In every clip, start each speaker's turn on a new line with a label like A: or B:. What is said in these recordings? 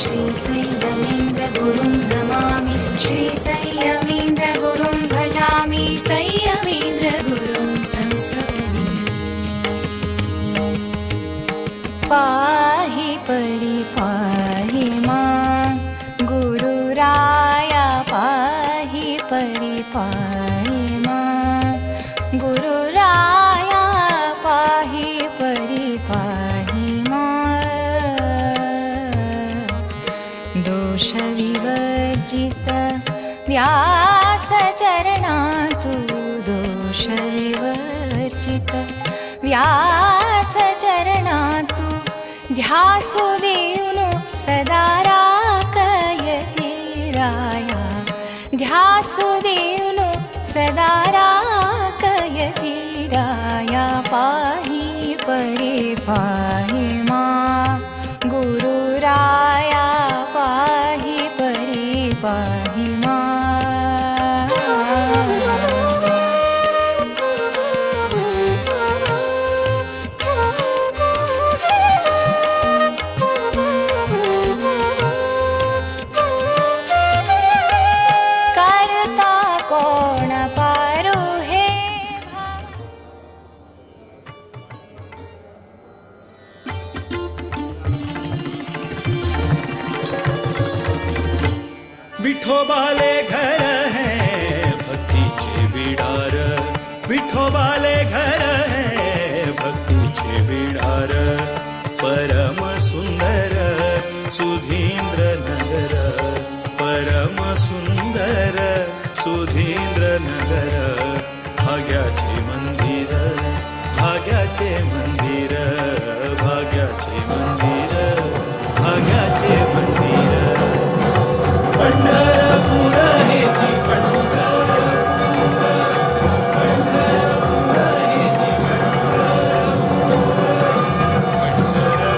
A: श्रीसंयमेन्द्रगुरुं नमामि, श्रीसंयमेन्द्रगुरुं भजामि, संयमेन्द्रगुरुं संसमि। पाहि परिपाहि मां गुरुराया, पाहि परिपाहि मां गुरुराया, पाहि परिपाहि मां। दोषविवर्जित व्यासचरणा तू दोषविवर्जित व्यासचरणा तू ध्यासु देवनु सदा राकयति राया ध्यासु देवनु सदा राकयति राया पाहि परे पाहि मा गुरुराया पाहि परे पाहि मा। करता कोण पारो हे
B: विठोबाले घर है भक्तीचे बिडार, विठोबाले घर है भक्तीचे बिडार, परम सुंदर सुधींद्र नगर, परम सुंदर सुधींद्र नगर, भाग्याचे मंदिर, भाग्याचे मंदिर, भाग्याचे मंदिर, भाग्याचे मंदिर। पंढरपूर हेची पंढरपूर, पंढरपूर हेची Pandharpur, Pandharpur.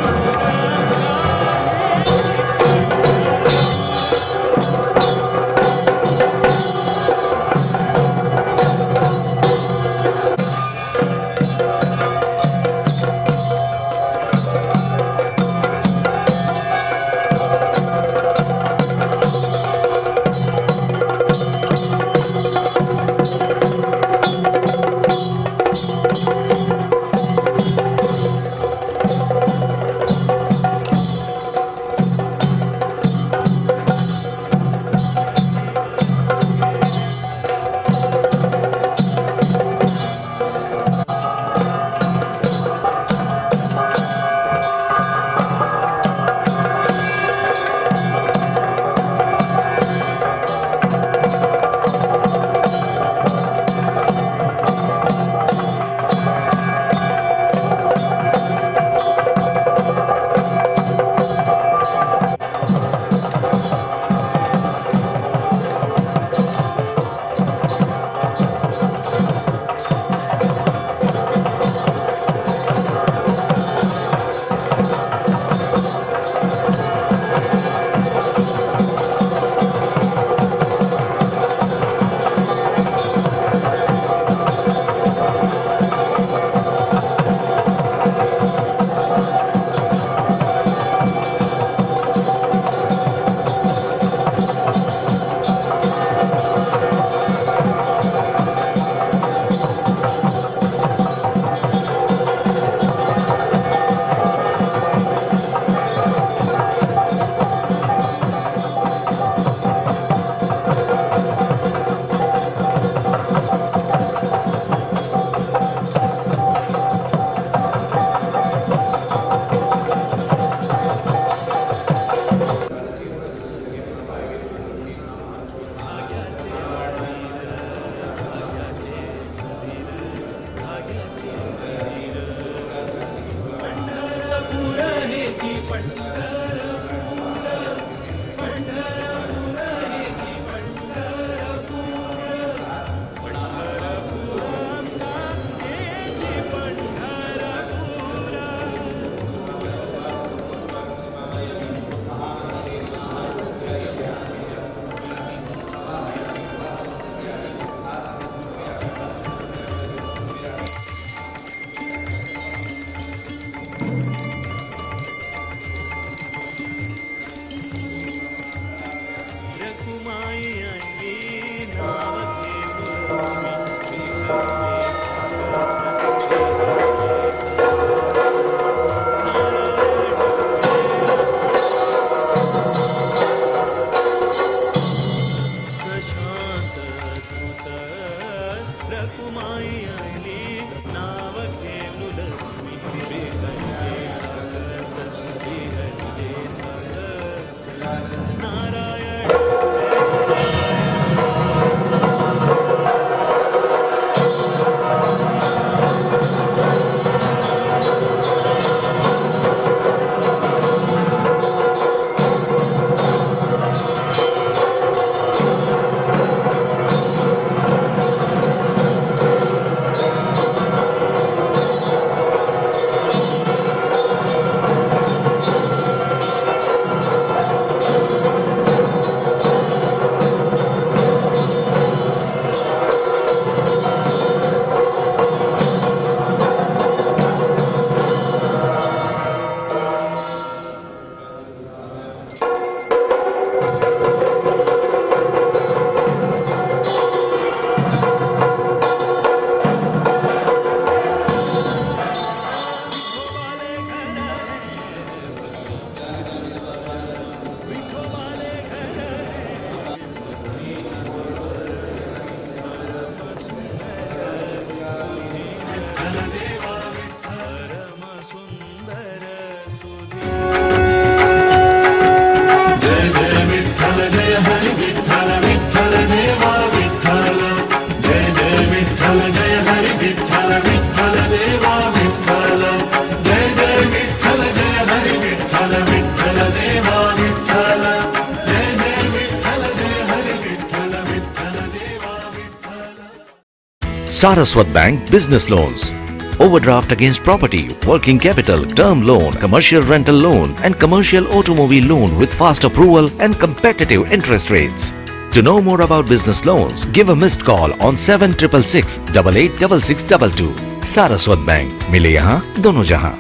C: Saraswat Bank Business Loans. Overdraft against property, working capital, term loan, commercial rental loan and commercial automobile loan with fast approval and competitive interest rates. To know more about business loans, give a missed call on 7666 886622. Saraswat Bank, मिले यहाँ दोनों जहाँ.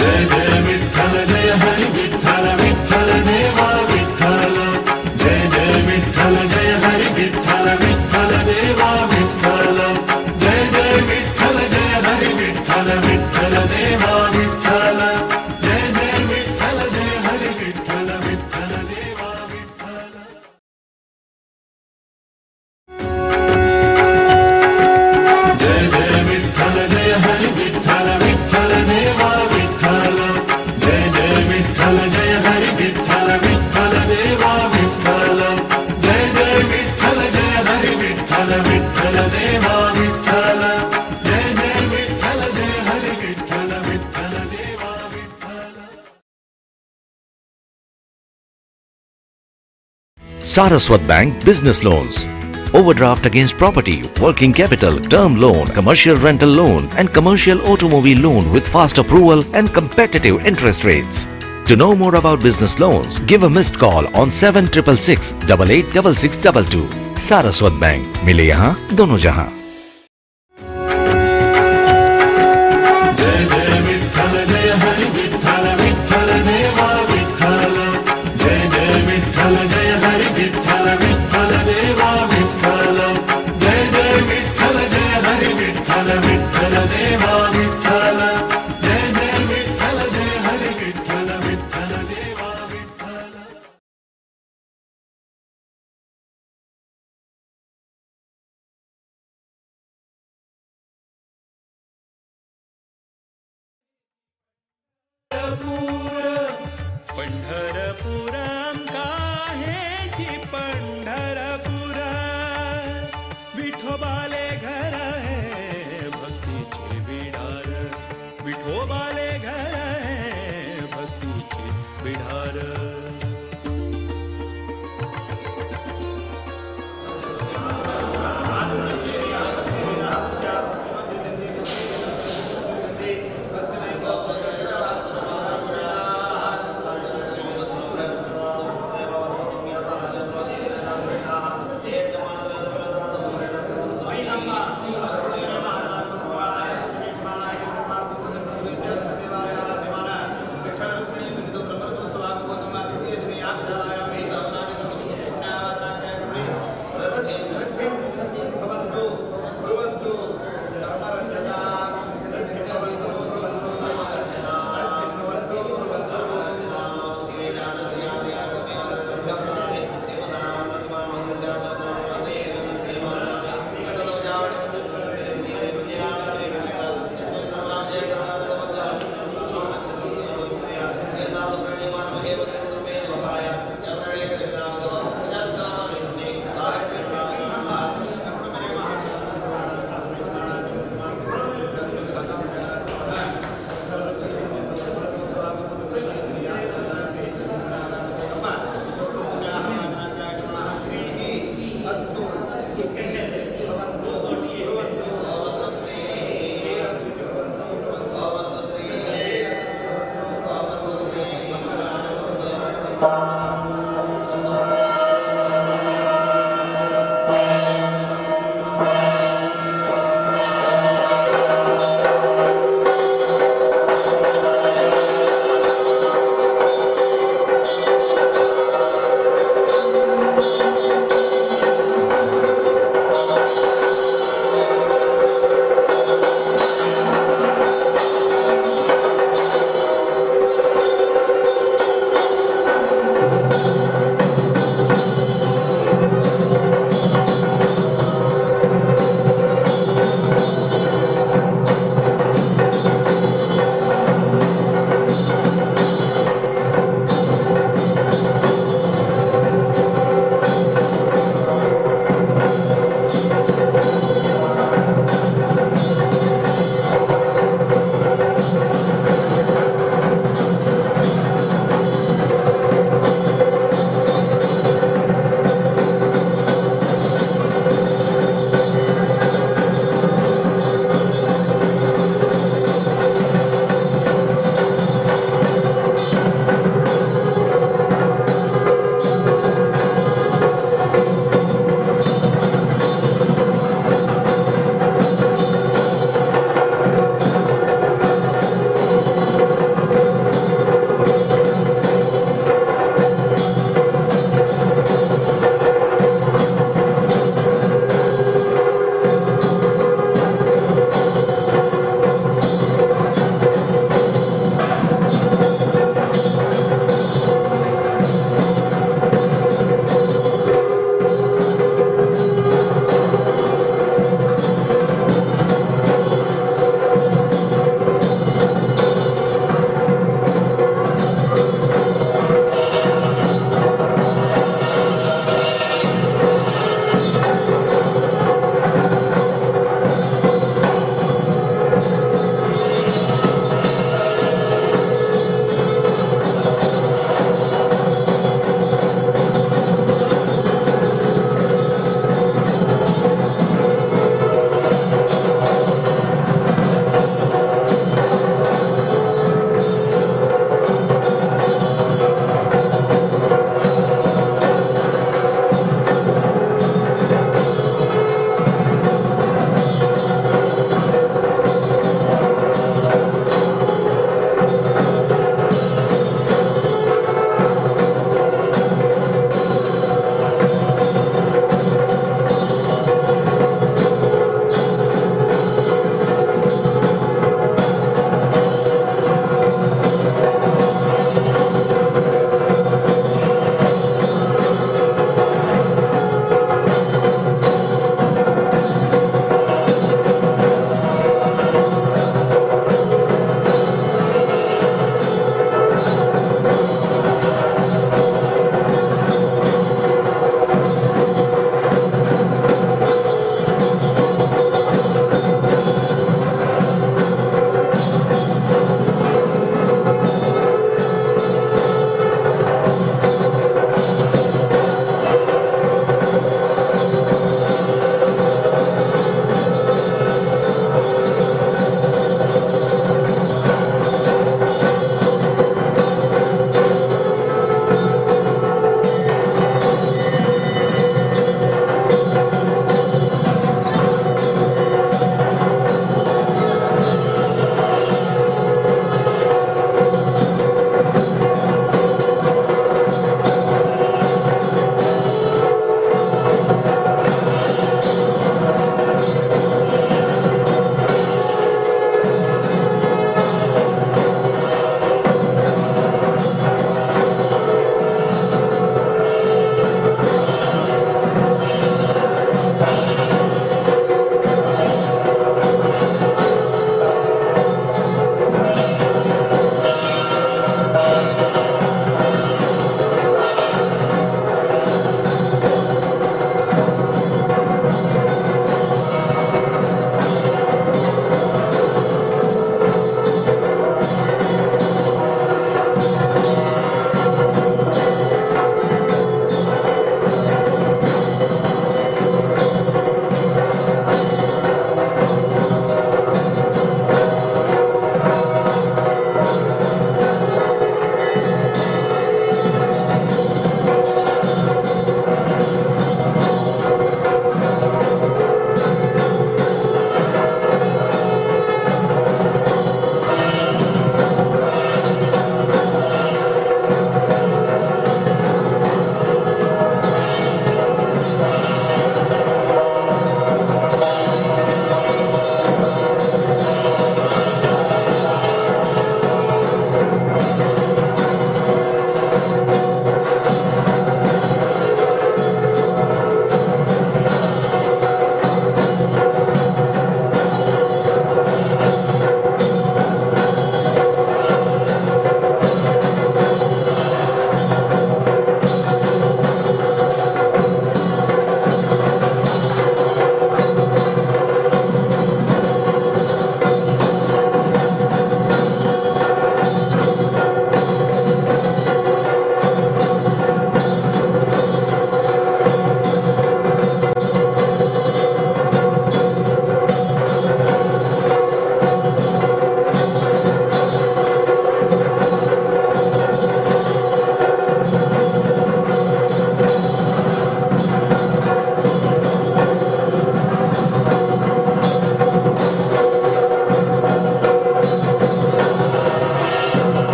D: जय जय विठ्ठल जय हरी विठ्ठल विठ्ठल देवा विठ्ठल. जय जय विठ्ठल जय हरी विठ्ठल विठ्ठल देवा विठ्ठल. जय जय विठ्ठल जय हरी विठ्ठल विठ्ठल देवा विठ्ठल. जय जय विठ्ठल जय हरी विठ्ठल विठ्ठल देवा विठ्ठल. जय जय विठ्ठल जय हरी विठ्ठल विठ्ठल देवा विठ्ठल. जय जय विठ्ठल जय हरी विठ्ठल विठ्ठल देवा विठ्ठल. जय जय विठ्ठल जय हरी विठ्ठल विठ्ठल देवा विठ्ठल. जय जय विठ्ठल जय हरी विठ्ठल विठ्ठल देवा Vitthal.
C: Saraswat Bank Business Loans. Overdraft against property, working capital, term loan, commercial rental loan and commercial automobile loan with fast approval and competitive interest rates. To know more about business loans, give a missed call on 7666 886622. Saraswat Bank, मिले यहाँ दोनों जहाँ.
D: जय जय विठ्ठल जय हरी विठ्ठल विठ्ठल देवा विठ्ठल. जय जय विठ्ठल जय हरी विठ्ठल विठ्ठल देवा विठ्ठल. जय जय विठ्ठल जय हरी विठ्ठल विठ्ठल देवा विठ्ठल. जय जय विठ्ठल जय हरी विठ्ठल विठ्ठल देवा विठ्ठल.
B: पंढरपूर काहेची पंढरपूर, विठोबाले घर है भक्तीचे बिडार, विठोबाले घर है भक्तीचे बिडार.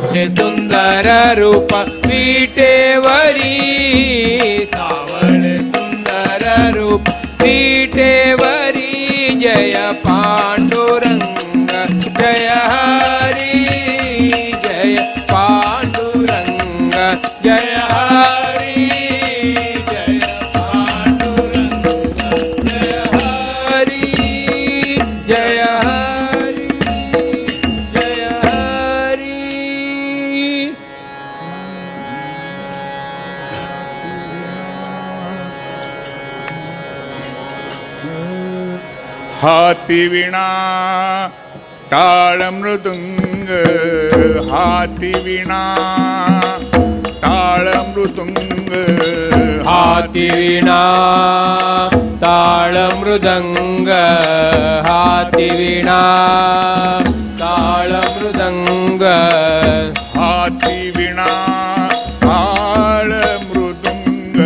E: सुंदर रूप विटेवरी, सावळे सुंदर रूप विटेवरी। जय पांडुरंग जय हरी, जय पांडुरंग जय हरी, जय पांडुरंग जय हरी, जय हरी, जय हरी।
F: हाती विणा टाळ मृदुंग, हाती विणा टाळ मृदुंग,
E: हाती विणा ताळ मृदंग, हाती विणा ताळ मृदंग,
F: हाती विणा टाळ मृदुंग,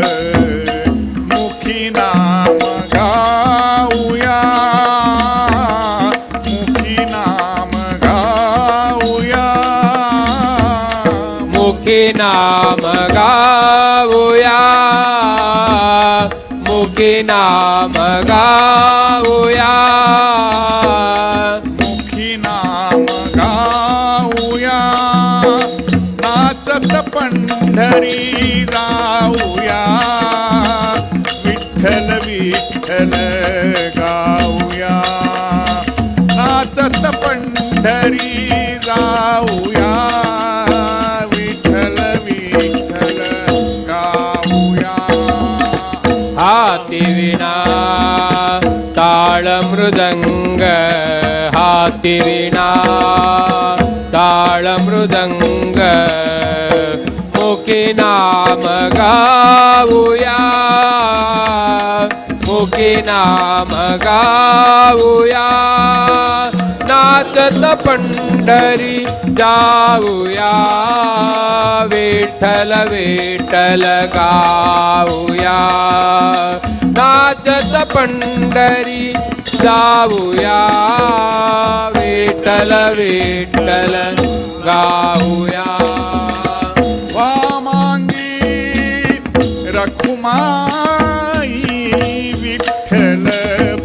F: मुखी नाम गाऊया, मुखी नाम गाऊया,
E: मुखी नाम गाऊया, मुखी नाम गाऊया,
F: मुखी नाम गाऊया, नाचत पंढरी जाऊया, विठ्ठल विठ्ठल गाऊया, नाचत पंढरी जाऊया, विठ्ठल विठ्ठल गाऊया।
E: हाती विणा ताळ मृदंग, हाती विणा ताळ मृदंग, मुखी नाम गाऊया, मुखी नाम गाऊया, नाचत पंढरी जाऊया, विठ्ठल विठ्ठल गाऊया, नाचत पंढरी जाऊया, विठ्ठल विठ्ठल गाऊया।
F: वामांगी रखुमाई विठ्ठल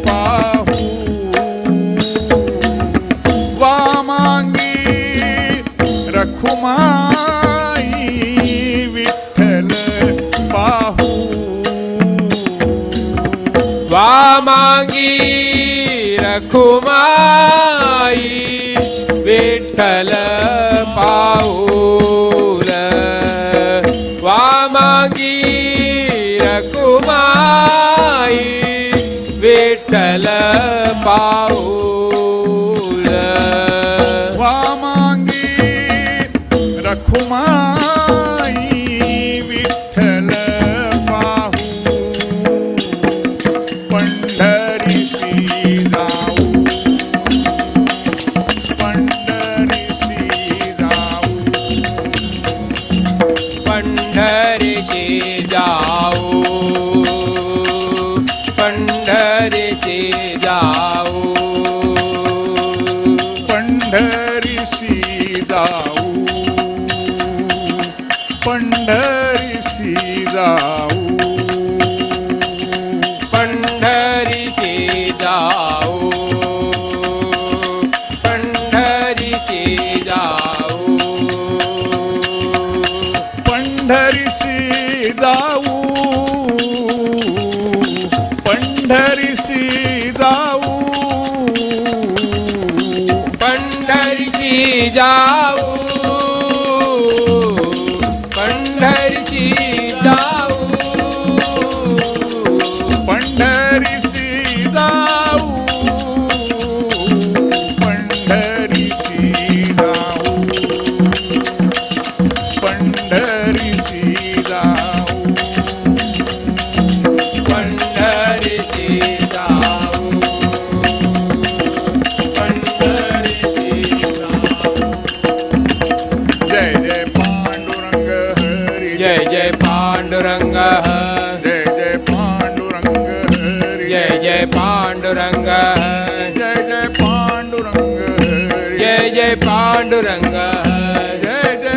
F: पाहू, वामांगी रखुमाई विठ्ठल पाहू,
E: वामांगी रखुमाई विठ्ठल पाऊल, वामांगी रखुमाई विठ्ठल पाऊल,
F: वामांगी रखुमाई विठ्ठल पाहू, पंढरीशी जाऊ, पंढरीशी जाऊ,
E: पंढरीशी जाऊ, पंढरीशी जाऊ,
F: पंढरीशी जाऊ, पंढरीशी जाऊ,
E: पंढरीशी जाऊ, पंढरीशी जाऊ,
F: पंढरीशी जाऊ, पंढरीशी जाऊ,
E: पंढरीशी जाऊ, पंढरीशी जाऊ,
F: पंढरीशी जाऊ, पंढरीशी जाऊ, पंढरीशी जाऊ,
E: पंढरीशी जाऊ, पंढरीशी जाऊ।
F: जय जय पांडुरंग हरी,
E: जय जय पांडुरंग,
F: जय जय पांडुरंग हरी,
E: जय जय पांडुरंग,
F: जय जय पांडुरंग हरी,
E: जय जय पांडुरंग,
F: जय जय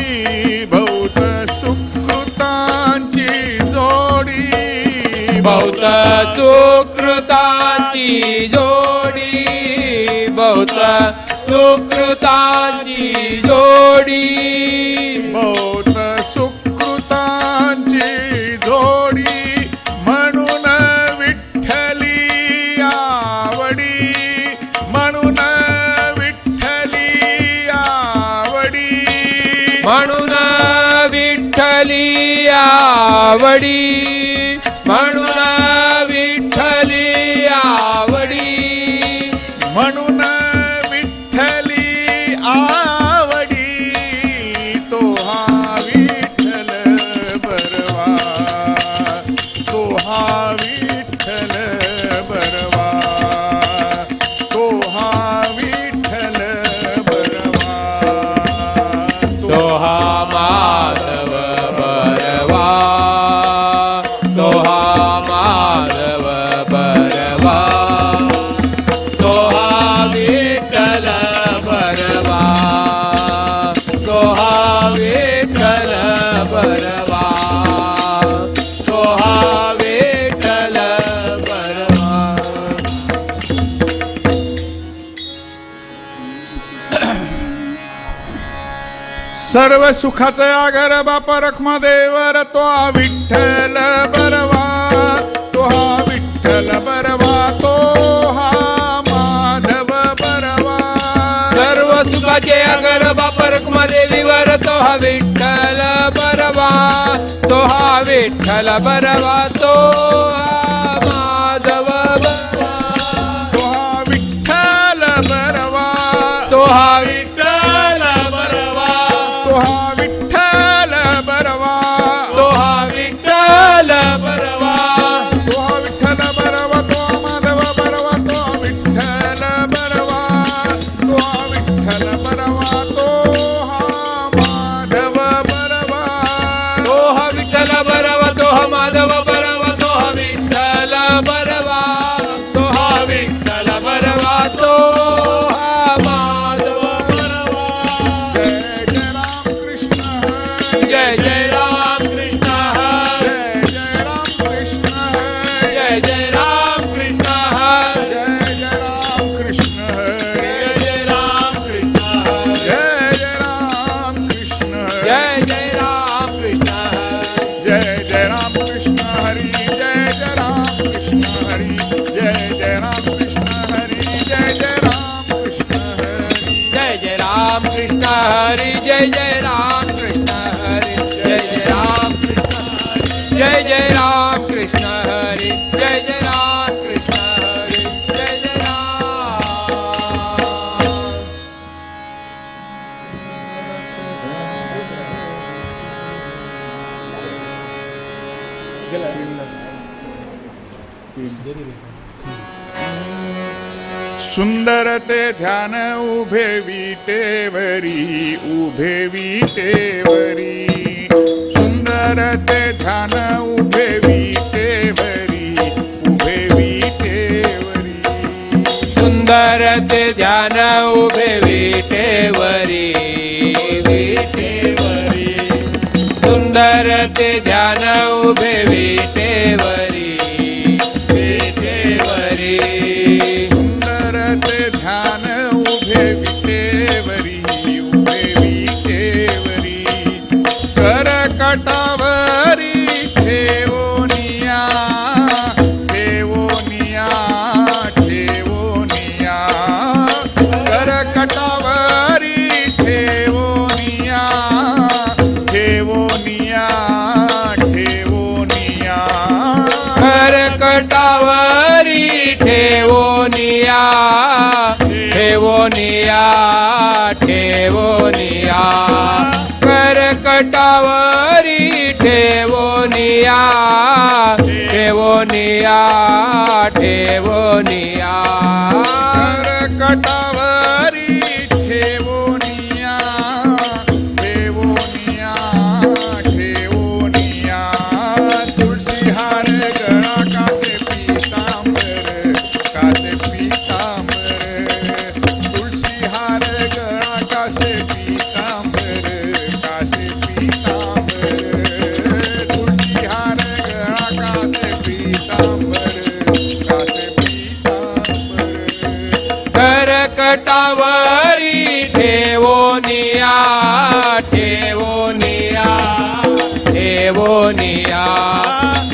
E: बहुत सुकृतांची जोडी, बहुत सुकृतांची जोडी,
F: बहुत सुकृतांची जोडी, म्हणून विठ्ठली आवडी, म्हणून विठ्ठली आवडी,
E: म्हणून विठ्ठली आवडी, म्हणून विठ्ठली आवडी,
F: म्हणून विठ्ठली आवडी, तो हा विठ्ठल बरवा, तो हा विठ्ठल बरवा, तो हा विठ्ठल बरवा,
E: तो हा माधव बरवा, तो हा माधव बरवा, तो हा विठ्ठल बरवा, तो हा विठ्ठल बरवा, तो हा विठ्ठल बरवा.
F: सर्व सुखाचा आगर बाप रखमा देवर, तो हा विठ्ठल बरवा, तो हा विठ्ठल बरवा, तो हा माधव बरवा.
E: सर्व सुखाचे अगर बाप रखमा देवीवर, तो हा विठ्ठल बरवा, तो हा विठ्ठल बरवा, तो हा माधव बरवा,
F: तो हा विठ्ठल बरवा,
E: तो हा विठ्ठल बरवा,
F: तो हा विठ्ठल बरवा,
E: तो हा विठ्ठल बरवा,
F: तो हा विठ्ठल बरवा, तो हा माधव बरवा, तो हा विठ्ठल बरवा, तो हा विठ्ठल बरवा, तो हा माधव बरवा,
E: तो हा विठ्ठल बरवा, तो हा माधव बरवा, तो हा विठ्ठल बरवा, तो हा विठ्ठल बरवा, तो हा माधव बरवा.
F: जय जय राम कृष्ण हरी,
E: जय जय राम कृष्ण हरी,
F: जय जय राम कृष्ण हरी,
E: जय जय राम कृष्ण हरी,
F: जय जय राम कृष्ण हरी,
E: जय जय राम कृष्ण हरी,
F: जय जय राम कृष्ण हरी,
E: जय जय राम कृष्ण हरी,
F: जय जय राम कृष्ण हरी, जय जय राम कृष्ण हरी, जय जय राम कृष्ण हरी, जय जय राम कृष्ण हरी,
E: जय जय राम कृष्ण हरी, जय जय राम कृष्ण हरी, जय जय राम कृष्ण हरी, जय जय राम कृष्ण हरी, जय जय राम कृष्ण हरी, जय जय राम.
F: सुंदर ते ध्यान उभे विटेवरी, उभे विटेवरी, सुंदर ते ध्यान उभे विटेवरी, उभे विटेवरी,
E: सुंदर ते ध्यान उभे विटेवरी, विटेवरी, सुंदर ते ध्यान उभे विटेवरी, विटेवरी,
F: सुंदर ते ध्यान उभे विटेवरी, उभे विटेवरी, करकटावरी ठेवोनिया, ठेवोनिया, ठेवोनिया, करकटावरी ठेवोनिया, ठेवोनिया, ठेवोनिया,
E: करकटावरी ठेवोनिया, ठेवोनिया, ठेवोनिया, करकटावरी ठेवोनिया, ठेवोनिया, ठेवोनिया,
F: करकटावरी ठेवोनिया, ठेवोनिया, ठेवोनिया, तुळशी हार गळा कासे पीतांबर, कासे पीतांबर, तुळशी हार गळा कासे पीतांबर, कासे पीतांबर, तुळशी हार गळा कासे पीतांबर,
E: ठेवोनिया ठेवोनिया ठेवोनिया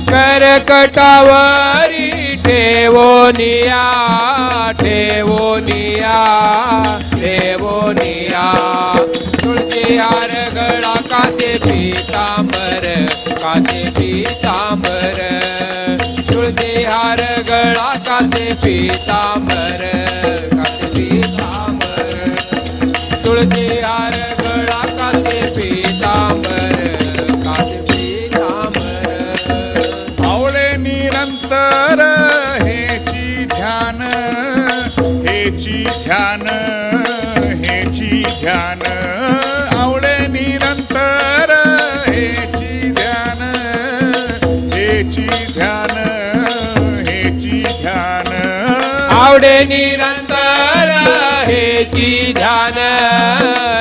E: करकटावरी ठेवोनिया ठेवोनिया ठेवोनिया तुळशी हार गळा कासे पीतांबर कासे पीतांबर तुळशी हार गळा कासे पीतांबर कासे पीतांबर तुळशी हार गळा कासे पीतांबर कासे पीतांबर
F: आवळे निरंतर हेची ध्यान हेची ध्यान हेची ध्यान आवळे निरंतर हेची ध्यान हेची ध्यान हेची ध्यान
E: आवडे निरंतर हेची ध्यान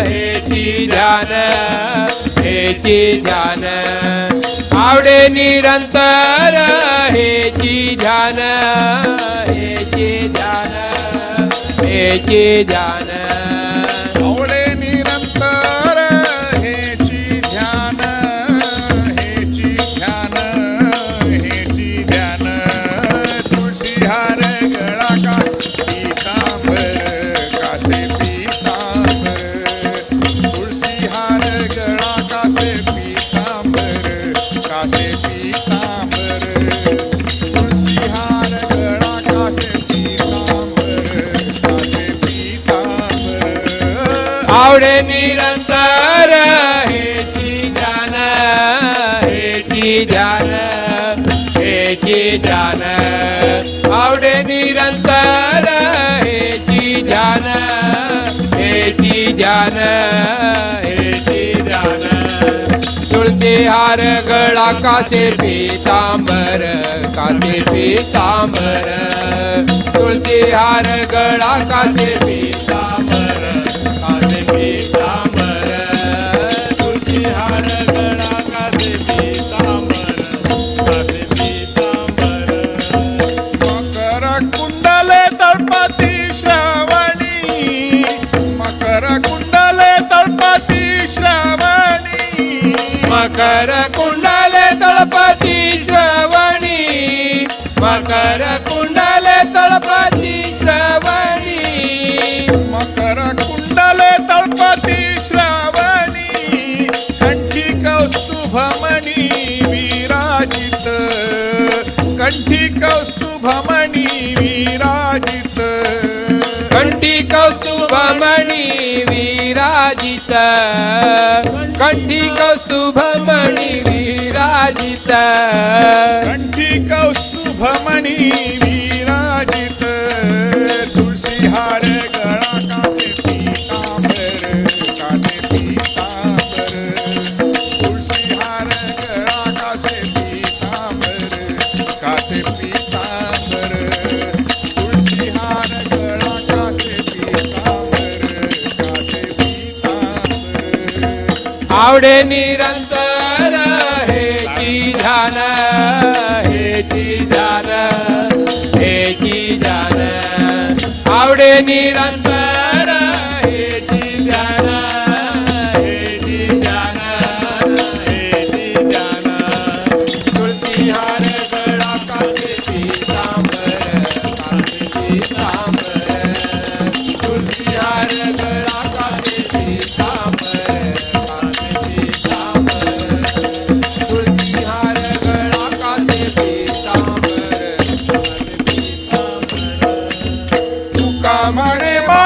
E: हेची ध्यान हेची ध्यान आवडे निरंतर हेची ध्यान हेची ध्यान हेची ध्यान
F: आवळे निरंतर हेची ध्यान हेची ध्यान हेची ध्यान तुळशी हार गळा का पीतांबर कासे पीतांबर तुळशी हार गळा कासे पीतांबर कासे पीतांबर तुळशी हार गळा कासे पीतांबर कासे पीतांबर
E: आवडे निरंतर हेची ध्यान हेची ध्यान हेची ध्यान आवडे निरंतर हेची ध्यान हेची ध्यान हेची ध्यान तुळशी हार गळा कासे पीतांबर कासे पीतांबर तुळशी हार गळा कासे पीतांबर कासे पीतांबर तुळशी हार गळा कासे पीतांबर कासे पीतांबर
F: मकर कुंडले तळपती श्रावणी मकर कुंडले तळपती श्रावणी
E: मकर कुंडले तळपती श्रवणी मकर कुंडले तळपती श्रवणी
F: मकर कुंडले तळपती श्रावणी कंठी कौस्तुभमणी विराजित कंठी कौस्तुभमणी विराजित
E: कंठी कौस्तुभमणी विराजित कंठी कौस्तुभमणी विराजित
F: कंठी कौस्तुभमणी विराजित तुळशी हार गळा कासे पीतांबर कासे पीतांबर तुळशी हार गळा कासे पीतांबर कासे पीतांबर तुळशी हार गळा कासे पीतांबर कासे पीतांबर
E: आवडे निरंतर हेची ध्यान हेची ध्यान हेची ध्यान आवडे निरंतर हेची ध्यान हेची ध्यान हेची ध्यान तुळशी हार गळा कासे पीतांबर कासे पीतांबर तुळशी हार गळा कासे पीतांबर कासे पीतांबर तुळशी हार गळा कासे पीतांबर कासे पीतांबर
F: तुका म्हणे मा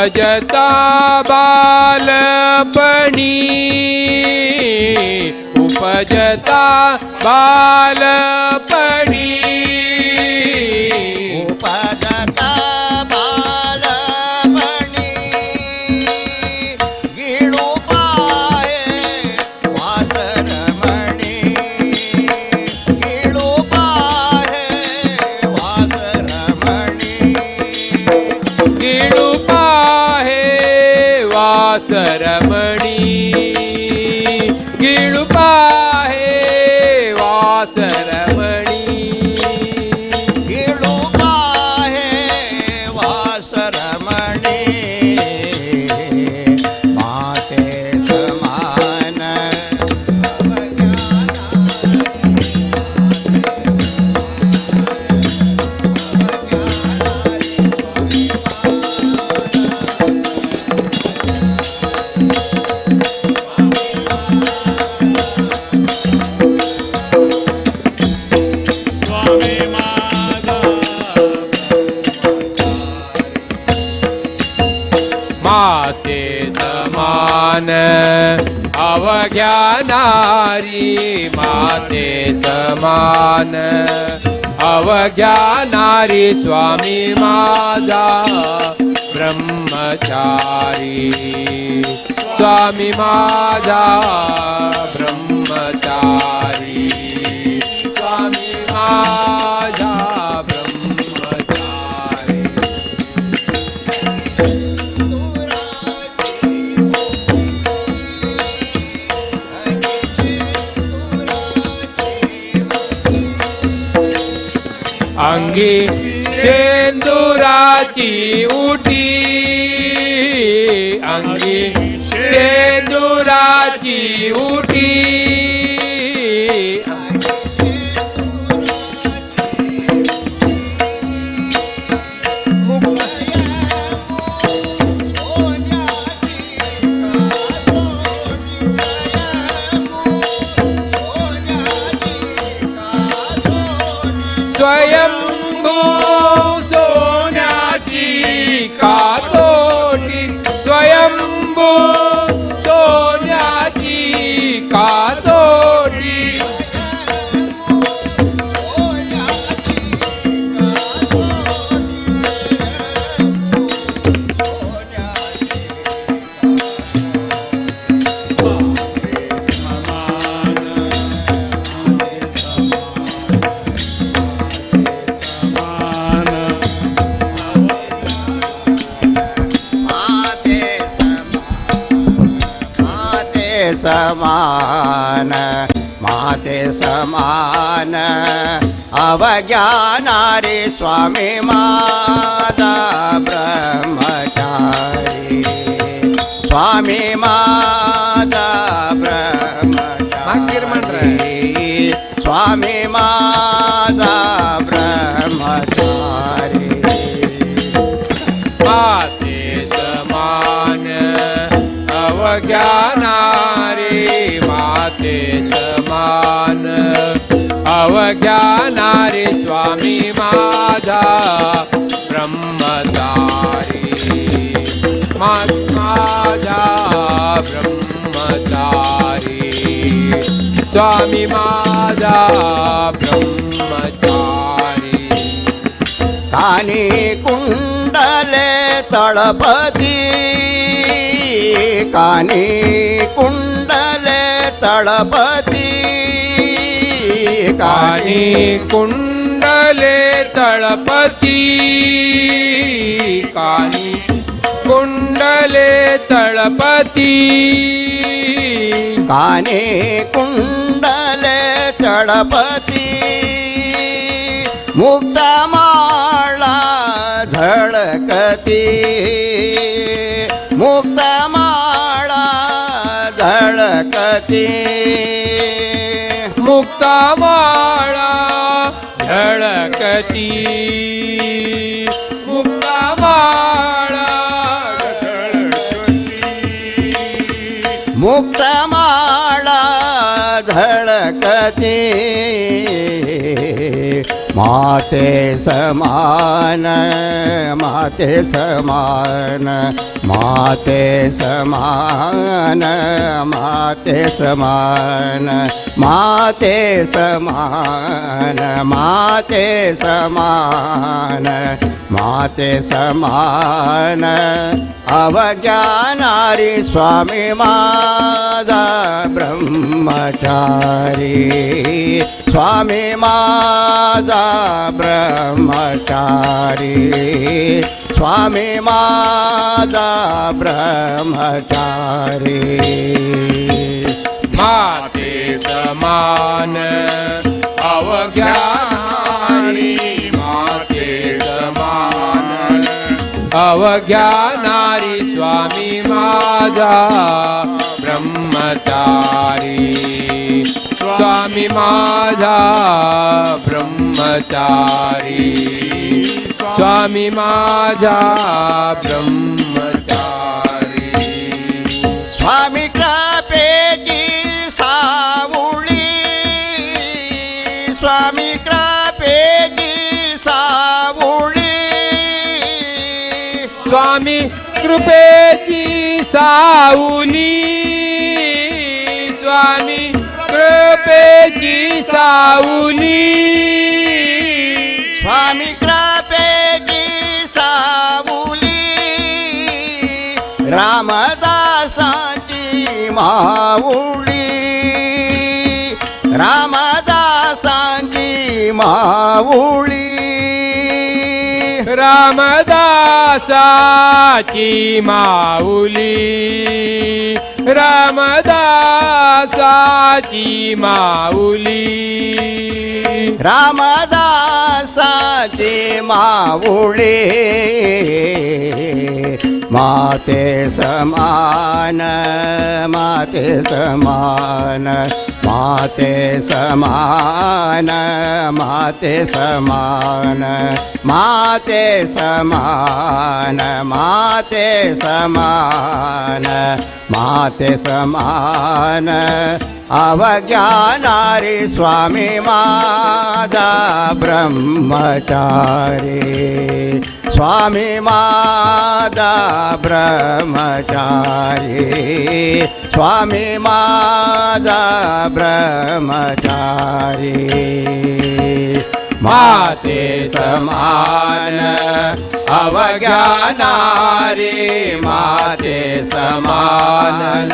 E: उपजता बालपणी, उपजता बालपणी,
G: उपजता बालपणी, गिळू पाहे वासरमणी, गिळू पाहे वासरमणी,
E: गिळू पाहे वासरमणी, गिळू पाहे वासरमणी,
G: गिळू पाहे वासरमणी, माते समान
B: स्वामी माझा
E: माते समान अवज्ञानारी, माते समान अवज्ञानारी, स्वामी माझा ब्रह्मचारी, स्वामी माझा ब्रह्मचारी, स्वामी माझा ब्रह्मचारी. अंगी शेंदुराची उटी, अंगी शेंदुराची उटी, स्वयंभू सोन्याची कातोटी, स्वयंभू सोन्याची कातोटी,
G: माते समान, माते समान, माते समान अवज्ञानारी, स्वामी माता ब्रह्मचारी, स्वामी माता ब्रह्मचारी, स्वामी माता ब्रह्मचारी.
E: माते समान अवज्ञानारी, माते समान अवज्ञानारी, स्वामी माझा ब्रह्मचारी, माझा ब्रह्मचारी, स्वामी माझा ब्रह्मचारी.
G: कानी कुंडले तळपती, कानी कुंडले तळपती,
E: कानी कुंडले तळपती, कानी कुंडले तळपती,
G: कानी कुंडले तळपती, मुक्तमाळा झळकती, मुक्तमाळा झळकती,
E: मुक्तामाळा झळकती, मुक्तामाळा झळकती,
G: मुक्तमाळा झळकती, माते समान माते समान माते समान माते समान माते समान माते समान माते समान अवज्ञानारी स्वामी माझा ब्रह्मचारी स्वामी माझा ब्रह्मचारी स्वामी माझा ब्रह्मचारी।
E: माते समान अवज्ञानारी माते समान अवज्ञानारी स्वामी माझा ब्रह्मचारी स्वामी माझा ब्रह्मचारी स्वामी माझा ब्रह्मचारी।
G: स्वामी कृपेची सावळी स्वामी कृपेची सावळी
E: स्वामी कृपेची सावली स्वामी कृपेची सावली
G: स्वामी कृपेची सावली रामदासाची माऊली रामदासाची माऊली
E: रामदासाची माऊली रामदासाची माऊली
G: रामदासाची माऊली माते समान माते समान माते समान माते समान माते समान माते समान माते समान अवज्ञानारी स्वामी माझा ब्रह्मचारी स्वामी माझा ब्रह्मचारी स्वामी माझा ब्रह्मचारी। माते समान अवज्ञानारी माते समान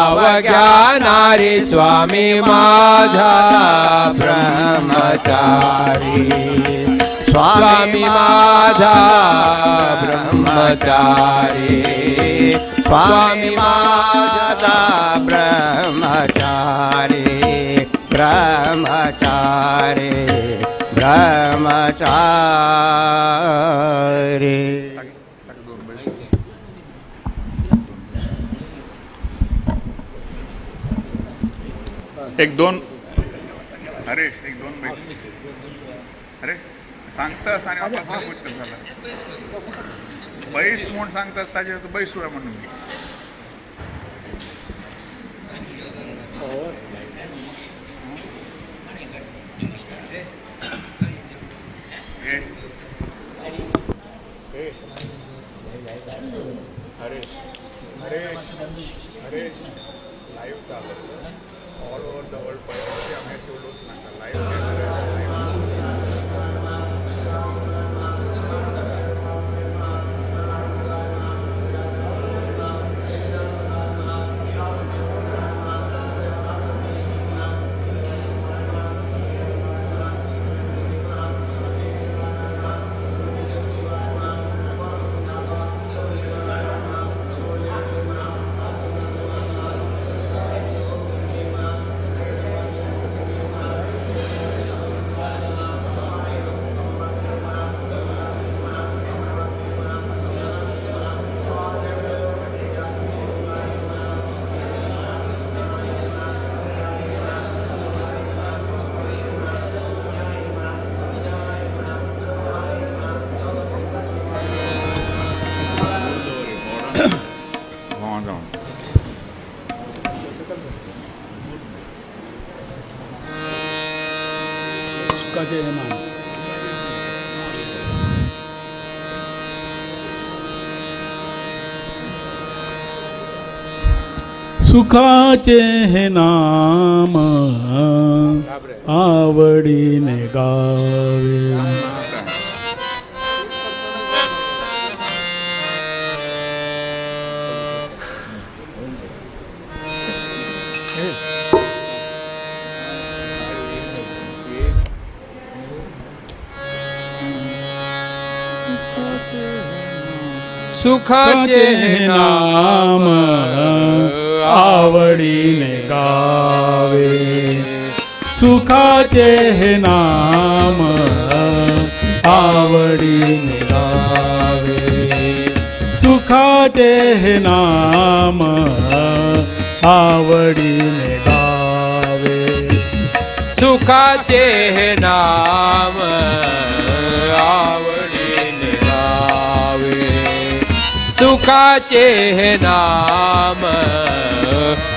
E: अवज्ञानारी स्वामी माझा ब्रह्मचारी स्वामी माझा ब्रह्मचारी
G: स्वामी माझा ब्रह्मचारी ब्रह्मचारी ब्रह्मचारी।
F: एक दोन हरेश एक दोन बैस अरे सांगतास आणि वापस गोष्ट झाला बैस म्हणून सांगतास ताजे बैस म्हणून हरेश हरेश हरेश लाईव्ह चालू ऑल ओव्हर the world पळय आमी उलोवच नाका लाईव्ह
H: सुखाचे मान। सुखाचे हे नाम आवडीने गावे.
E: सुखाचे
H: नाम आवडीने गावे. सुखाचे हे नाम आवडीने गावे. सुखाचे हे नाम आवडीने गावे.
E: सुखाचे हे नाम आवडीने गावे. सुखाचे हे नाम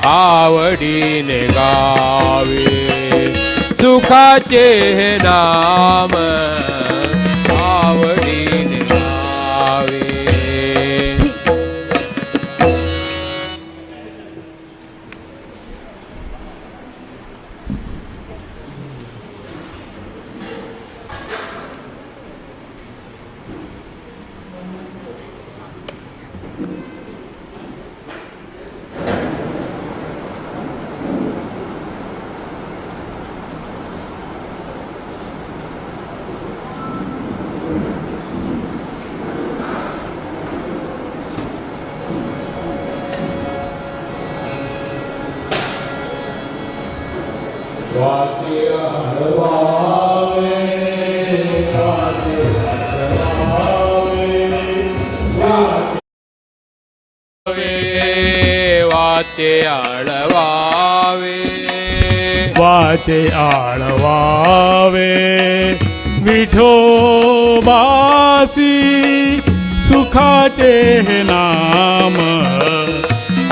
E: आवडीने गावे. सुखाचे हे नाम आवडीने गावे. वाचे आळवावे.
H: वाचे आळवावे विठोबासी सुखाचे हे नाम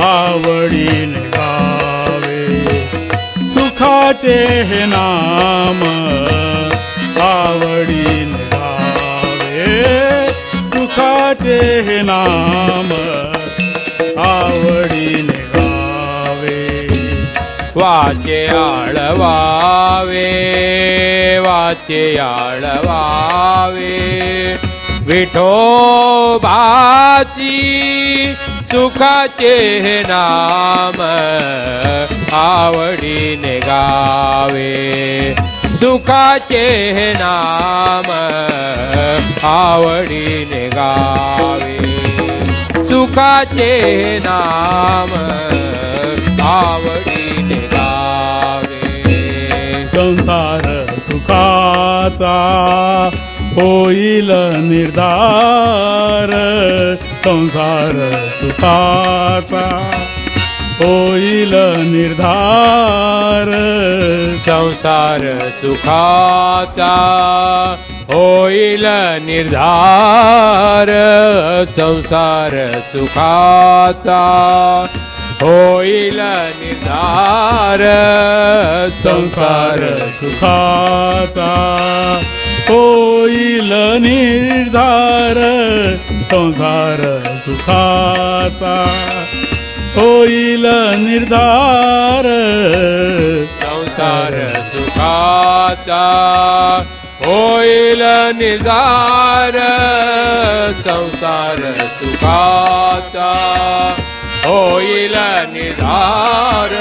H: आवडीने गावे. सुखाचे हे नाम आवडीने गावे. सुखाचे हे नाम आवडीने गावे.
E: वाचे आळवावे. वाचे आळवावे विठोबाची सुखाचे हे नाम आवडीने गावे. सुखाचे हे नाम आवडीने गावे. सुखाचे नाम आवडीने गावे.
H: संसार सुखाचा होईल निर्धार. संसार सुखाचा होईल निर्धार.
E: संसार सुखाचा होईल निर्धार. संसार सुखाचा होईल निर्धार.
H: संसार सुखाचा होईल निर्धार. संसार सुखाचा होईल निर्धार.
E: संसार सुखाचा होईल निर्धार. संसार सुखाचा होईल निर्धार.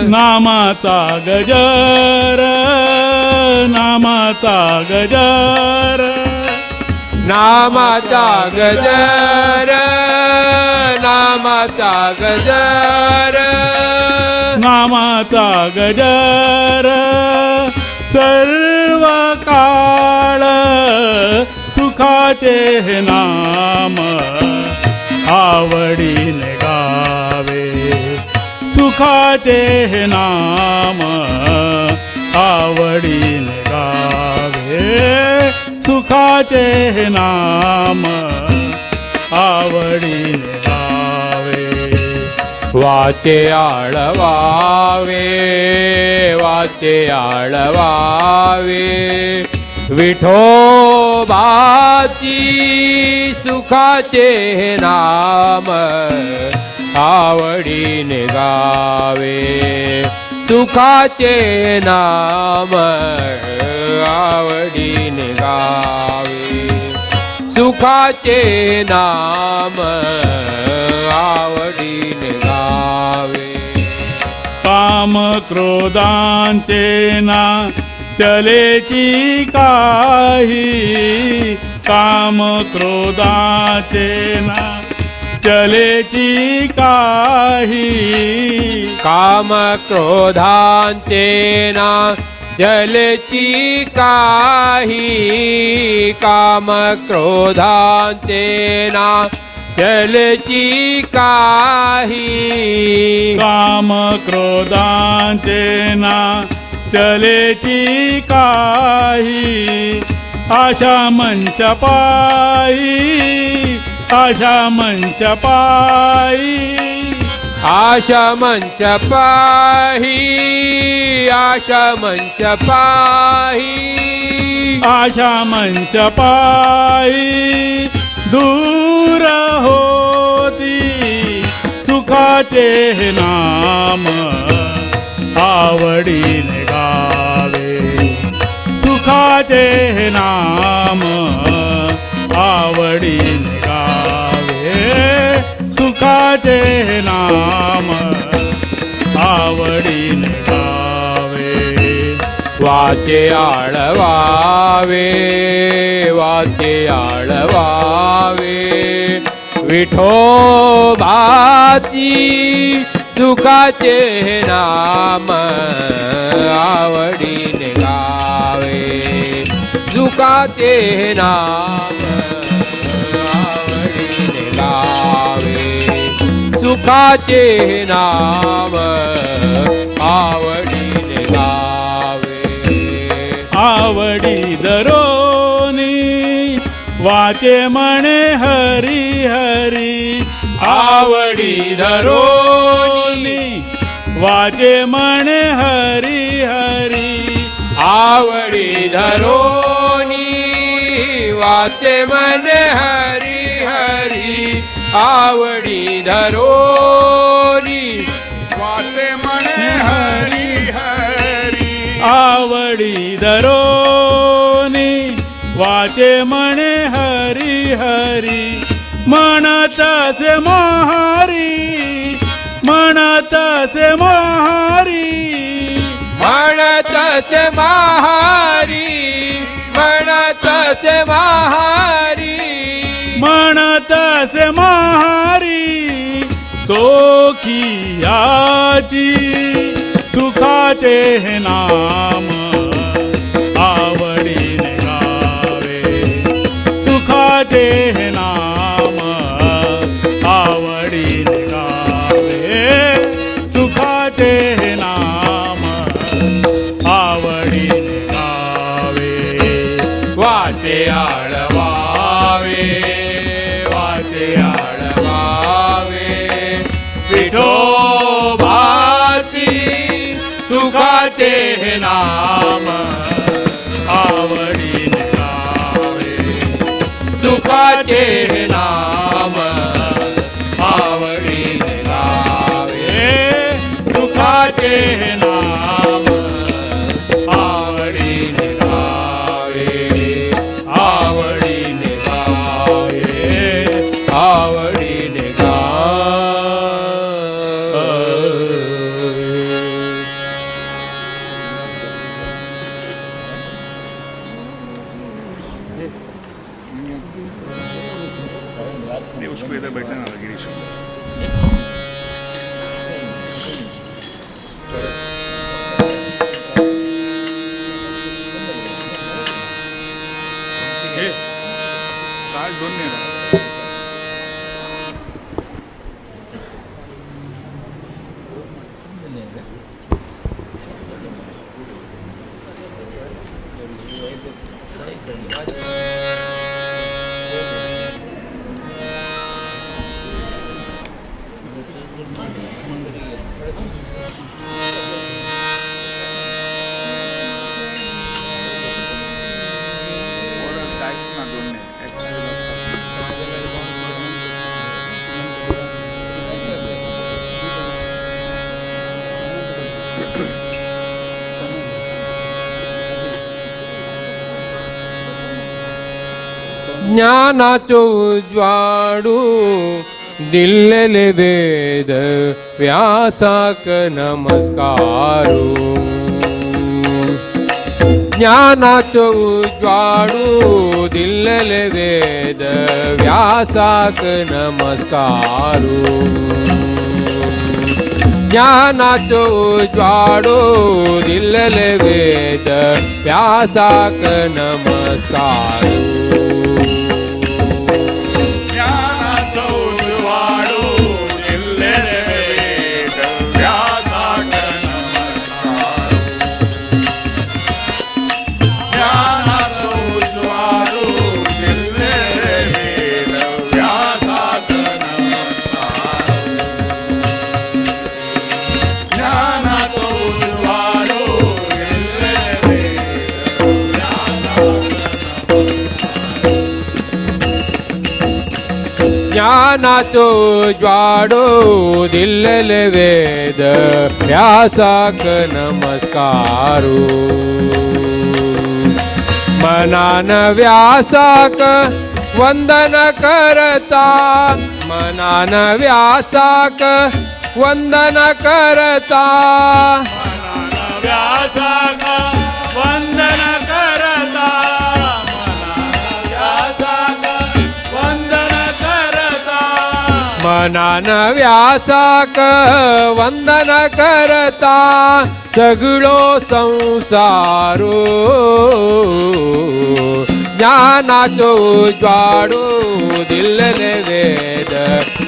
H: नामाचा गजर नामाचा गजर
E: नामाचा गजर नामाचा गजर
H: नामाचा गजर सर्व काळ सुखाचे हे नाम आवडीने गावे. सुखाचे हे नाम आवडीने गावे. सुखाचे हे नाम आवडीने गावे.
E: वाचे आळवावे. वाचे आळवावे विठोबाची सुखाचे नाम आवडीने गावे सुखाचे नाम आवडीने गावे सुखाचे नाम आवडीने गावे.
H: काम क्रोधांचे ना चलेची काही, काम क्रोधाचे ना चलेची काही,
E: काम क्रोधांचे ना चलेची काही, काम क्रोधांचे ना चलेची काही,
H: काम क्रोधांचे ना चलेची काही, आशा मनशा पायी, आशा मनशा पायी,
E: आशा मंच पाही, आशा मंच पाही,
H: आशा मंच पायी दूर होती सुखाचे नाम आवडीने गावे सुखाचे नाम आवडीने गावे सुखाचे नाम आवडीने गावे.
E: वाचे आळवावे वाचे आळवावे विठोबाची सुखाचे नाम आवडीने गावे सुखाचे नाम आवडीने गावे सुखाचे नाम आवडीने गावे.
H: आवडी दरोनी वाचे म्हणे हरी हरी,
E: आवडी धरोनी
H: वाचे म्हणे हरी हरी,
E: आवडी धरोनी वाचे म्हणे हरी हरी, आवडी धरोनी
F: वाचे म्हणे हरी हरी,
H: आवडी धरोनी वाचे म्हणे हरी हरी, म्हणतसे मोहारी, म्हणतसे मोहारी,
E: म्हणतसे माहारी, म्हणतसे माहारी,
H: म्हणतसे माहारी चोखियाची सुखाचे नाम आवडीने गावे सुखाचे नाम आवडीने गावे सुखाचे नाम आवडीने गावे.
E: वाचे आळवावे वाचे आळवावे विठोबाची सुखाचे नाम
H: आवडीने गावे
E: सुखाचे नाम आवडीने गावे
H: सुखाचे नाम
E: आवडीने गावे आवडीने गावे आवडीने गावे. ज्ञानाचो उजवाडू दिल्लेले वेद व्यासाक नमस्कारू. ज्ञानाचो उजवाडू दिल्लेले वेद व्यासाक नमस्कारू. ज्ञानाचो उजवाडू दिल्लेले वेद व्यासाक नमस्कारू.
F: ज्ञानाचो उजवाडू दिल्लेले वेद व्यासाक नमस्कारू. ज्ञानाचो उजवाडू दिल्लेले वेद व्यासाक नमस्कारू. ज्ञानाचो उजवाडू दिल्लेले वेद व्यासाक
E: ज्ञानाचो उजवाडू दिल्लेले वेद व्यासाक नमस्कारू. मनान व्यासाक वंदन करता, मनान व्यासाक वंदन करता,
F: मनान व्यासाक वंदन करता, मनान व्यासाक वंदन करता,
E: मनान व्यासाक वंदन करता सगळो संसारू. ज्ञानाचो उजवाडू दिल्लेले वेद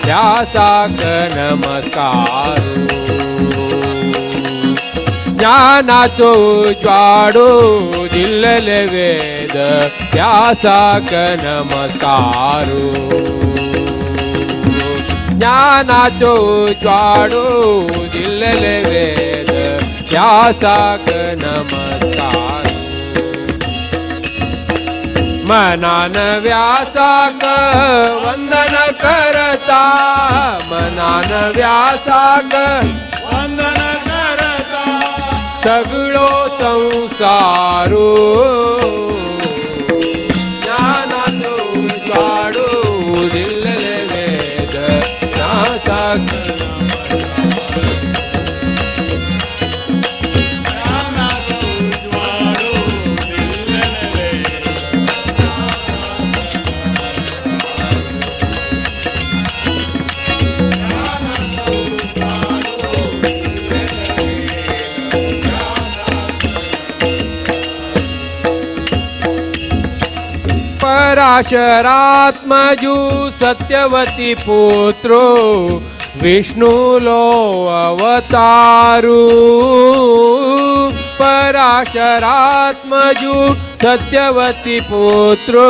E: व्यासाक नमस्कारू. ज्ञानाचो उजवाडू दिल्लेले वेद व्यासाक नमस्कारू. ज्ञानाचो उजवाडू दिल्लेले वेद व्यासाक नमस्कारू. मनान व्यासाक वंदन करता, मनान व्यासाक
F: वंदन करता,
E: सगळो संसारू. ज्ञानाचो उजवाडू दिल्लेले वेद व्यासाक
F: ज्ञानाचो उजवाडू दिल्लेले वेद
E: पराशरात्मजू सत्यवती पुत्रो विष्णुलो अवतारू. पराशरात्मजू सत्यवती पुत्रो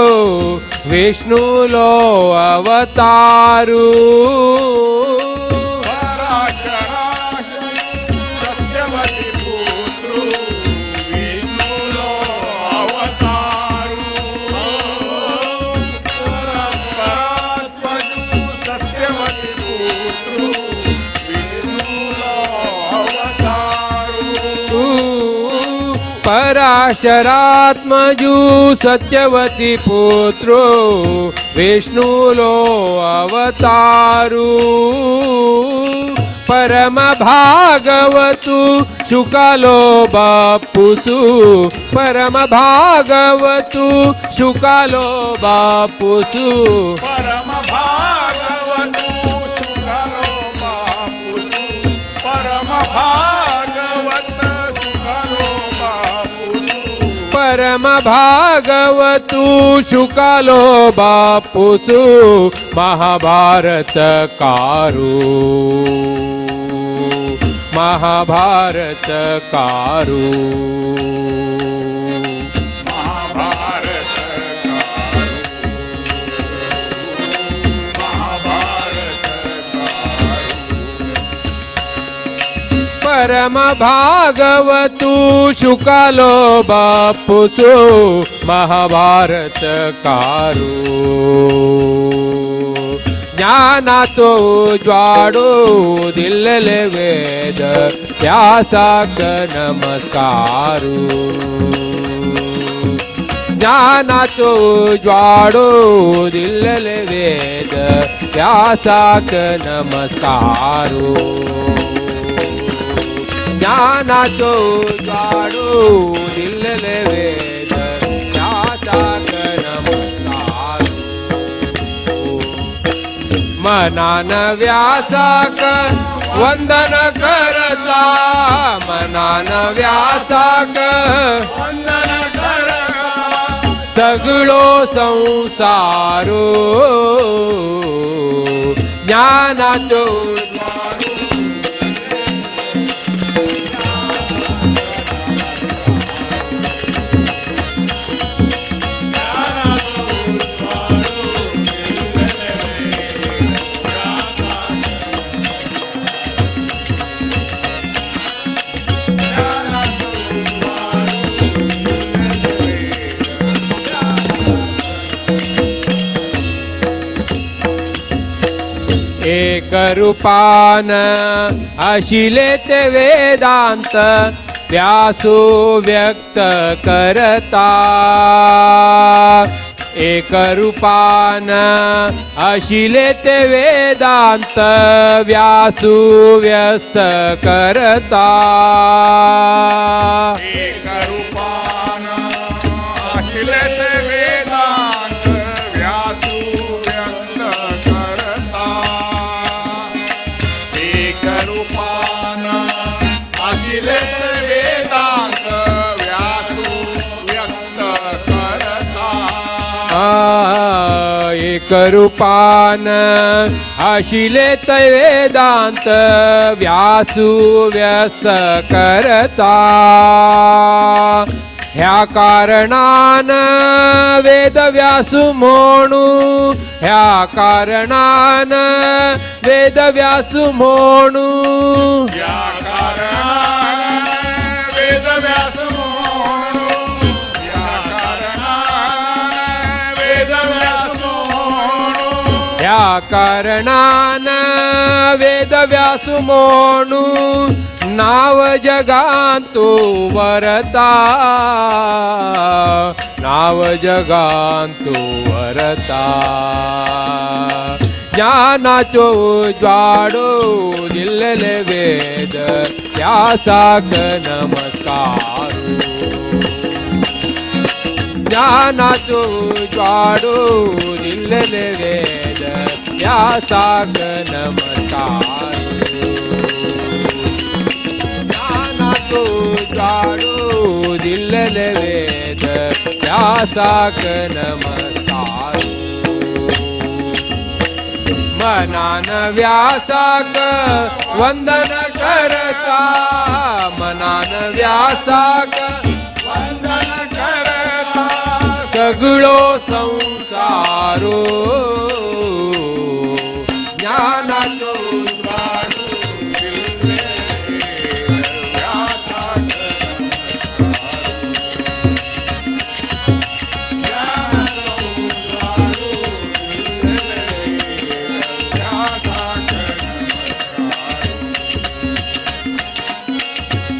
E: विष्णुलो अवतारू.
F: सत्यवती पुत्रो विष्णुलो अवतारू. परात्मजू सत्यवती पुत्रो विष्णुलो अवतारू.
E: पराशरात्मजू सत्यवती पुत्रो विष्णुलो अवतारू. परम भागवतु शुकालो बापुसु, परम भागवतु शुकालो बापुसु,
F: परम भागवतु शुकालो बापुसु, परम भागवत शुकालो बापुसु,
E: परम भागवतु शुकालो बापुसु महाभारत कारू, महाभारत कारू.
F: महाभारत कारू, महाभारत कारू.
E: परम भागवतु शुकालो बापुसु महाभारत कारू. ज्ञानाचो उजवाडू दिल्लेले वेद व्यासाक नमस्कारू. ज्ञानाचो उजवाडो दिल्ले वेद व्यासाक नमस्कारो. ज्ञानाचो उजवाडो दिल्ले वेद व्यासाक नमस्कारो. मनान व्यासाक वंदन करता, मनान व्यासाक
F: वंदन करता,
E: सगळो संसारो. ज्ञानाचो उजवाडो एक रूपान आशिले ते वेदांत व्यासू व्यक्त करता. एक रूपान आशिले ते वेदांत व्यासू व्यस्त करता.
F: एक रूपान आशिले ते वेदांत व्यासू व्यक्त करता. एक रूपान आशिले ते वेदांत व्यासू व्यक्त करता.
E: एक रूपान आशिले ते वेदांत व्यासू व्यस्त करता. ह्या कारणान वेद व्यासू म्हणू, ह्या कारणान वेद व्यासू म्हणू,
F: या कारणान वेद व्यास म्हणू, या कारणान वेद व्यास म्हणू,
E: ह्या कारणान वेद व्यासू म्हणू, नाव जगांतु वरता, नाव जगांतु वरता. ज्ञानाचो उजवाडो दिल्ले वेद व्यासाक नमस्कारो. ज्ञानाचो उजवाडो दिल्ले वेद व्यासाक नमस्कारो. ज्ञानाचो उजवाडो दिल्ले वेद व्यासाक नमस्कारो. मनान व्यासाक वंदन करता, मनान व्यासाक
F: वंदन करता,
E: सगळो संसारो. ज्ञानाचो उजवाडो
F: दिल्ले वेद व्यासाक ज्ञानाचो उजवाडो दिल्ले वेद व्यासाक नमस्कारो.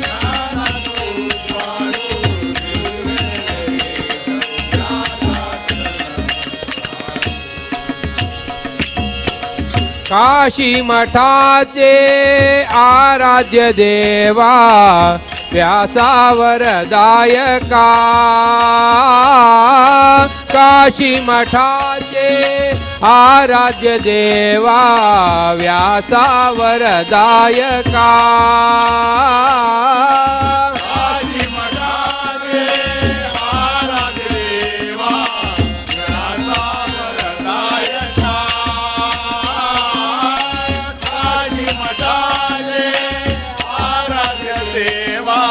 F: ज्ञानाचो उजवाडो दिल्ले वेद व्यासाक नमस्कारो.
E: काशी मठाचे आराध्य देवा व्यासावरदायका. काशी मठाचे आराध्य देवा व्यासावरदायका.
F: काशी मठाचे आराध्य देवा व्यासावरदायका. काशी मठाचे आराध्य देवा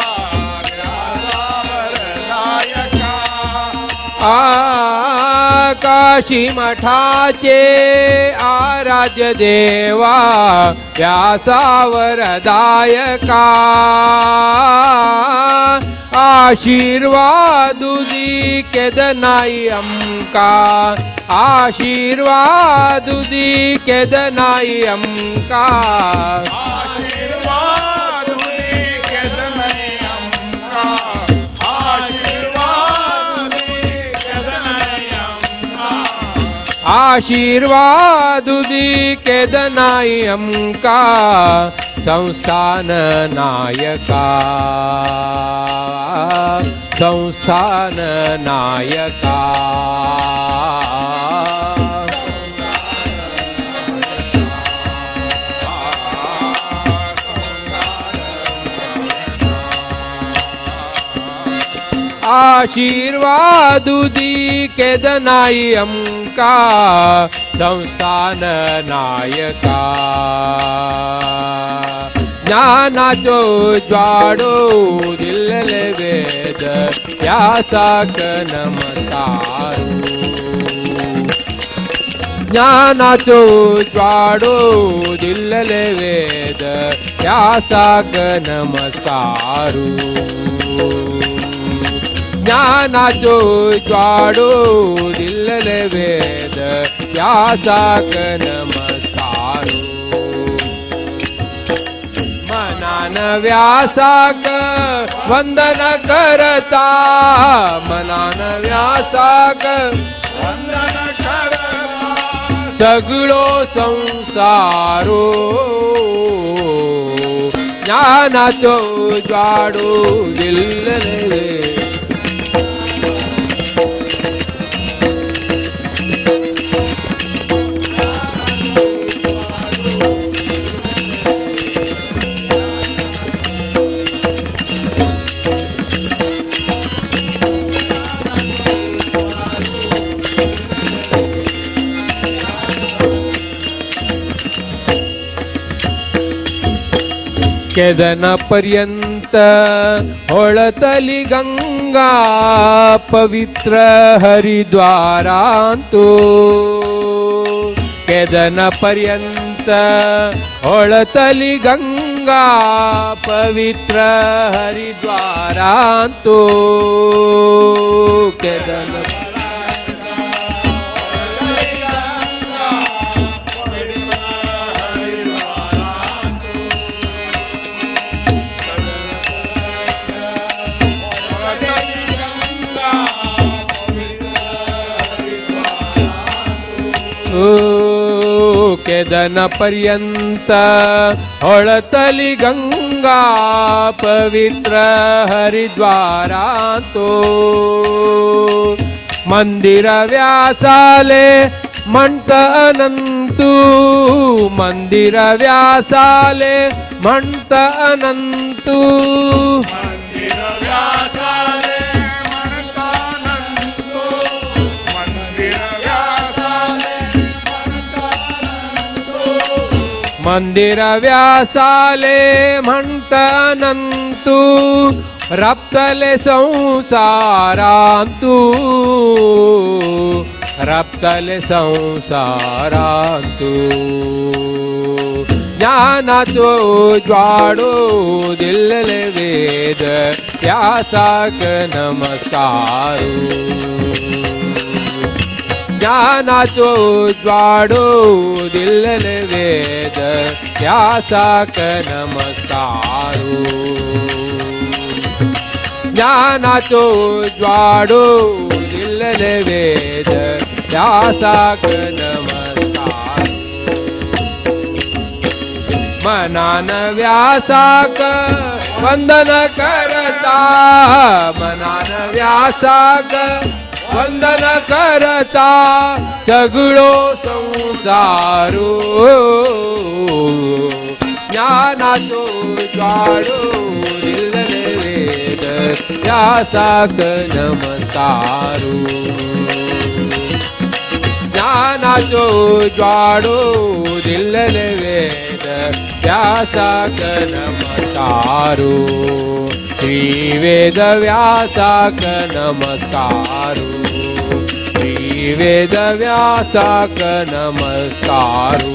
F: व्यासावरदायका.
E: काशी मठाचे आराध्य देवा व्यासावरदायका. आशीर्वादुदी केदनाई अमका, आशीर्वादुदी केदनाई अमका,
F: आशीर्वाद केदनाई अमका, आशीर्वाद
E: आशीर्वाद दी केदनाई अमका संस्थान नायका संस्थान नायका। आशीर्वाद दी केदनाई अमका संस्थान नायका। ज्ञानाचो ज्वाडो दिल्ले वेद व्यासाक नमस्कारू। ज्ञानाचो ज्वाडो दिल्ले वेद व्यासाक नमस्कारू। ज्ञानाचो ज्वाडो दिल्ले वेद व्यासाक नमस्कारू। मनान व्यासाक वंदन करता मनान व्यासाक वंदन करता सगळो संसारो। ज्ञानाचो ज्वाडो दिल्ले केदन पर्यंत होळतली गंगा पवित्र हरिद्वारांतु। केदन पर्यंत होळतली गंगा पवित्र हरिद्वारांतु। केदन केदन पर्यंत होळतली गंगा पवित्र हरिद्वारांतु। मंदिर व्यासाले म्हणत अनंतु मंदिर व्यासाले म्हणत अनंतु। मंदिर व्यासाले म्हणत अनंतु रप्तले संसारांतु रप्तले संसारांतु। ज्ञानाचो ज्वाडो दिल्ले वेद व्यासाक नमस्कारू। ज्ञानाचो ज्वाडो दिल्ले वेद व्यासाक नमस्कारू। ज्ञानाचो ज्वाडो दिल्ले वेद व्यासाक नमस्कारू। मनान व्यासाक वंदन करता मनान व्यासाक वंदन करता सगळो संसारो। ज्ञानाचो ज्वाडो दिल्ले वेद व्यासाक नमस्कारू। ज्ञानाचो ज्वाडो दिल्ले वेद व्यासाक नमस्कारू। श्री वेद व्यासाक नमस्कारू। श्री वेद व्यासाक नमस्कारू।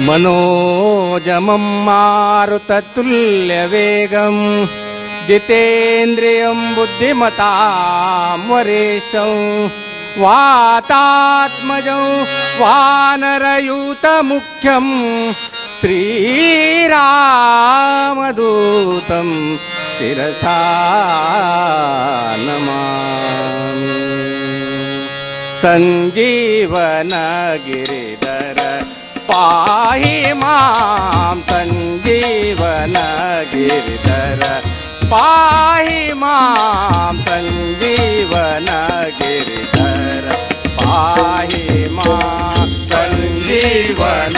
G: मनोजमं मारुततुल्यवेगं जितेन्द्रियं बुद्धिमतां वरिष्ठं वातात्मजं वानरयूतमुख्यं श्रीरामदूतं शिरसा नमामि। संजीवन गिरिधर पाहि मां, संजीवन गिरिधर पाहि मां, संजीवन गिरिधर पाहि मां, संजीवन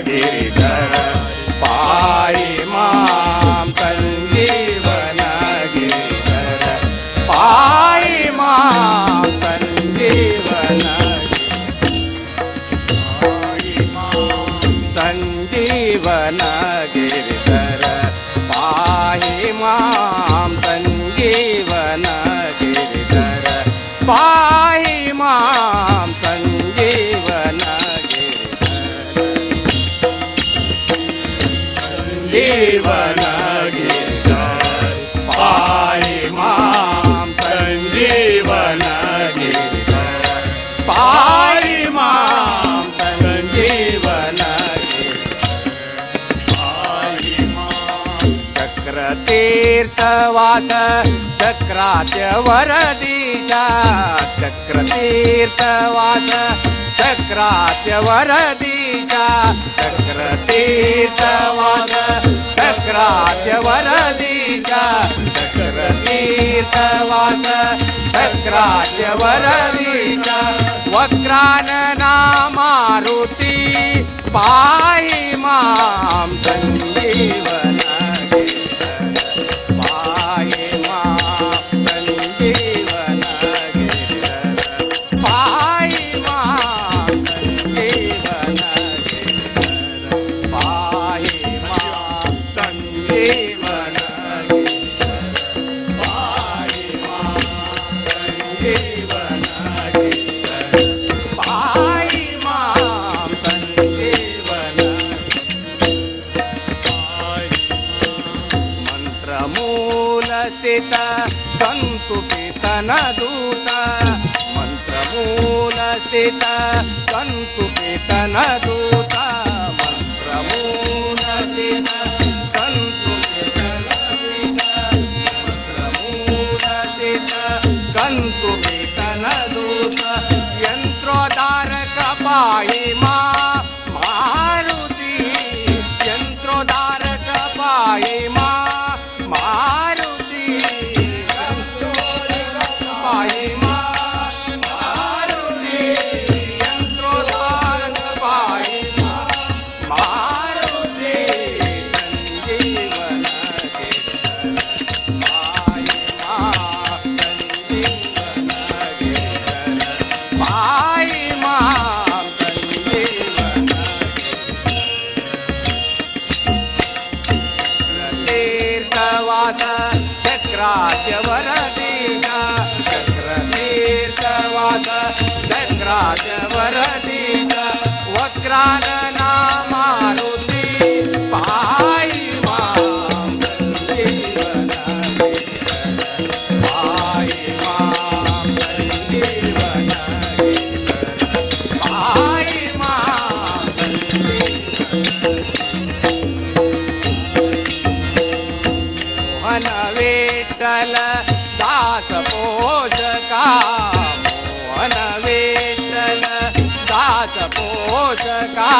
G: गिरिधर पाहि मां, संजीवन गिरिधर पाहि मां, संजीवन संजीवन गिरिधर पाहि मां, संजीवन गिरिधर पाहि मां, संजीवन गिरिधर संजीवन गिरिधर पाहि मां, संजीवन गिरिधर पाहि मां, संजीवन चक्रतीर्थवास चक्राद्य वरदीशा, चक्रतीर्थवास चक्राद्य वरदीशा, चक्रतीर्थवास चक्राद्य वरदीशा, चक्रतीर्थवास चक्राद्य वरदीशा, वक्रानना मारुती पाहि मां, संजीवन पाहि मां, संजीवन गिरिधर पाहि मां, संजीवन गिरिधर पाहि मां, संजीवन गिरिधर पाहि मां, संजीवन गिरिधर पाहि मां, संजीवन मंत्रमूलस्थित कंतुपितनदूत, मंत्रमूलस्थित कंतुपितनदूत, मंत्रमूलस्थित कंतुपितनदूत, मंत्रमूलस्थित कंतुपितनदूत, यंत्रोदारक पाहि मा मारुती, यंत्रोदारक पाहि मा मारुती, पाहि मा मारुती, यंत्रोदारक पाहि मा मारुती, संजीवन गिरिधर पाहि मा, संजीवन गिरिधर पाहि मा, संजीवन तीर्थवास चक्राद्य वरदीशा, चक्रतीर्थवास चक्राद्य वरदीशा, वक्रानना मारुती पाहि मां, संजीवन गिरिधर पाहि मां, संजीवन गिरिधर पाहि मां, संजीवन मोहन विठ्ठल दास पोषका, मोहन विठ्ठल दास पोषका,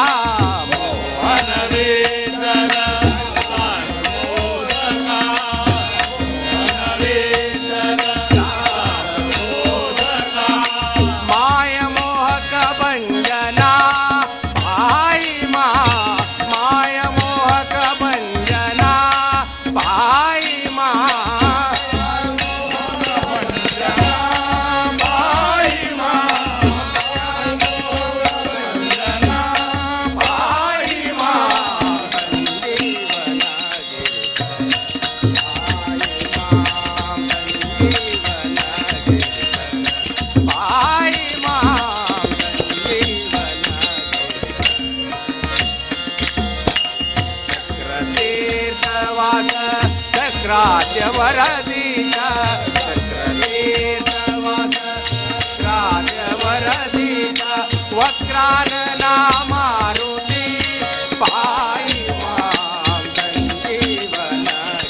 G: वक्रानना मारुती पाहि मां संजीवन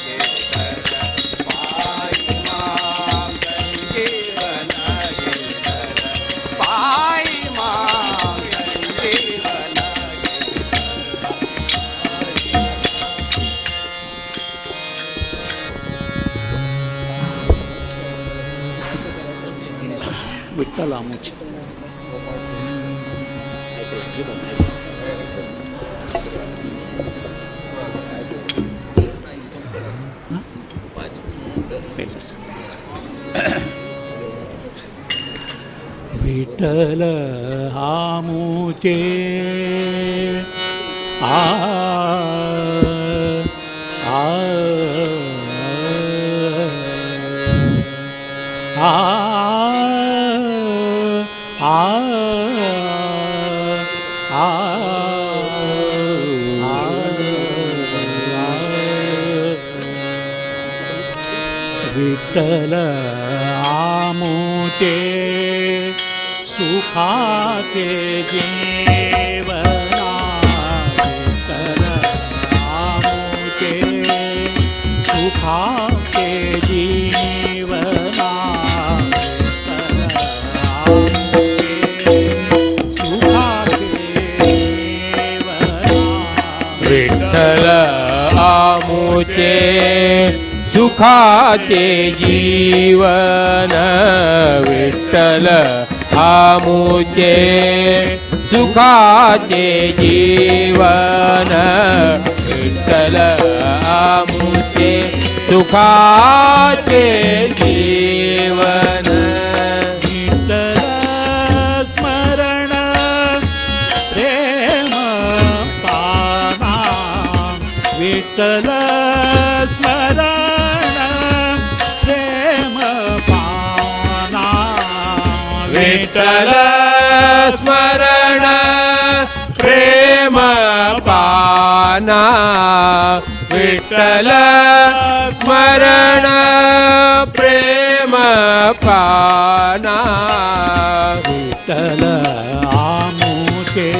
G: गिरधर पाहि मां संजीवन गिरधर पाहि मां संजीवन.
H: विठ्ठल आमुचे. विठ्ठल आमुचे आ आ आ आ आ विठ्ठल आमुचे सुखाचे जीवना. विठ्ठल आमुचे सुखाचे जीवना. विठ्ठल आमुचे सुखाचे जीवना.
E: विठ्ठल आमुचे सुखाचे जीवन. विठ्ठल आमुचे सुखाचे जीवन. विठ्ठल आमुचे सुखाचे जीवन.
H: विठ्ठल स्मरण प्रेम पाना. विठ्ठल स्मरण प्रेम पाना.
E: विठ्ठल स्मरण प्रेम पाना. विठ्ठल स्मरण प्रेम पाना.
H: विठ्ठल आमुचे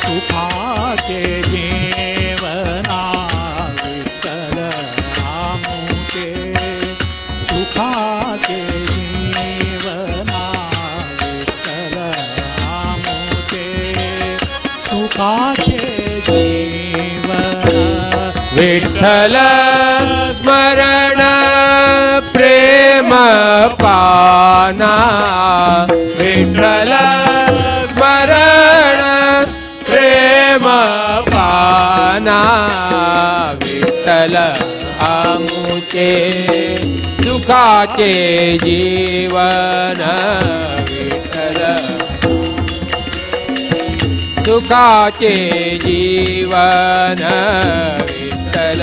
H: सुखाचे जीवना. विठ्ठल आमुचे सुखाचे जीवना. विठ्ठल आमुचे सुखाचे जीवना.
E: विठ्ठल स्मरण प्रेम पाना. विठ्ठल स्मरण प्रेम पाना. विठ्ठल आमुचे सुखाचे जीवन. विठ्ठल सुखाचे जीवन. विठ्ठल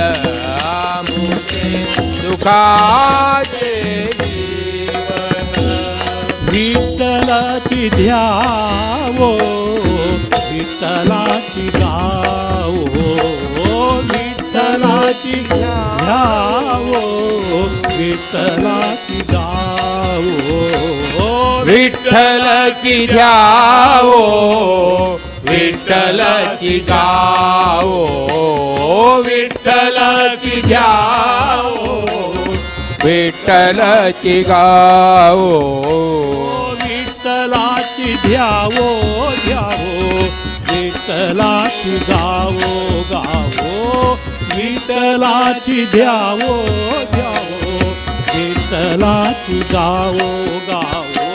E: आमुचे सुखाचे जीवन.
H: विठ्ठलाची ध्यावो विठ्ठलाची गावो. विठ्ठलाची ध्यावो विठ्ठलाची गावो.
E: विठ्ठलाची ध्यावो विठ्ठलाची गावो. विठ्ठलाची ध्यावो विठ्ठलाची गावो.
H: विठ्ठलाची ध्यावो ध्यावो विठ्ठलाची गावो गावो. विठ्ठलाची ध्यावो ध्यावो विठ्ठलाची गावो गावो.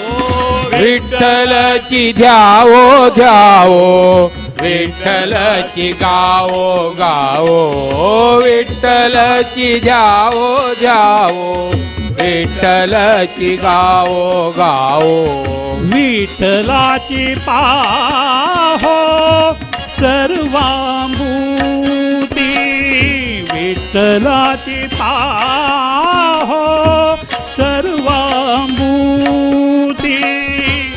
E: विठ्ठलाची ध्यावो ध्यावो विठ्ठलाची गावो गावो. विठ्ठलाची ध्यावो ध्यावो विठ्ठलाची गावो गावो.
H: विठ्ठलाची पाहो सर्वांभूती. विठ्ठलाची पाहो सर्वांभूती.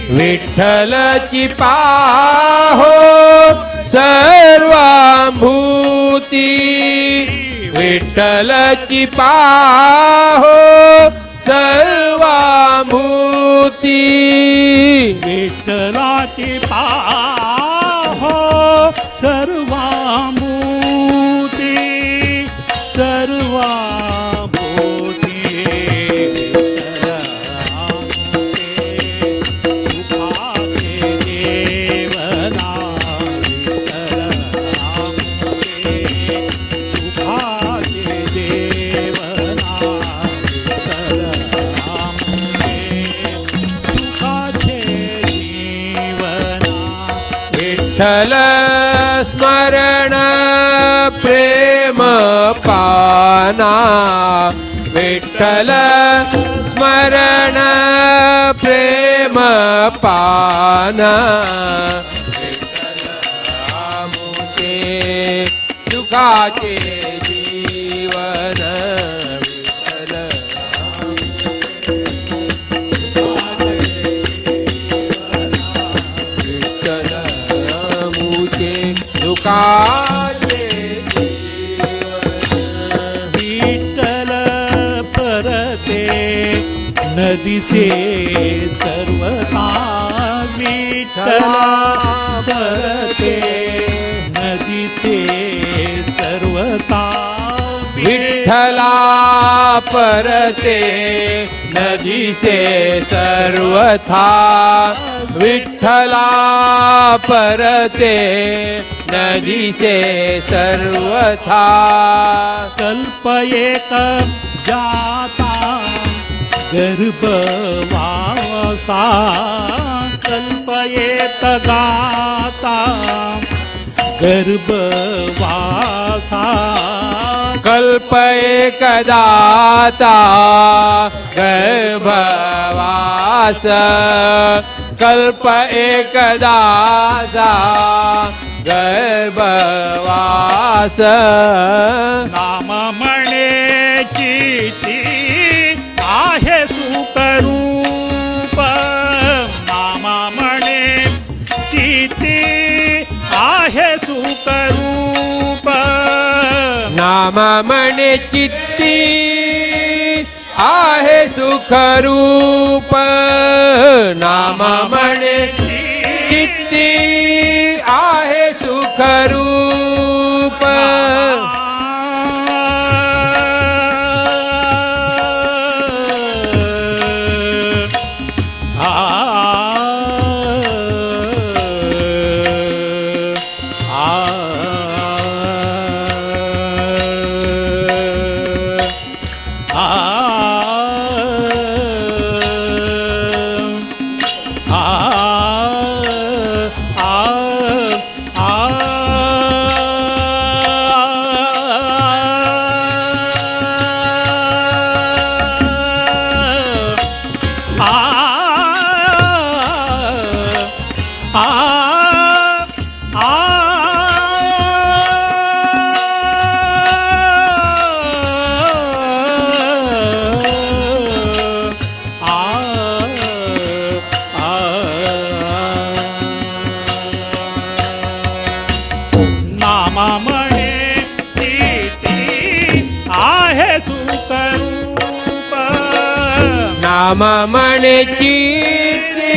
E: विठ्ठलाची पाहो सर्वांभूती. विठ्ठलाची पाहो सर्वांभूती. मूर्ती
H: विठ्ठलाची पाहो सर्वामूर्ती सर्वामूर्ती सुखाचे देवना सुखाचे देवना सुखाचे जीवना.
E: विठ्ठल स्मरण प्रेम पाना विठ्ठल स्मरण प्रेम पाना विठ्ठल आमुचे सुखाचे जीवन विठ्ठल विठ्ठल आमुचे सुखाचे जीवन.
H: विठ्ठल परते नदीसे सर्वता विठ्ठल परते नदीसे सर्वता
E: विठ्ठला परते नदीसे सर्वथा विठ्ठला परते नदीसे सर्वथा.
H: कल्प एक जाता गर्भवासा कल्प एक गाता गर्भवासा
E: कल्प एक दाता गर्भवास कल्प एक दाता गर्भवास.
H: नाम म्हणे चिती आहे सुखरूप नाम म्हणे चिती आहे सुखरूप
E: नाम म्हणे चित्ती आहे सुखरूप नाम म्हणे चित्ती आहे सुखरूप. नाम म्हणे चित्ती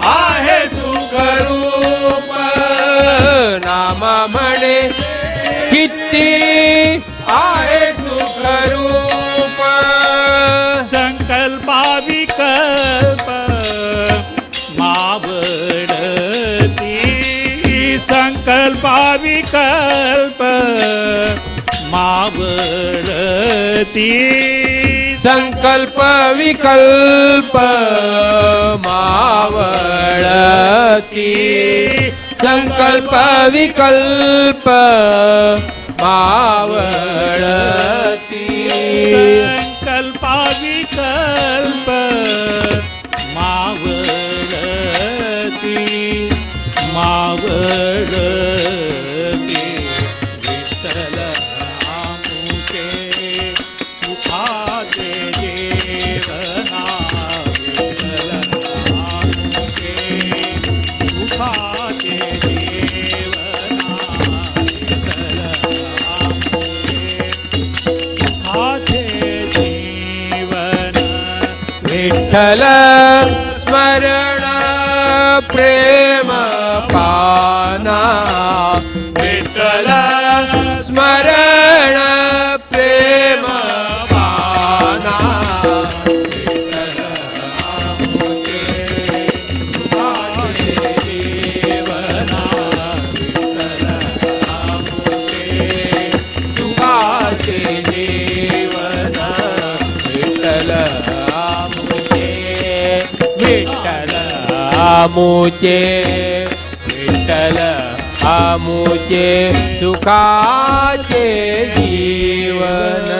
E: आहे सुखरूप नाम म्हणे चित्ती आहे सुखरूप.
H: संकल्पा विकल्प मावडती संकल्पा विकल्प मावडती
E: संकल्प विकल्प मावळती संकल्प विकल्प मावळती
H: संकल्प विकल्प मावळती मावळती विठ्ठल आमुचे सुखाचे देवना विठ्ठल आमुचे सुखाचे देवना विठ्ठल आमुचे सुखाचे जीवन विठ्ठल.
E: विठ्ठल स्मरण प्रेम पाना विठ्ठल स्मरण प्रेम पाना विठ्ठल आमुचे सुखाचे जीवना विठ्ठल आमुचे सुखाचे जीवना विठ्ठल आमुचे विठ्ठल आमुचे विठ्ठल आमुचे सुखाचे जीवन.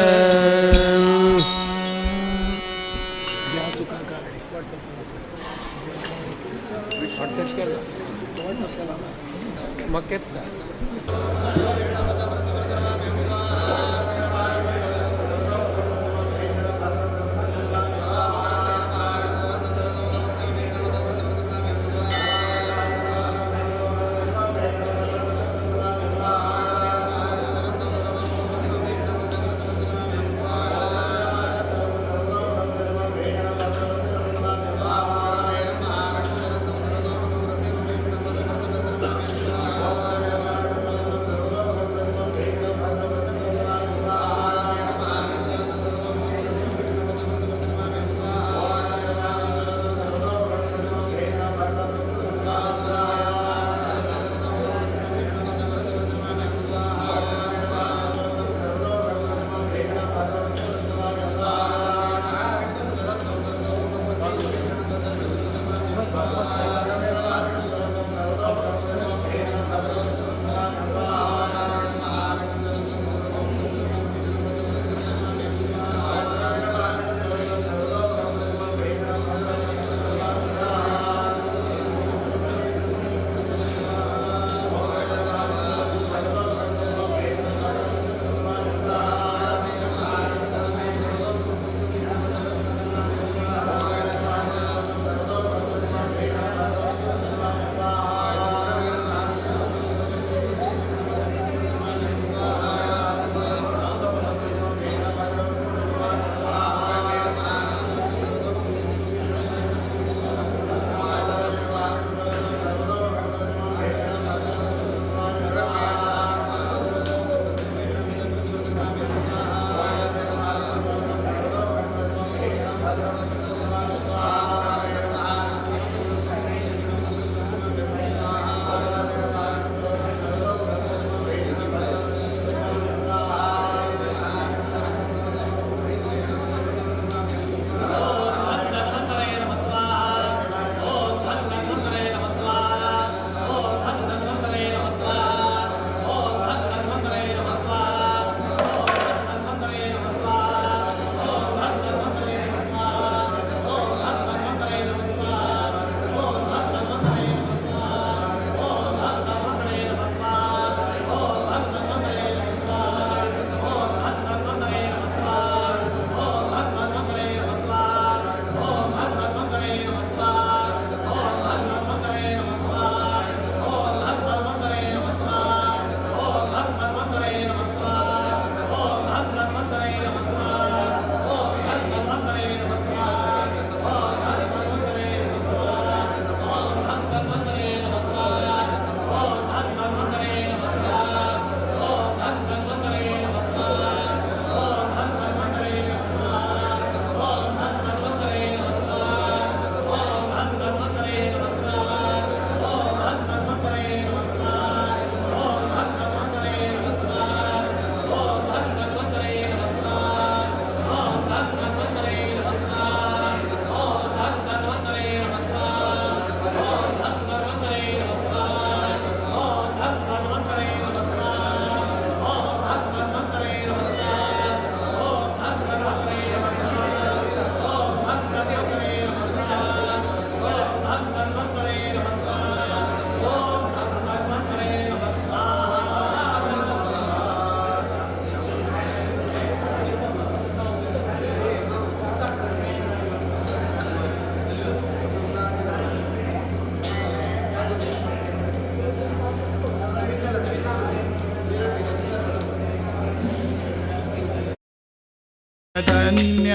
F: धन्य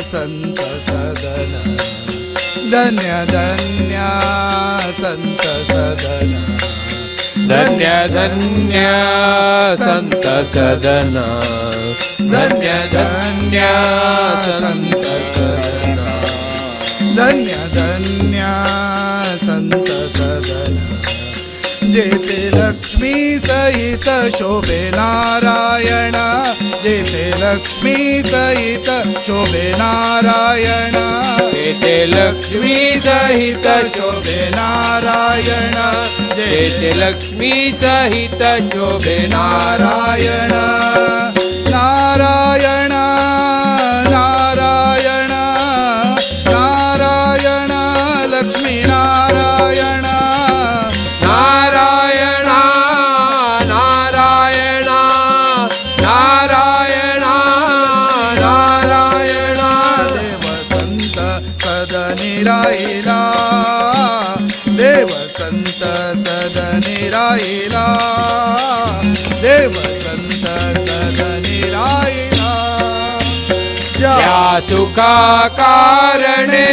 F: संत सदन
D: धन्य धन्य संत सदन,
E: धन्य धन्य संत सदन, धन्य धन्य संत सदन,
D: धन्य धन्य संत सदन। जेथे लक्ष्मी सहित शोभे नारायण, जेथे लक्ष्मी सहित शोभे नारायण,
E: जेथे लक्ष्मी सहित
D: शोभे नारायण,
E: जेथे लक्ष्मी सहित शोभे
D: नारायण। नारायण नारायण नारायण लक्ष्मी नारायण,
E: नारायण नारायण नारायण नारायण।
D: देव संत सदनी राहिला, देव संत सदनी राहिला, देव संत सदनी राहिला।
E: या सुखा कारणे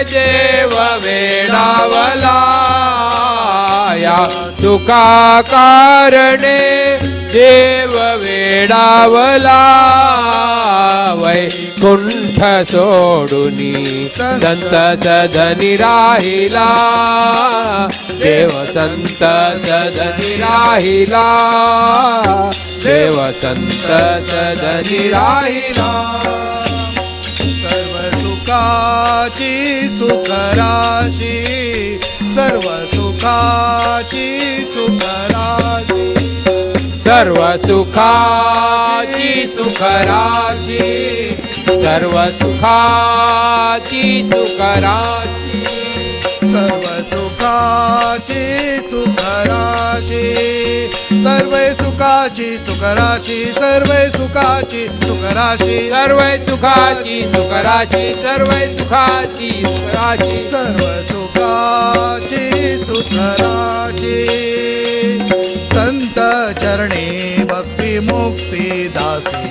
E: देव वेडावला, या सुखा कारणे देव वेडावला। वैकुंठ सोडुनी संत सदनी राहिला, देव संत सदनी राहिला, देव संत सदनी राहिला।
D: सर्व सुखाची सुखराशी, सर्व सुखाची सुखराशी,
E: सर्व सुखाची सुखराशी, सर्व सुखाची सुखराशी,
D: सर्व सुखाची सुखराशी, सर्व सुखाची सुखराशी, सर्व सुखाची सुखराशी,
E: सर्व सुखाची सुखराशी, सर्व सुखाची सुखराशी,
D: सर्व सुखाची सुखराशी। संत चरणी भक्ती मुक्ती दासी,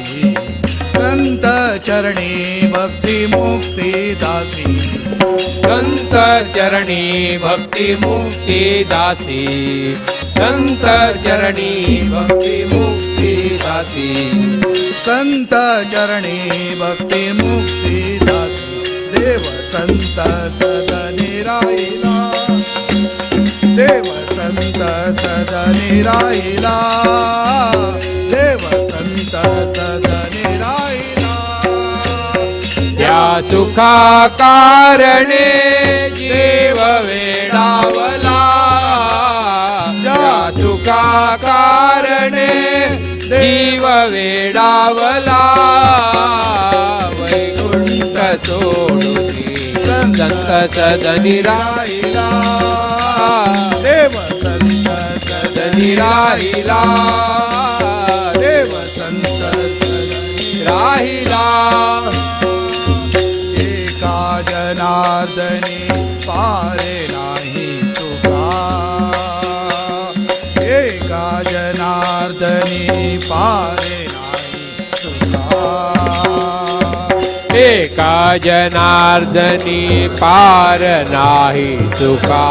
D: संत चरणी भक्ती मुक्ती दासी,
E: संत चरणी भक्ती मुक्ती दासी, संत चरणी भक्ती मुक्ती दासी,
D: संत चरणी भक्ती मुक्ती दासी। देव संत सदनी राहिला, देव संत सदनी राहिला, देव संत सदनी राहिला।
E: या सुखा कारणे जीव वेडावला, या सुखा कारणे जीव वेडावला। वैकुंठ सोडुनी संत सदनी
D: राहिला, देव संत
E: सदनी राहिला,
D: देव संत सदनी
E: राहिला।
D: एका जनार्दनी पारे नाही सुखा, एका जनार्दनी पारे नाही सुखा,
E: एका जनार्दनी पार नाही सुखा।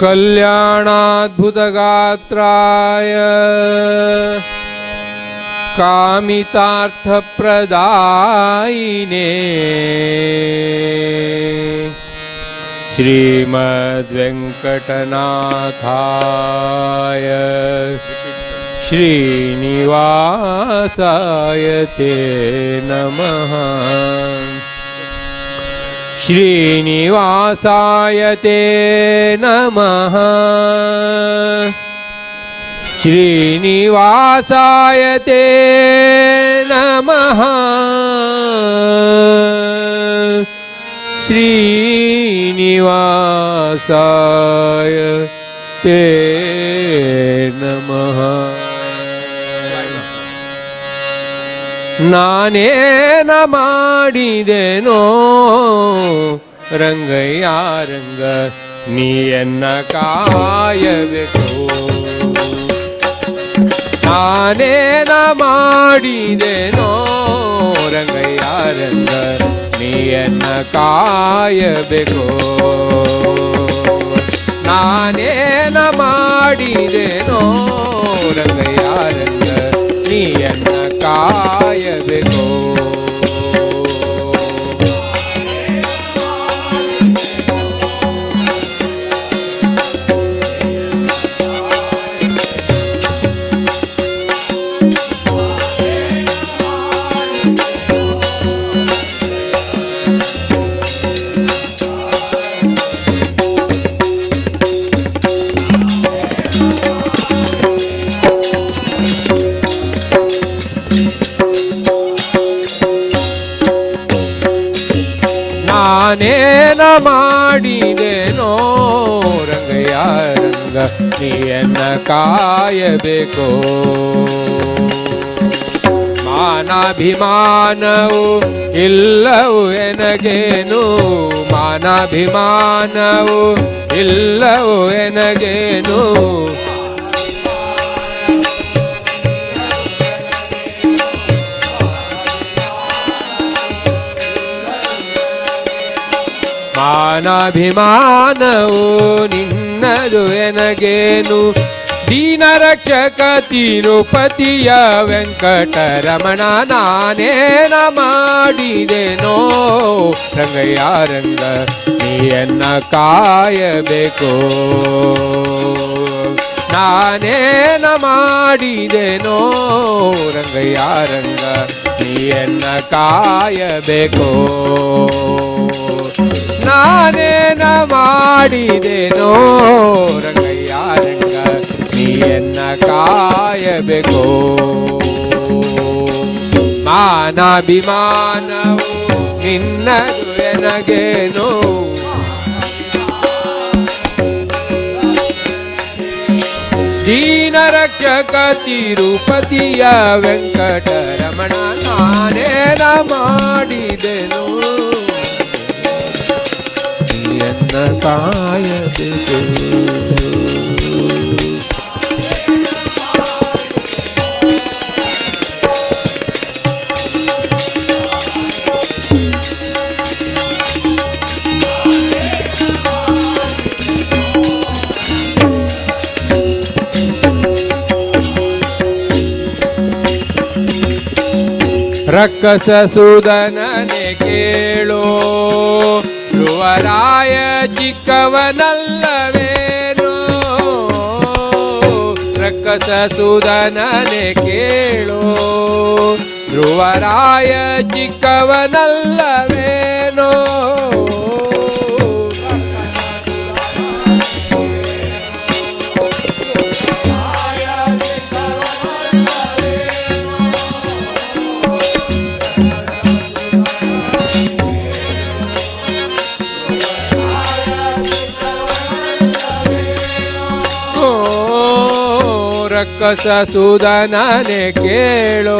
E: कल्याणाद्भुतगात्राय कामितार्थप्रदायिने श्रीमद्वेङ्कटनाथाय श्रीनिवासाय ते नमः। श्रीनिवासाय ते नमः। श्रीनिवासाय ते नमः। श्रीनिवासाय ते नमः। ನಾನೇನ ಮಾಡಿದೆನೋ ರಂಗಯ್ಯ ರಂಗ ನೀಯನ್ನ ಕಾಯಬೇಕು. ನಾನೇನ ಮಾಡಿದೆನೋ ರಂಗಯ್ಯ ರಂಗ ನೀಯನ್ನ ಕಾಯಬೇಕು. ನಾನೇನ ಮಾಡಿದೆನೋ ರಂಗಯ್ಯ ರಂಗ ನೀಯನ್ನ ಕಾಯಬೇಕು. ನಾನೇನ ಮಾಡಿದೆನೋ ರಂಗಯ್ಯ ರಂಗ ನೀಯನ್ನ ಕಾಯಬೇಕು. ಮಾನಾಭಿಮಾನವು ಇಲ್ಲವು ಎನಗೇನು, ಮಾನಾಭಿಮಾನವು ಇಲ್ಲವು ಎನಗೇನು. ಮಾನಾಭಿಮಾನವು ನಿನ್ನದು ಎನಗೇನು. ದೀನರಕ್ಷಕ ತಿರುಪತಿಯ ವೆಂಕಟರಮಣ ನಾನೇನ ಮಾಡಿದೆನೋ ರಂಗಯ್ಯ ರಂಗ ನೀಯನ್ನ ಕಾಯಬೇಕು. ನಾನೇನ ಮಾಡಿದೆನೋ ರಂಗಯ್ಯ ರಂಗ ನೀಯನ್ನ ಕಾಯಬೇಕು. ನಾನೇನ ಮಾಡಿದೆನೋ ರಂಗಯ್ಯ ರಂಗ ನೀಯನ್ನ ಕಾಯಬೇಕು. ಮಾನಾಭಿಮಾನವು ನಿನ್ನದು ಎನಗೇನು. ದೀನರಕ್ಷಕ ತಿರುಪತಿಯ ವೆಂಕಟರಮಣ ನಾನೇನ ಮಾಡಿದೆನು ನೀಯನ್ನ ಕಾಯಬೇಕು. ರಕ್ಕಸ ಸುದನನೆ ಕೇಳೋ ಧ್ರುವರಾಯ ಚಿಕ್ಕವನಲ್ಲವೇನೋ. ರಕ್ಕಸ ಸುದನನೆ ಕೇಳೋ ಧ್ರುವರಾಯ ಚಿಕ್ಕವನಲ್ಲವೇನೋ. ರಕ್ಕಸ ಸುದನನೆ ಕೇಳೋ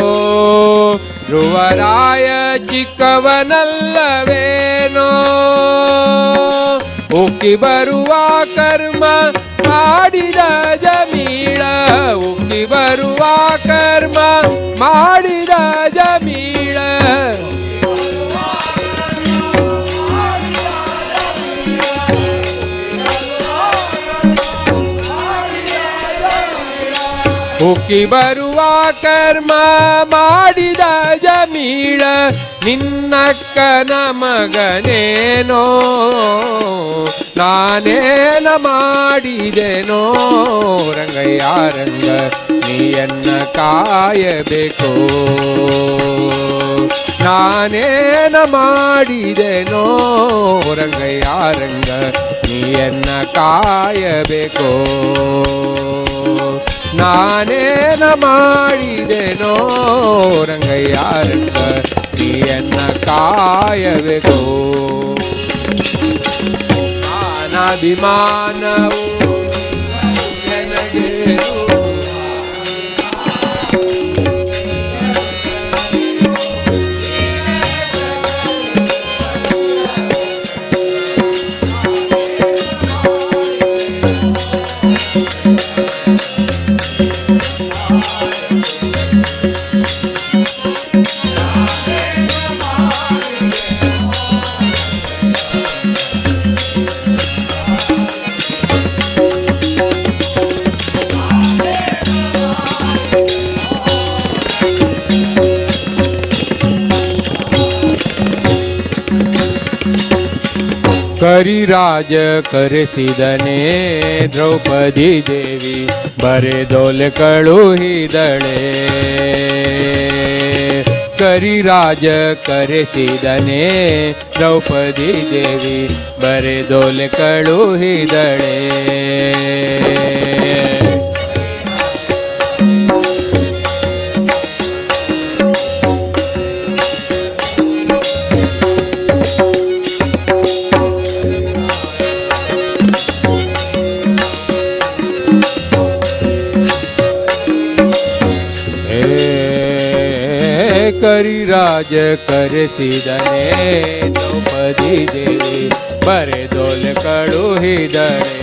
E: ಧ್ರುವರಾಯ ಚಿಕ್ಕವನಲ್ಲವೇನೋ. ಉಕ್ಕಿ ಬರುವ ಕರ್ಮ ಮಾಡಿದ ಜಮೀಳ, ಉಕ್ಕಿ ಬರುವ ಕರ್ಮ ಮಾಡಿದ ಜಮೀಳ. ಉಕ್ಕಿ ಬರುವ ಕರ್ಮ ಮಾಡಿದ ಜಮೀಳ ನಿನ್ನಕ್ಕನ ಮಗನೇನೋ, ನಾನೇನ ಮಾಡಿದೆನೋ ರಂಗಯ್ಯ ರಂಗ ನೀಯನ್ನ ಕಾಯಬೇಕು, ನಾನೇನ ಮಾಡಿದೆನೋ ರಂಗಯ್ಯ ರಂಗ ನೀಯನ್ನ ಕಾಯಬೇಕು, ನಾನೇನ ಮಾಡಿದೆನೋ ರಂಗಯ್ಯ ರಂಗ ನೀಯನ್ನ ಕಾಯಬೇಕು. ಮಾನಾಭಿಮಾನವು ನನಗೆ ಕರಿರಾಜ ಕರೆಸಿದನೇ ದ್ರೌಪದಿ ದೇವಿ ಬರೆದೊಲೆ ಕಳುಹಿದಳೆ, ಕರಿರಾಜ ಕರೆಸಿದನೇ ದ್ರೌಪದಿ ದೇವಿ ಬರೆದೊಲೆ ಕಳುಹಿದಳೆ. ಕರಿರಾಜ ಕರೆಸಿದನೇ ದ್ರೌಪದಿ ದೇವಿ ಬರೆದೊಲೆ ಕಳುಹಿದಳೆ,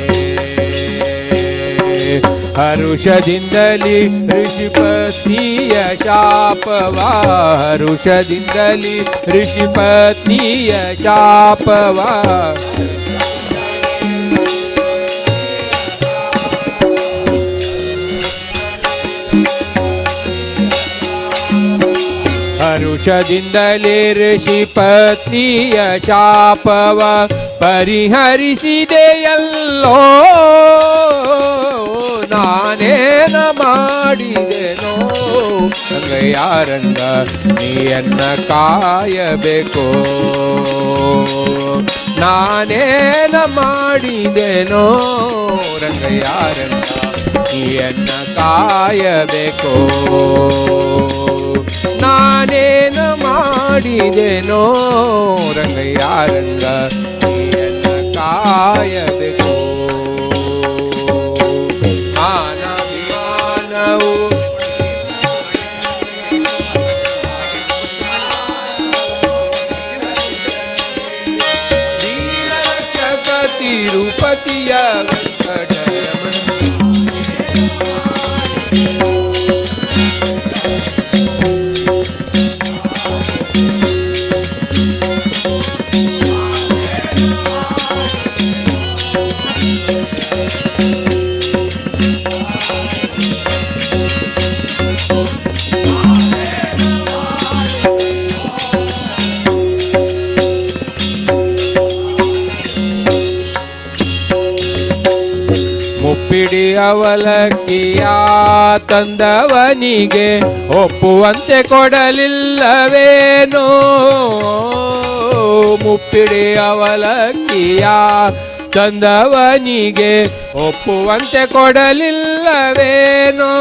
E: ಹರುಷದಿಂದಲಿ ಋಷಿಪತ್ನಿಯ ಶಾಪವ, ಹರುಷದಿಂದಲಿ ಋಷಿಪತ್ನಿಯ ಶಾಪವ, ಹರುಷದಿಂದಲೇ ಋಷಿ ಪತ್ನಿಯ ಶಾಪವ ಪರಿಹರಿಸಿದೆಯಲ್ಲೋ, ನಾನೇನ ಮಾಡಿದೆನೋ ರಂಗಯ್ಯ ರಂಗ ನೀಯನ್ನ ಕಾಯಬೇಕು, ನಾನೇನ ಮಾಡಿದೆನೋ ರಂಗಯ್ಯ ರಂಗ ನೀಯನ್ನ ಕಾಯಬೇಕು, ನಾನೇನ ಮಾಡಿದೆನೋ ರಂಗಯ್ಯ ರಂಗ ನೀಯನ್ನ ಕಾಯಬೇಕು. ಮಾನಾಭಿಮಾನವು ದೀನರಕ್ಷಕ ತಿರುಪತಿಯ ವೆಂಕಟರಮಣ. ಮುಪ್ಪಿಡಿ ಅವಲಕ್ಕಿಯ ತಂದವನಿಗೆ ಒಪ್ಪುವಂತೆ ಕೊಡಲಿಲ್ಲವೇನೋ, ಮುಪ್ಪಿಡಿ ಅವಲಕ್ಕಿಯ ತಂದವನಿಗೆ ಒಪ್ಪುವಂತೆ ಕೊಡಲಿಲ್ಲವೇನೋ,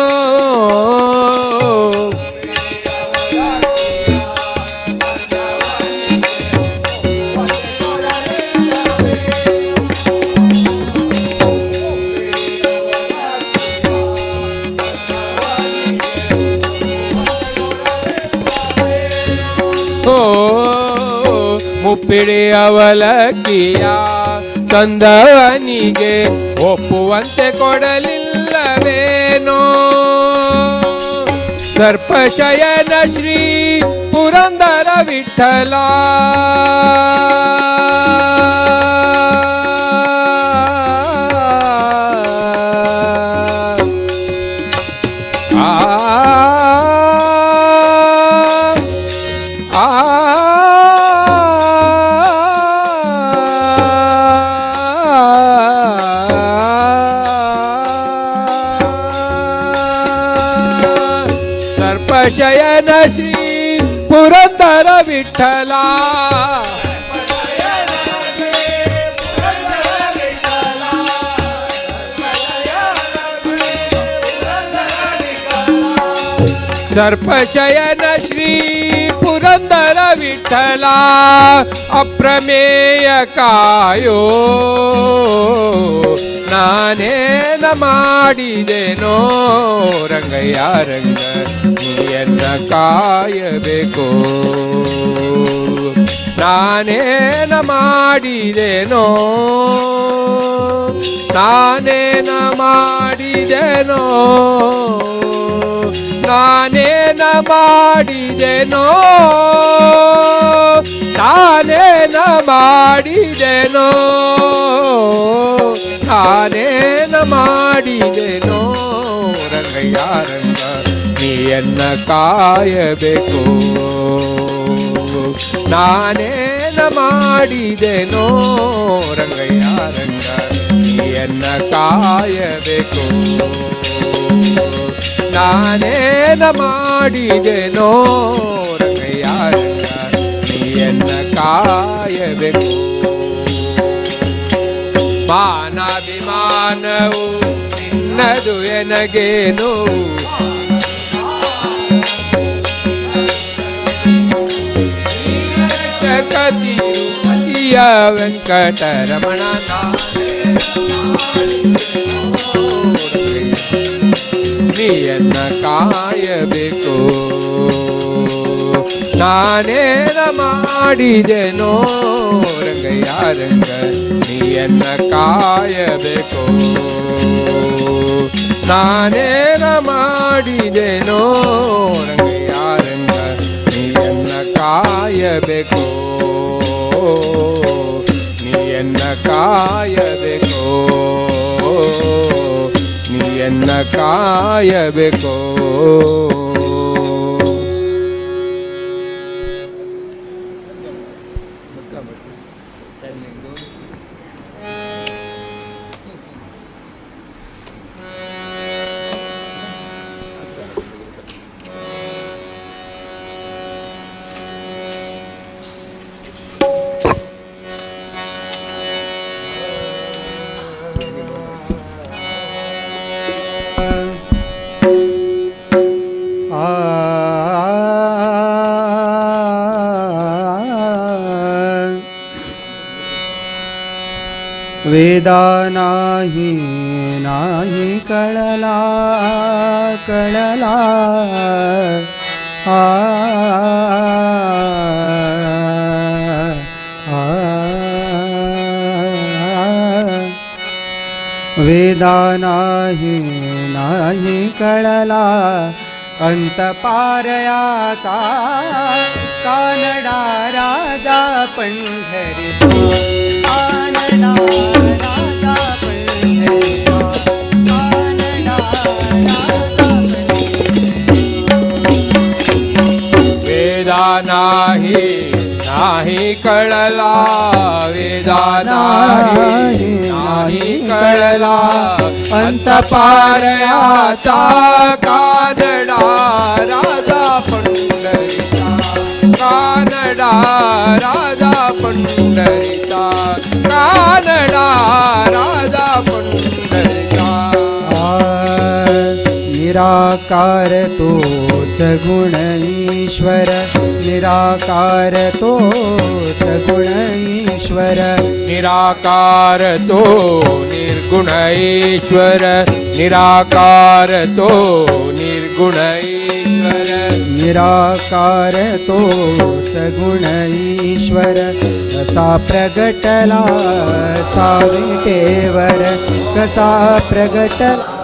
E: ಮುಪ್ಪಿಡಿ ಅವಲಕ್ಕಿಯ ತಂದವನಿಗೆ ಒಪ್ಪುವಂತೆ ಕೊಡಲಿಲ್ಲವೇನೋ, ಸರ್ಪಶಯನ ಶ್ರೀ ಪುರಂದರ ವಿಠಲ सर्पशयन श्री पुरंदर विठ्ठला सर्पशयन श्री पुरंदर विठ्ठला अप्रमेय कायो ನಾನೇನ ಮಾಡಿದೆನೋ ರಂಗಯ್ಯ ರಂಗ ನೀಯನ್ನ ಕಾಯಬೇಕು ನಾನೇನ ಮಾಡಿದೆನೋ ನಾನೇನ ಮಾಡಿದೆನೋ ನಾನೇನ ಮಾಡಿದೆನೋ ನಾನೇನ ಮಾಡಿದೆನೋ ನಾನೇನ ಮಾಡಿದೆನೋ ರಂಗಯ್ಯ ರಂಗ ನೀಯನ್ನ ಕಾಯಬೇಕು ನಾನೇನ ಮಾಡಿದೆನೋ ರಂಗಯ್ಯ ರಂಗ ನೀಯನ್ನ ಕಾಯಬೇಕು ನಾನೇನ ಮಾಡಿದೆನೋ ರಂಗಯ್ಯ ರಂಗ ನೀಯನ್ನ ಕಾಯಬೇಕು ಮಾನಾಭಿಮಾನವು ನಿನ್ನದು ಎನಗೇನು ತಿರುಪತಿಯ ವೆಂಕಟರಮಣ ನೀಯನ್ನ ಕಾಯಬೇಕು ನಾನೇನ ಮಾಡಿದೆನೋ ರಂಗಯ್ಯ ರಂಗ ನೀಯನ್ನ ಕಾಯಬೇಕು ನಾನೇನ ಮಾಡಿದೆನೋ ರಂಗಯ್ಯ ರಂಗ ನೀಯನ್ನ ಕಾಯಬೇಕು ನೀಯನ್ನ ಕಾಯಬೇಕು ನೀಯನ್ನ ಕಾಯಬೇಕು.
I: वेदा नाही नाही कळला कळला आ आ वेदा नाही नाही कळला अंत पारयाचा कानडा राजा पंढरी कानडा राजा पंढरी कानडा राजा
E: वेदा नाही नाही कळला वेदा नाही नाही कळला अंत पारयाचा कानडा राजा पंढरीचा कानडा राजा पंढरीचा कानडा राजा पंढरीचा.
I: निराकार तो सगुण ईश्वर निराकार तो सगुण ईश्वर
E: निराकार तो निर्गुण ईश्वर निराकार तो निर्गुण ईश्वर
I: निराकार तो सगुण ईश्वर कसा प्रगटला सा विटेवर कसा प्रगटला.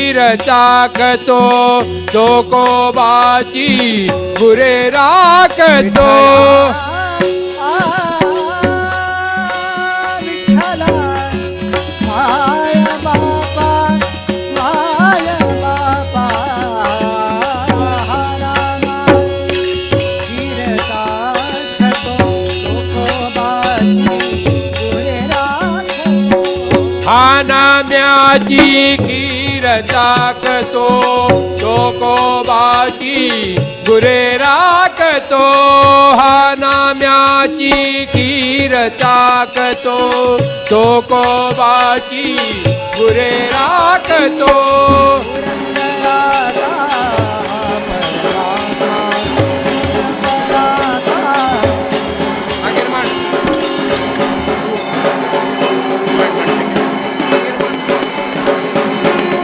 E: खीर चाखतो चोकोबाची गुरे राखतो.
G: विठ्ठला my बापा my बापा रामा खीर चाखतो चोकोबाची गुरे राखतो.
E: हा नाम्याची खीर चाखतो चोकोबाची गुरे राखतो. हा नाम्याची खीर चाखतो चोकोबाची गुरे राखतो.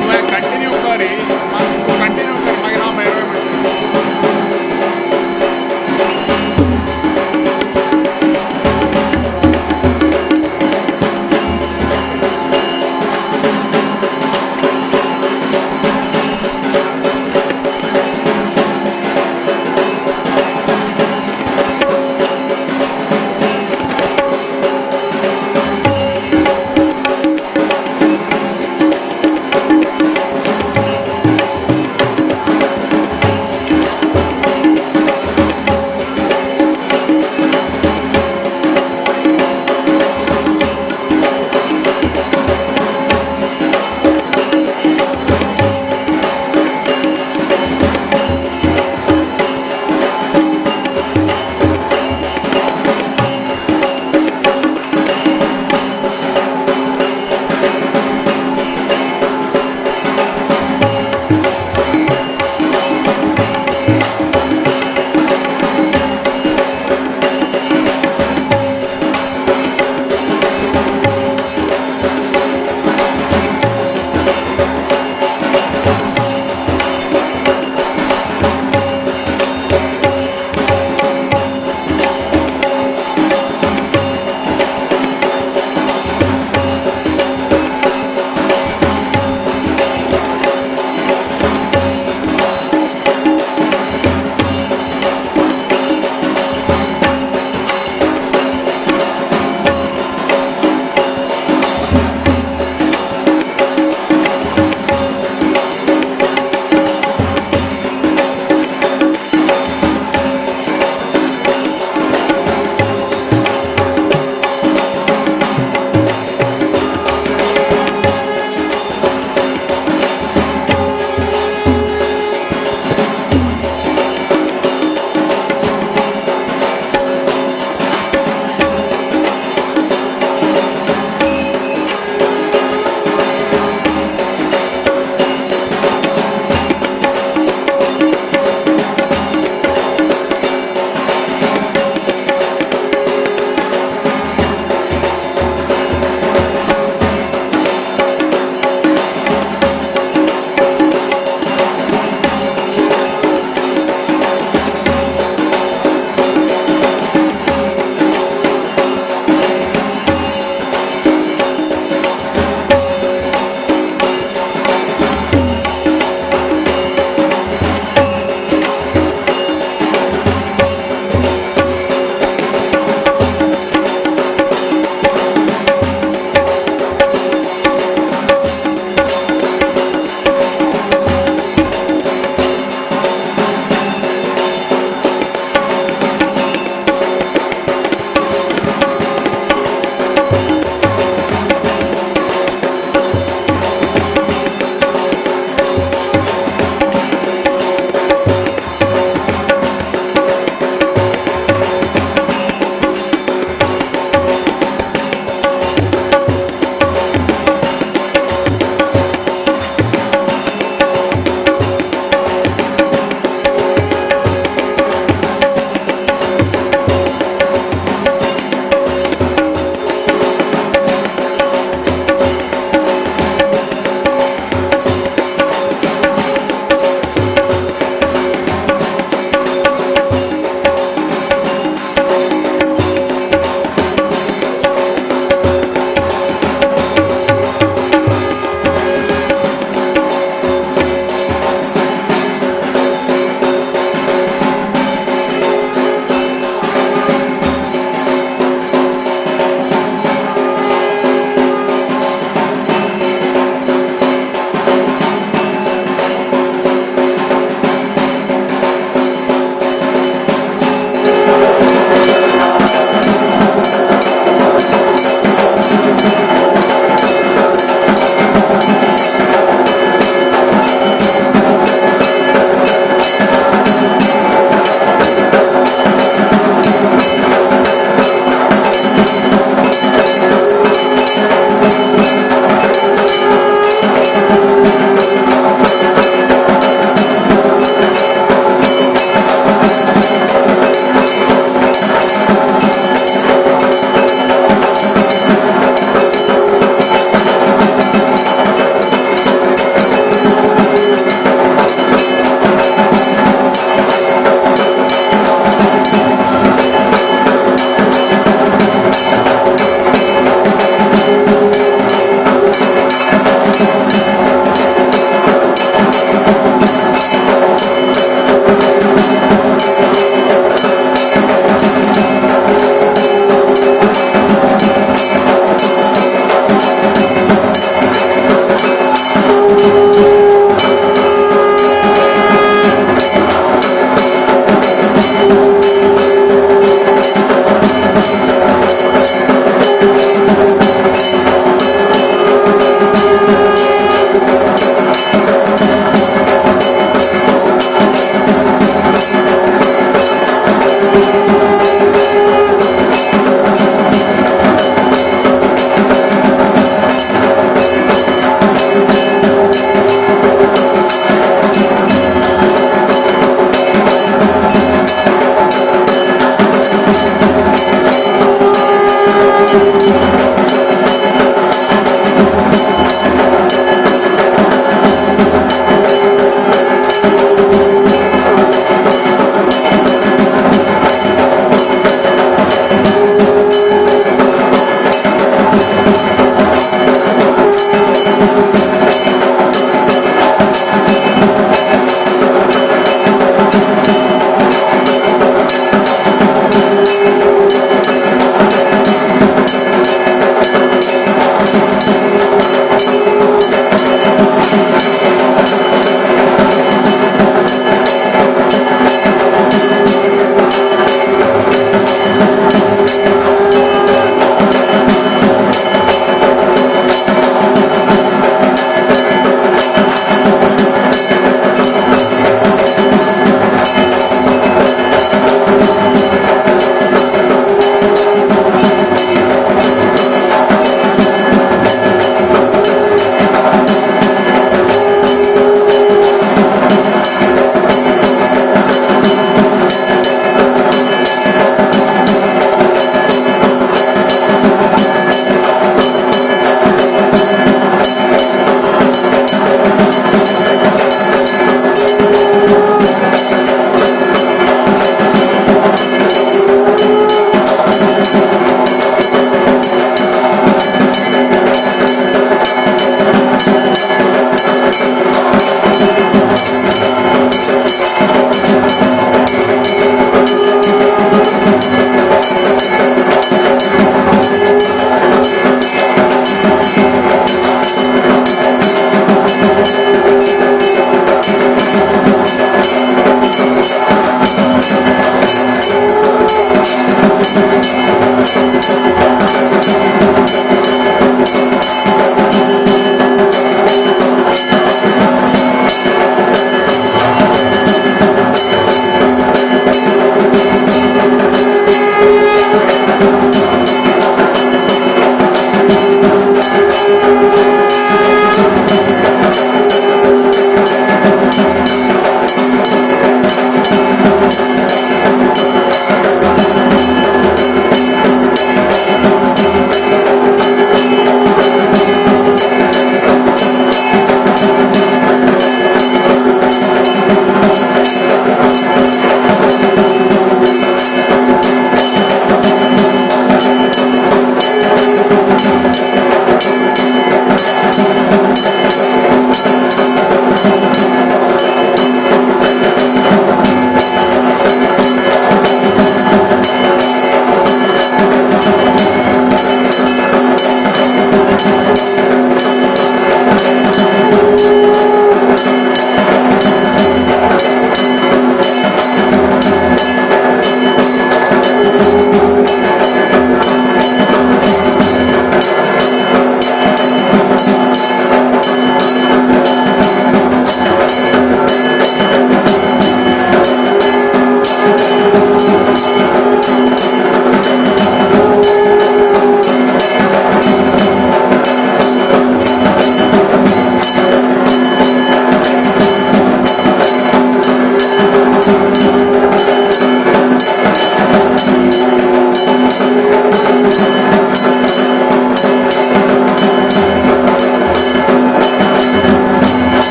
F: तुवें कंटिन्यू कर तूं कंटिन्यू कर मागीर हांव मेळ्ळो म्हणटा.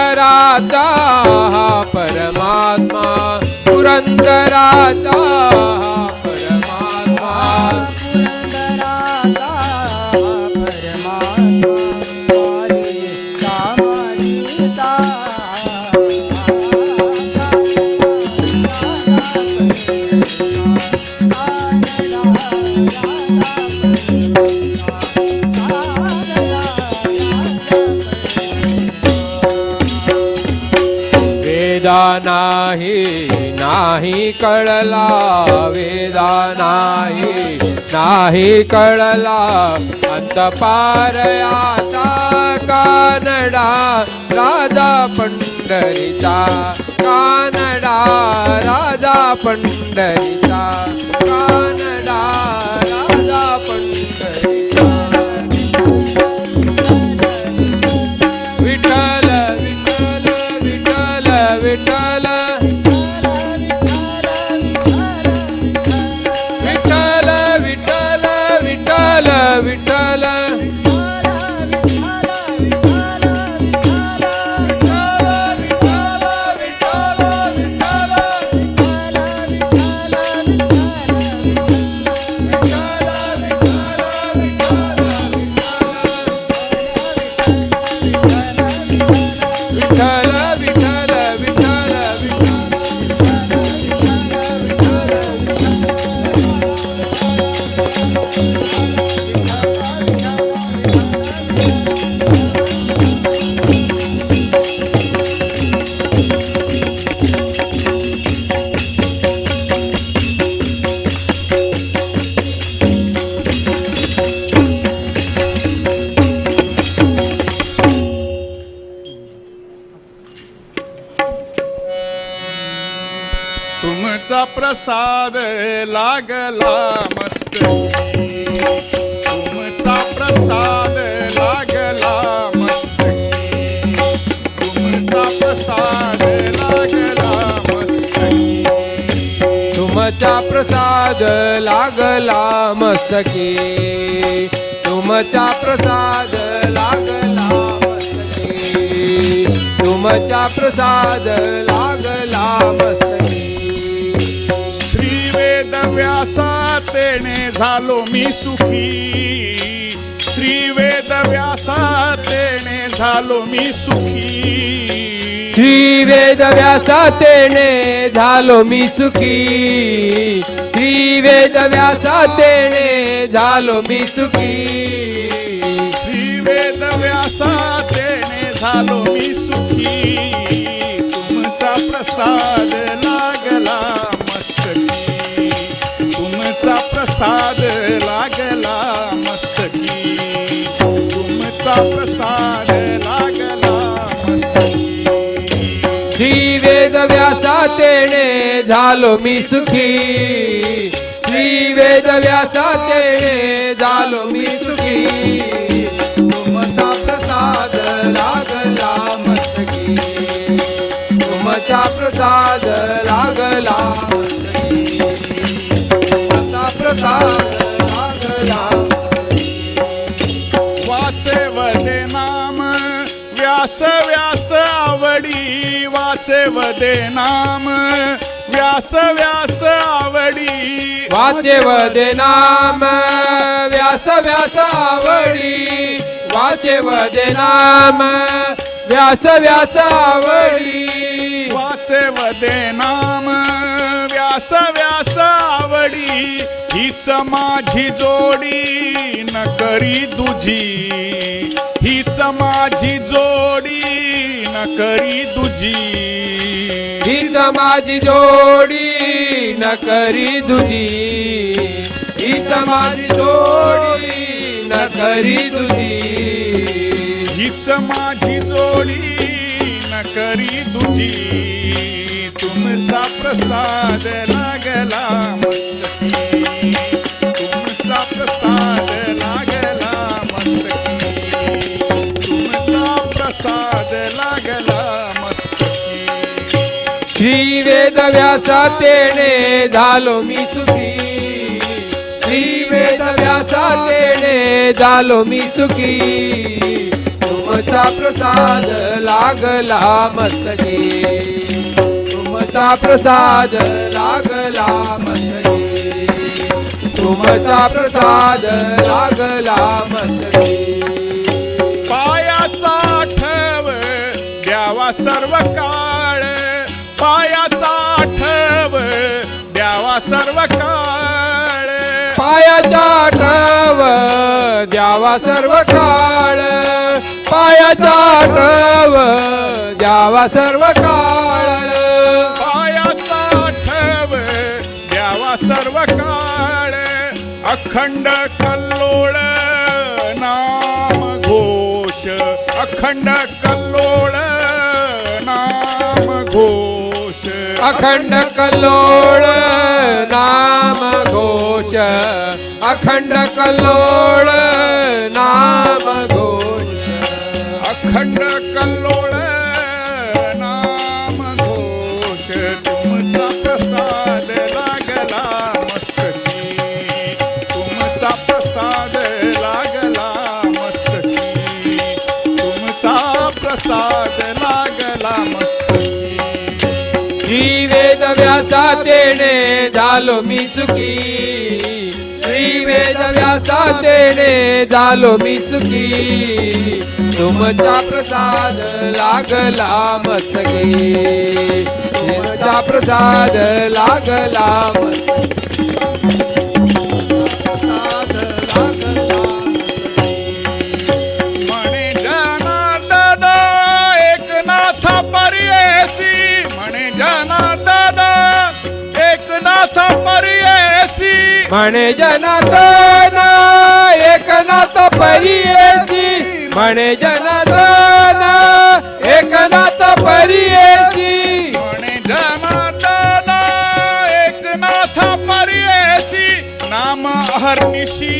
E: पुरंदराचा हा परमात्मा, पुरंदराचा हा परमात्मा,
G: पुरंदराचा परमात्मा, कामाचा
E: वेदा नाही नाही कळला, वेदा नाही नाही कळला, अंत पारयाचा कानडा राजा पंढरीचा, कानडा राजा पंढरीचा, कानडा राजा पंढरीचा. विठ्ठल विठ्ठल विठ्ठल विठ्ठल विठ्ठल विठ्ठल विठ्ठल विठ्ठल विठ्ठल विठ्ठल विठ्ठल विठ्ठल.
F: तुमचा प्रसाद लागला मस्तकी, तुमचा प्रसाद लागला मस्तकी, तुमचा प्रसाद लागला मस्तकी,
E: तुमचा प्रसाद लागला मस्तकी, तुमचा प्रसाद लागला मस्तकी, तुमचा प्रसाद लागला मस्तकी.
F: श्री वेद व्यासा तेने झालो मी सुखी, श्री वेद व्यासा तेने झालो मी सुखी,
E: श्री वेद व्यासा तेने झालो मी सुखी, श्री वेद व्यासा तेने झालो मी सुखी,
F: श्री वेद व्यासा तेने झालो मी सुखी, तुमचा प्रसाद लागला मस्तकी, तुमचा प्रसाद लागला मस्तकी, तुमचा प्रसाद लागला मस्तकी.
E: श्री वेद व्यासा तेने झालो मी सुखी, श्री वेद व्यासा तेने झालो मी सुखी, तुमचा प्रसाद लागला मस्तकी, तुमचा प्रसाद लागला मस्तकी, तुमचा प्रसाद लागला.
F: वाचे वदे नाम व्यास व्यास आवडी, वाचे वदे नाम व्यास व्यास आवडी,
E: वाचे वदे नाम व्यास व्यास आवडी, वाचे वदे नाम व्यास व्यास आवडी,
F: वाचे वदे नाम व्यास व्यास आवडी, हीच माझी जोडी न करी तुझी, हीच माझी जोडी न करी तुझी,
E: हीच माझी जोडी न करी तुझी, हीच माझी जोडी न करी तुझी,
F: हीच माझी जोडी न करी तुझी, तुमचा प्रसाद लागला मस्तकी, तुमचा प्रसाद लागला मस्तकी, तुमचा प्रसाद लागला मस्तकी.
E: श्री वेद व्यासा तेने झालो मी सुखी, श्री वेद व्यासा तेने झालो मी सुखी, तुमचा तुमचा प्रसाद लागला मस्तकी, तुमचा प्रसाद लागला मस्तकी, तुमचा प्रसाद लागला मस्तकी.
F: पायाचा ठेव द्यावा सर्व काळ, पायाचा ठेव द्यावा सर्व काळ,
E: पायाचा ठेव द्यावा सर्व काळ, पायाचा ठेव द्यावा सर्व काळ,
F: पायाचा ठेव द्यावा सर्व काळ. अखंड कल्लोळ नाम घोष, अखंड कल्लोळ नाम घोष,
E: अखंड कल्लोळ नाम घोष, अखंड कल्लोळ नाम घोष,
F: अखंड कल्लोळ नाम घोष. तुमचा प्रसाद लागला मस्तकी, तुमचा प्रसाद लागला मस्तकी, तुमचा प्रसाद लागला मस्तकी.
E: श्री वेद व्यासा तेणे झालो मी चुकी, श्री वेद व्यासा तेणे झालो मी चुकी, तुमचा प्रसाद लागला मस्तकी, तुमचा प्रसाद लागला मस्तकी, प्रसाद लागला.
F: म्हणे जनार्दन एकनाथ पर्येसी, म्हणे जनार्दन एकनाथ पर्येसी,
E: म्हणे जनार्दन एकनाथ परियेसी, म्हणे जनार्दन एकनाथ परियेसी,
F: म्हणे जनार्दन एकनाथ पर्येसी. नाम अहर्निशी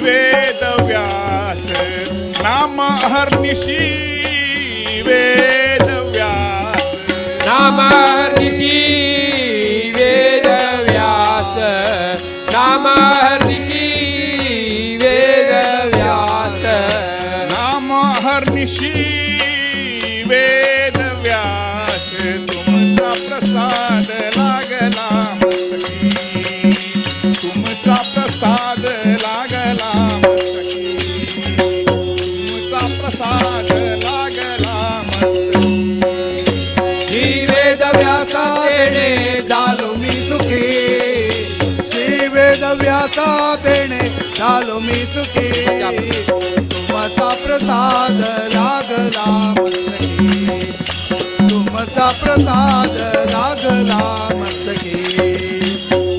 F: वेदव्यास, नाम अहर्निशी वेदव्यास,
E: नाम ऋषी वेदव्यास, नाम ऋषी वेदव्यास,
F: नाम अहर्निशी वेदव्यास. तुमचा प्रसाद लागला मस्तकी, तुमचा प्रसाद लागला मस्तकी, तुमचा प्रसाद लागला मस्तकी.
E: श्री वेदव्यासा तेणे
G: झालो मी सुखी, श्री वेदव्यासा तेणे झालो मी सुखी, तुमचा प्रसाद लागला मस्तकी, तुमचा प्रसाद लागला मस्तकी,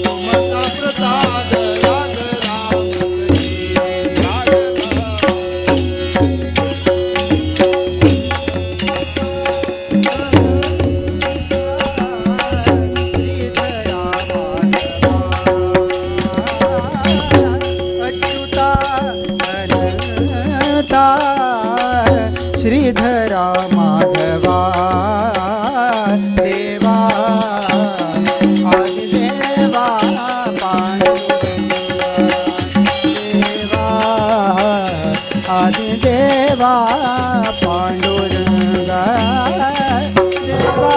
G: तुमचा प्रसाद लागला मस्तकी. अच्युता अनंता श्रीधरा माधवा देवा, आदिदेवा पांडुरंगा देवा, आदिदेवा पांडुरंगा देवा.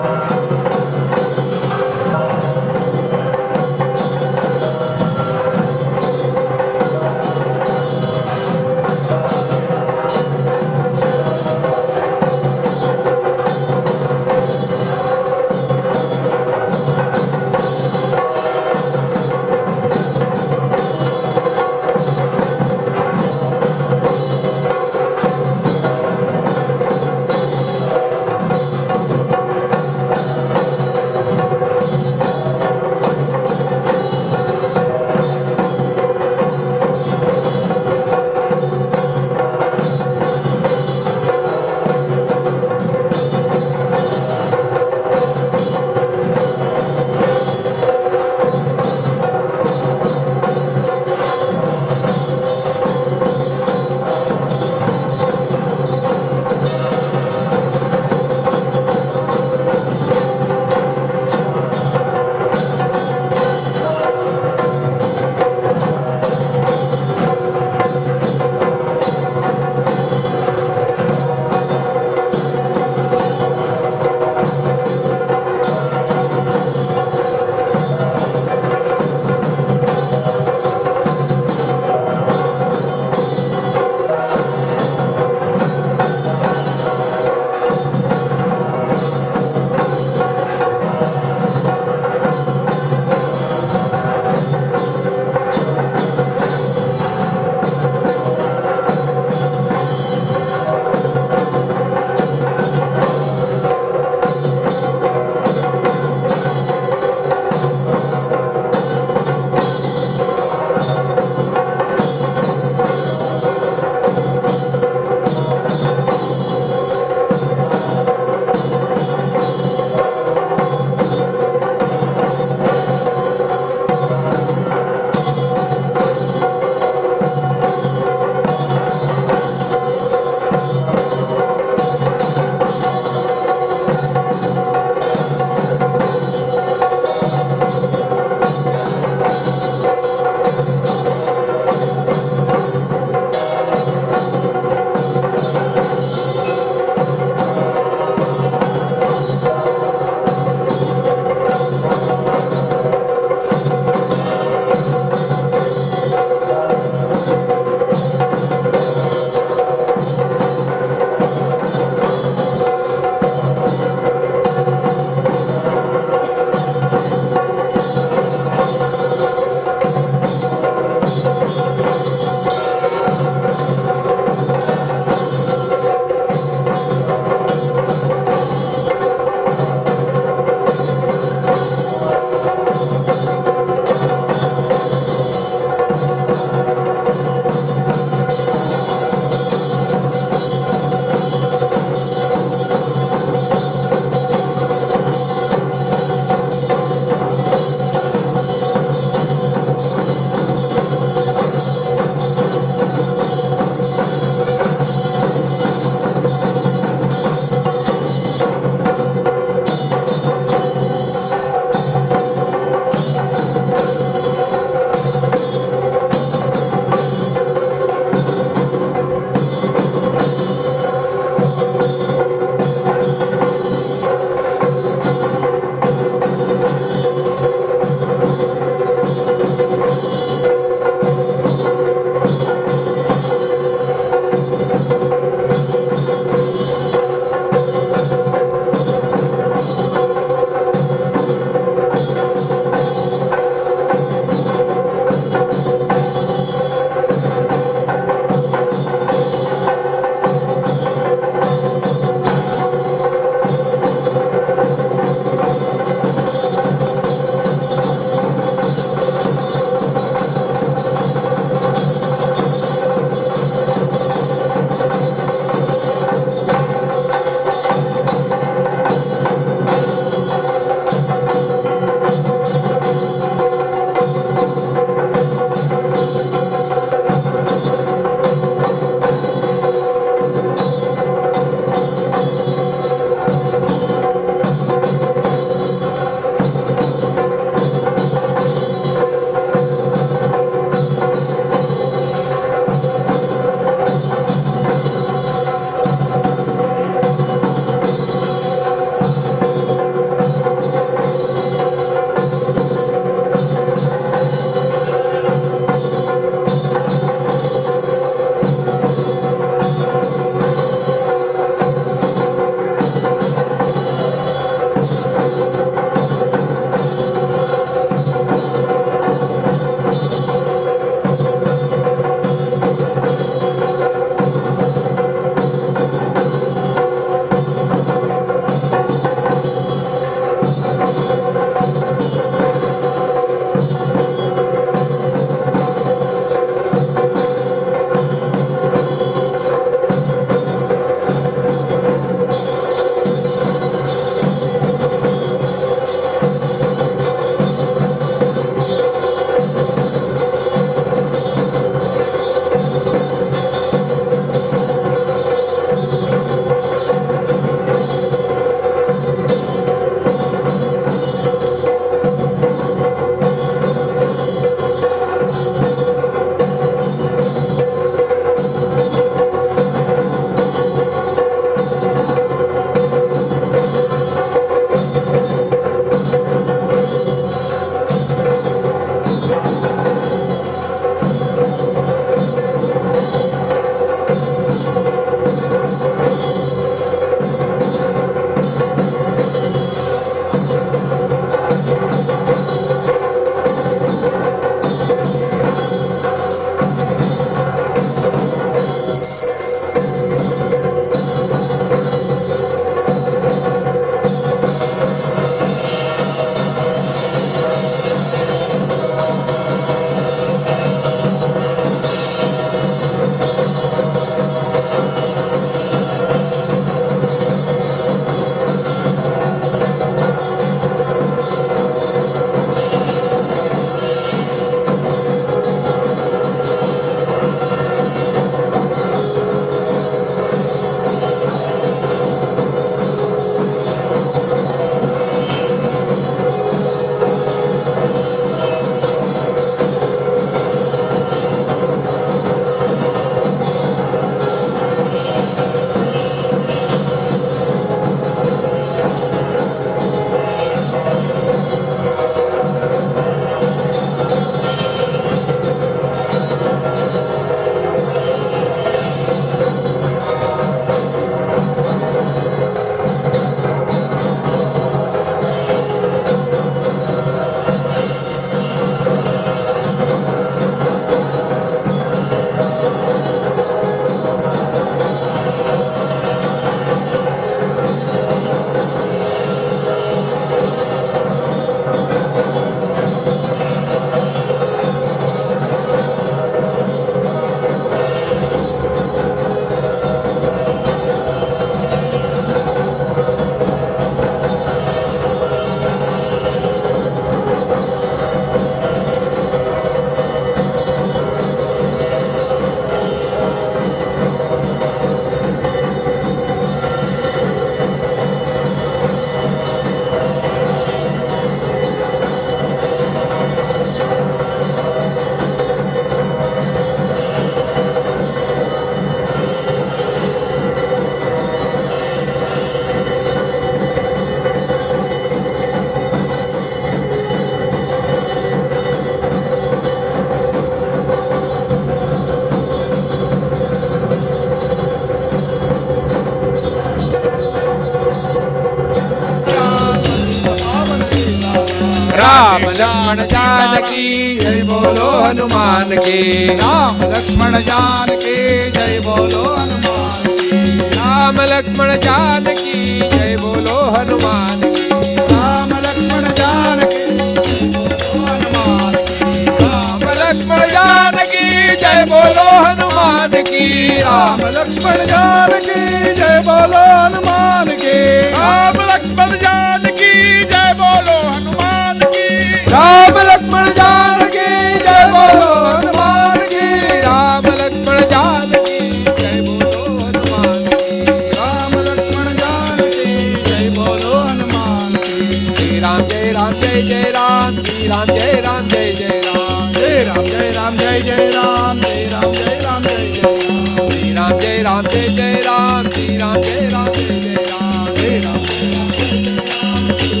E: लक्ष्मण जानकी जय बोलो हनुमान की।
F: राम लक्ष्मण जानकी जय बोलो हनुमान की।
E: राम लक्ष्मण जानकी जय बोलो हनुमान की।
F: राम लक्ष्मण जानकी जय बोलो हनुमान की।
E: राम लक्ष्मण जानकी जय बोलो हनुमान की।
F: राम लक्ष्मण जानकी जय बोलो हनुमान की।
E: राम लक्ष्मण जानकी जय बोलो हनुमान की। राम लक्ष्मण जानकी जय बोलो हनुमान की। राम लक्ष्मण जानकी जय बोलो हनुमान की।
F: राम लक्ष्मण जानकी जय बोलो हनुमान की।
E: श्री राम जय राम जय जय राम। श्री राम जय राम जय जय राम।
F: जय राम जय राम जय जय राम। जय राम जय राम जय जय राम।
E: श्री राम जय राम जय जय राम। श्री राम जय राम जय जय राम।
F: जय राम जय राम जय जय राम।
E: श्री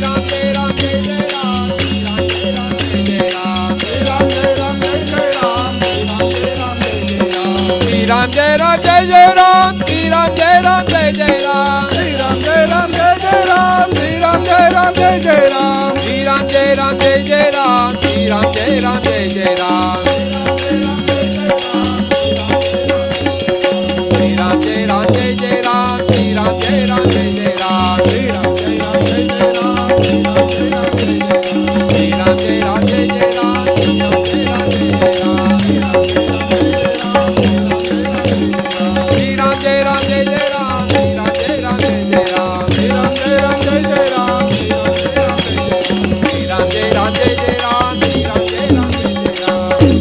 E: राम जय राम जय जय राम। श्री राम जय राम जय जय राम।
F: जय राम जय राम जय जय राम। जय राम जय राम जय जय राम।
E: श्री राम जय राम जय जय राम। श्री राम जय राम जय जय राम।
F: श्री राम जय राम जय जय राम। श्री राम जय राम जय जय राम।
E: श्री राम जय राम जय जय राम। श्री राम जय राम जय जय राम। श्री राम जय राम जय जय राम। श्री राम जय राम जय जय राम।
F: श्री राम जय राम जय जय राम।
E: श्री राम जय राम जय जय राम। श्री राम जय राम जय जय राम। श्री राम जय राम जय जय राम। श्री राम जय राम जय जय राम।
F: श्री राम जय राम जय जय राम।
E: श्री राम जय राम जय जय राम। श्री राम जय राम जय जय राम।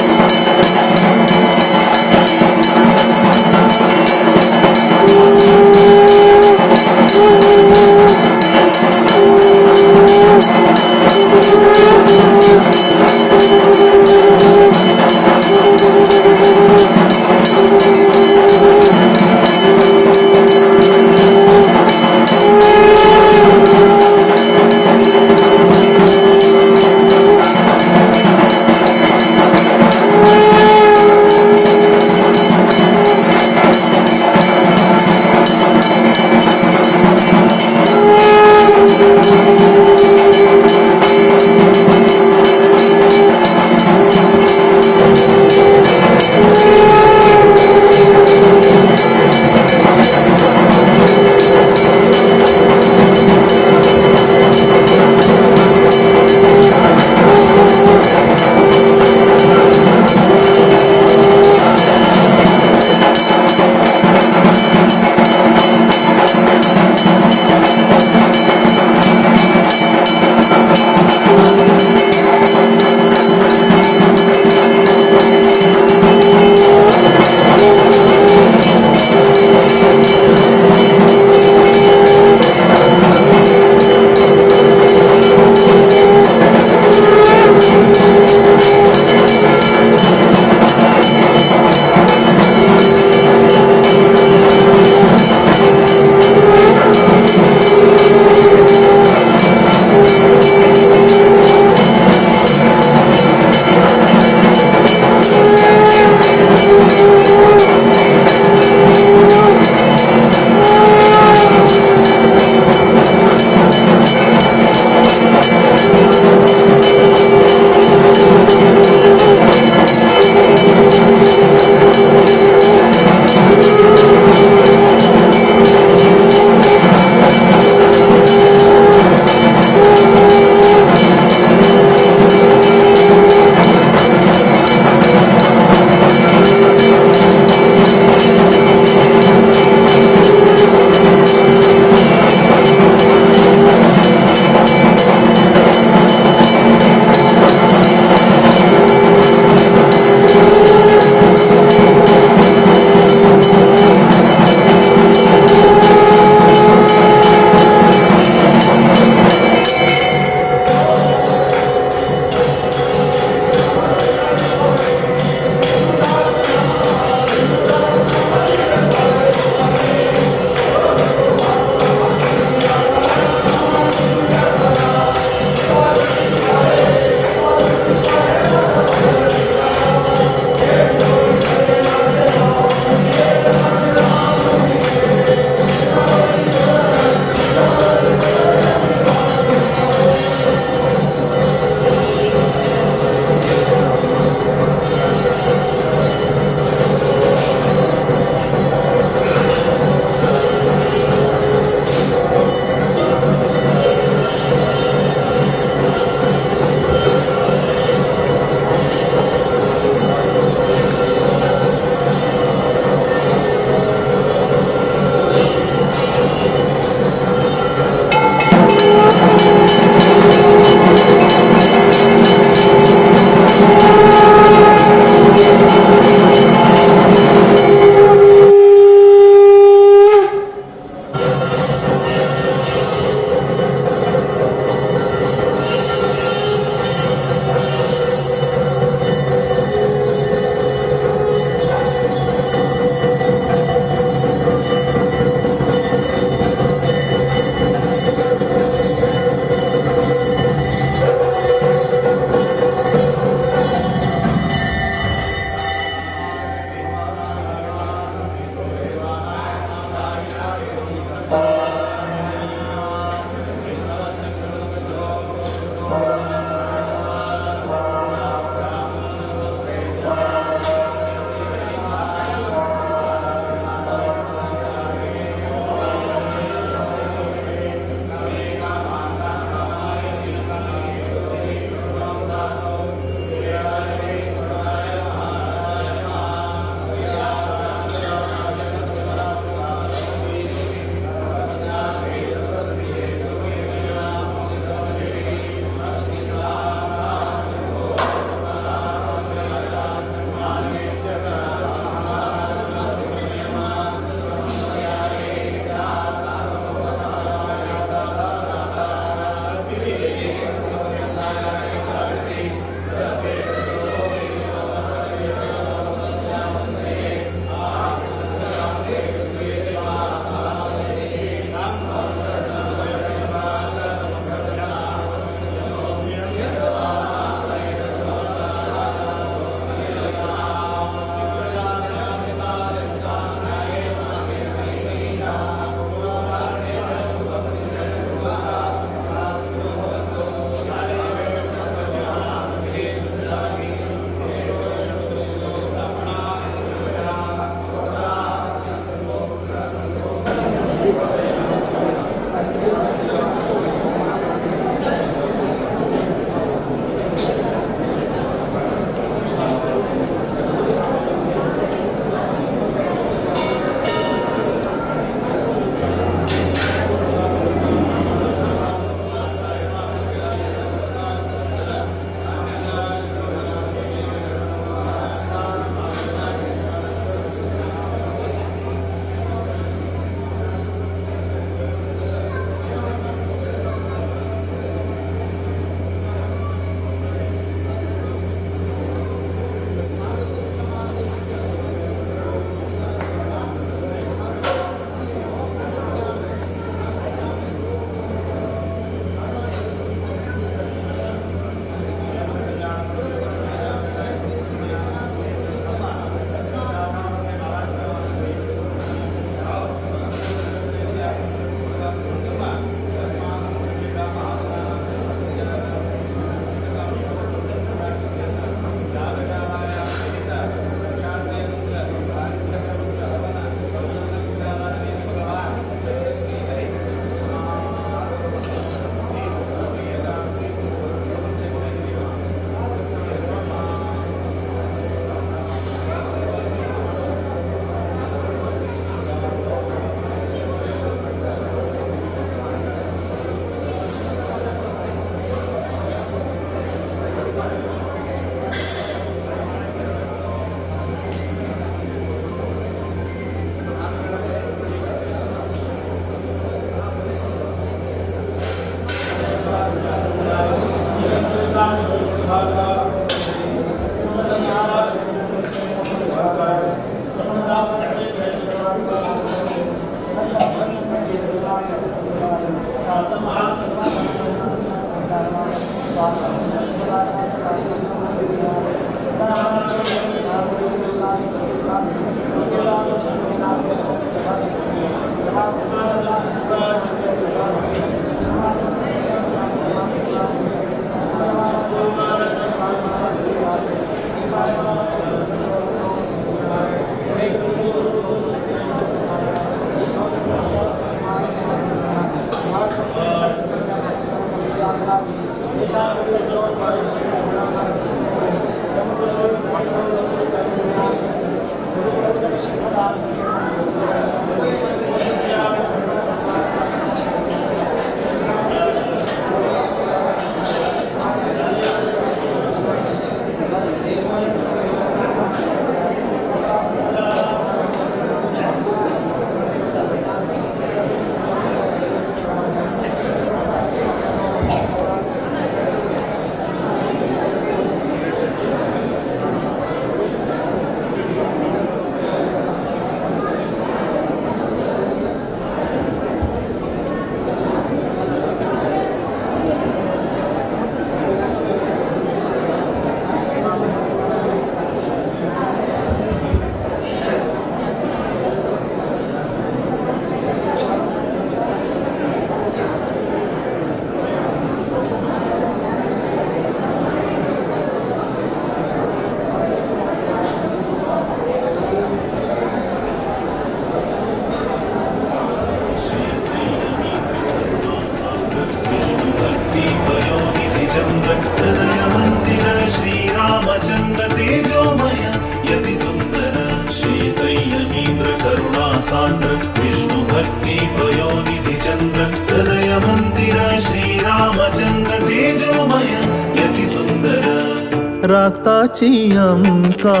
D: राखताची अमका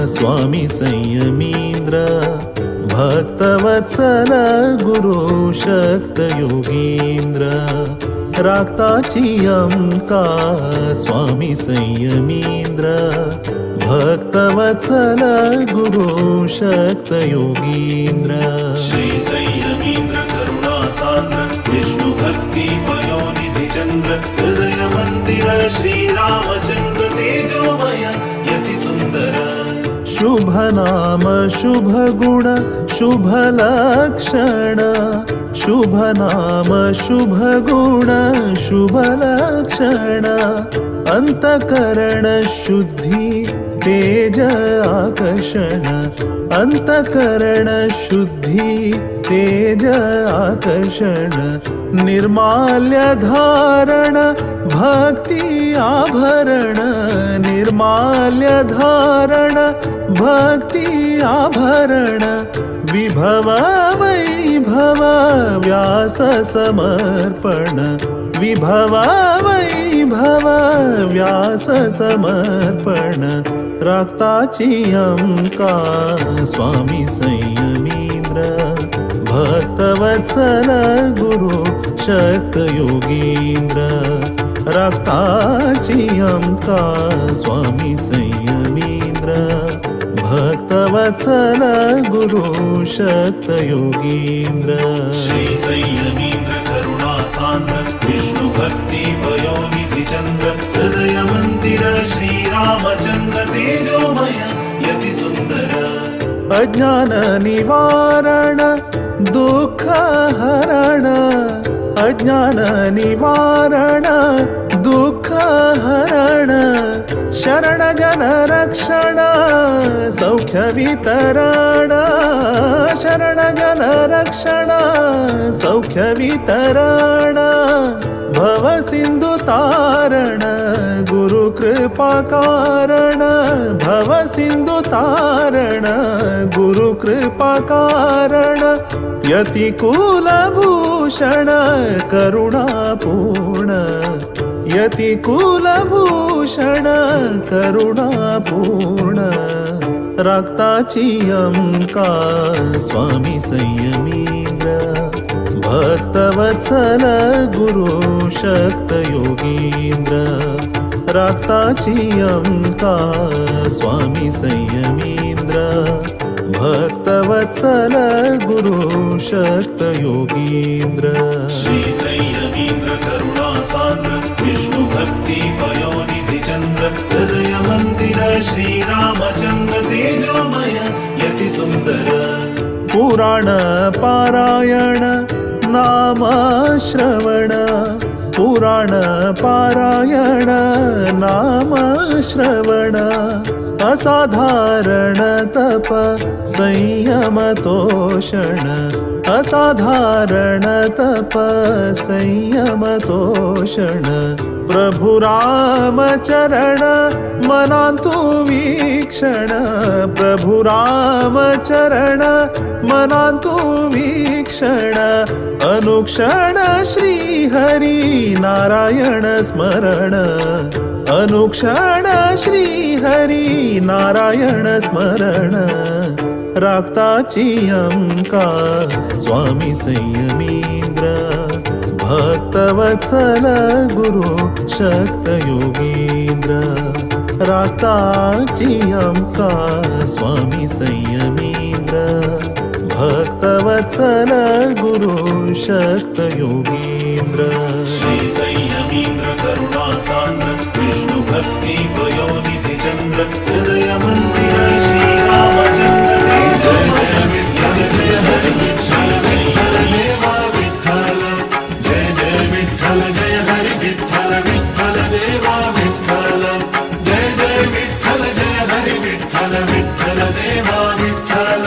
D: स्वामी संयमींद्र भक्तवत्सल गुरु शक्त योगींद्र राखताची अमका स्वामी संयमींद्र भक्तवत्सल गुरु शक्त योगींद्र।
J: श्री संयमींद्र करुणा सान्द्र विष्णु भक्ति पयोनिधि चंद्र हृदय मंदिर श्री रामचंद्र तेजोमय यति सुंदर।
D: शुभ नाम शुभ गुण शुभ लक्षण शुभ नाम शुभ गुण शुभ लक्षण अंतकरण शुद्धि तेज आकर्षण अंतकरण शुद्धि तेज आकर्षण निर्माल्य धारण भक्ति आभरण निर्माल्य धारण भक्ति आभरण विभव वैभव व्यास समर्पण विभव वैभव व्यास समर्पण राखताची अमका स्वामी संयमींद्र भक्तवत्सल गुरु शक्त योगींद्र राखताची अमका स्वामी संयमींद्र भक्तवत्सल गुरु शक्त योगींद्र।
J: श्री संयमींद्र करुणा सान्द्र विष्णु भक्ति पयोनिधि चंद्र हृदय मंदिर श्री रामचंद्र तेजोमय यति सुंदर।
D: अज्ञान निवारण दुःख हरण अज्ञान निवारण दुःख हरण शरण जन रक्षण सौख्य वितरण शरण जन रक्षण सौख्य वितरण भव सिंधु तारण गुरु कृपा कारण भव सिंधु तारण गुरु कृपा कारण यति कुलभूषण करुणापूर्ण यति कुलभूषण करुणापूर्ण राखताची अमका स्वामी संयमींद्र भक्तवत्सल गुरु शक्त योगींद्र राखताची अमका स्वामी संयमींद्र भक्तवत्सल गुरु शक्त योगींद्र।
J: श्री संयमींद्र करुणा सान्द्र विष्णु भक्ति पयोनिधि चंद्र हृदय मंदिर श्री रामचंद्र तेजोमय यति सुंदर।
D: पुराण पारायण नाम श्रवण पुराण पारायण नाम श्रवण असाधारण तप संयम तोषण असाधारण तप संयम तोषण प्रभु राम चरण मनांतु वीक्षण प्रभु राम चरण मनांतु वीक्षण अनुक्षण श्री हरि नारायण स्मरण अनुक्षण श्री हरि नारायण स्मरण राखताची अमका स्वामी संयमींद्र भक्तवत्सल गुरु शक्त योगींद्र राखताची अमका स्वामी संयमींद्र भक्तवत्सल गुरु शक्त योगींद्र।
J: श्री संयमींद्र करुणा सान्द्र विष्णु भक्ति पयोनिधि चंद्र हृदय मंदिर श्री रामचंद्र तेजोमय जय हरि विठ्ठल देवा विठ्ठल
D: जय जय विठ्ठल जय हरि विठ्ठल विठ्ठल देवा विठ्ठल जय जय विठ्ठल जय हरि विठ्ठल विठ्ठल देवा विठ्ठल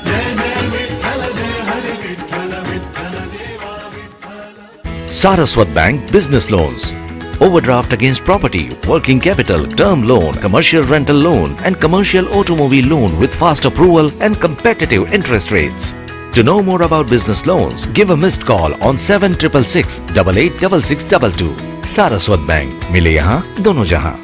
D: जय जय विठ्ठल जय हरि विठ्ठल विठ्ठल देवा Vitthal.
C: Saraswat Bank Business Loans. Overdraft against property, working capital, term loan, commercial rental loan and commercial automobile loan with fast approval and competitive interest rates. To know more about business loans, give a missed call on 7666 886622. Saraswat Bank. मिले यहाँ दोनों जहाँ.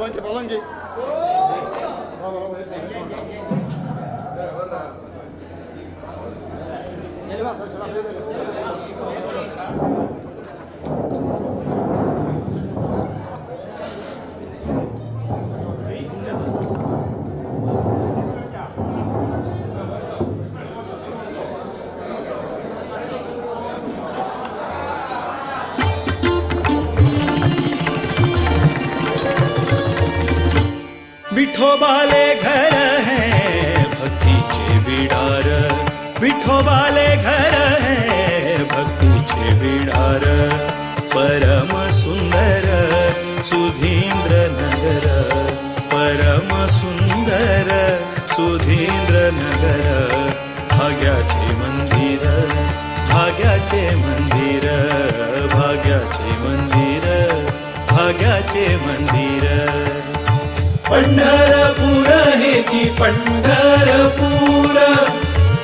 D: सर्वांची परवानगी.
B: विठोबाले घर है भक्तीचे बिडार, विठोबाले घर है भक्तीचे बिडार, परम सुंदर सुधींद्र नगर, परम सुंदर सुधींद्र नगर, भाग्याचे मंदिर, भाग्याचे मंदिर, भाग्याचे मंदिर, भाग्याचे मंदिर. पंढरपूर हेची पंढरपूर,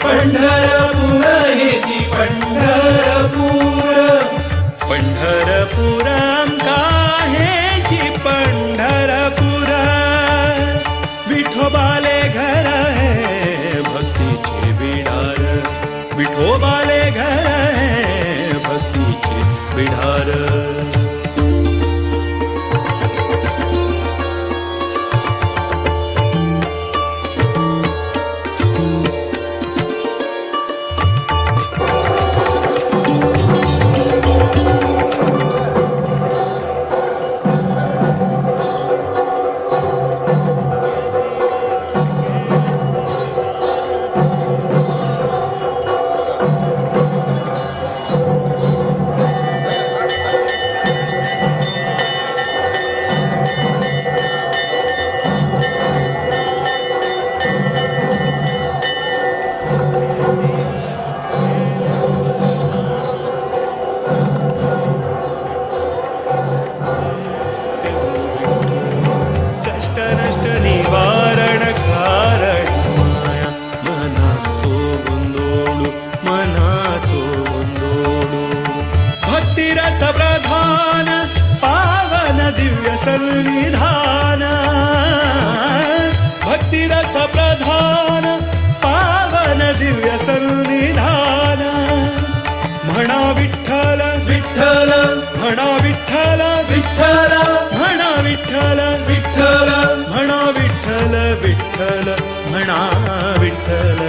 B: पंढरपूर हेची पंढरपूर, पंढरपूर आमका हेची पंढरपूर, विठोबाले घर है भक्तीचे बिडार, विठोबाले घर है भक्तीचे बिडार. प्रधान पावन दिव्य सन्निधान, भक्तिरस प्रधान पावन दिव्य सन्निधान, म्हणा विठ्ठल विठ्ठल, म्हणा विठ्ठल विठ्ठल, म्हणा विठ्ठल विठ्ठल, म्हणा विठ्ठल विठ्ठल, म्हणा विठ्ठल,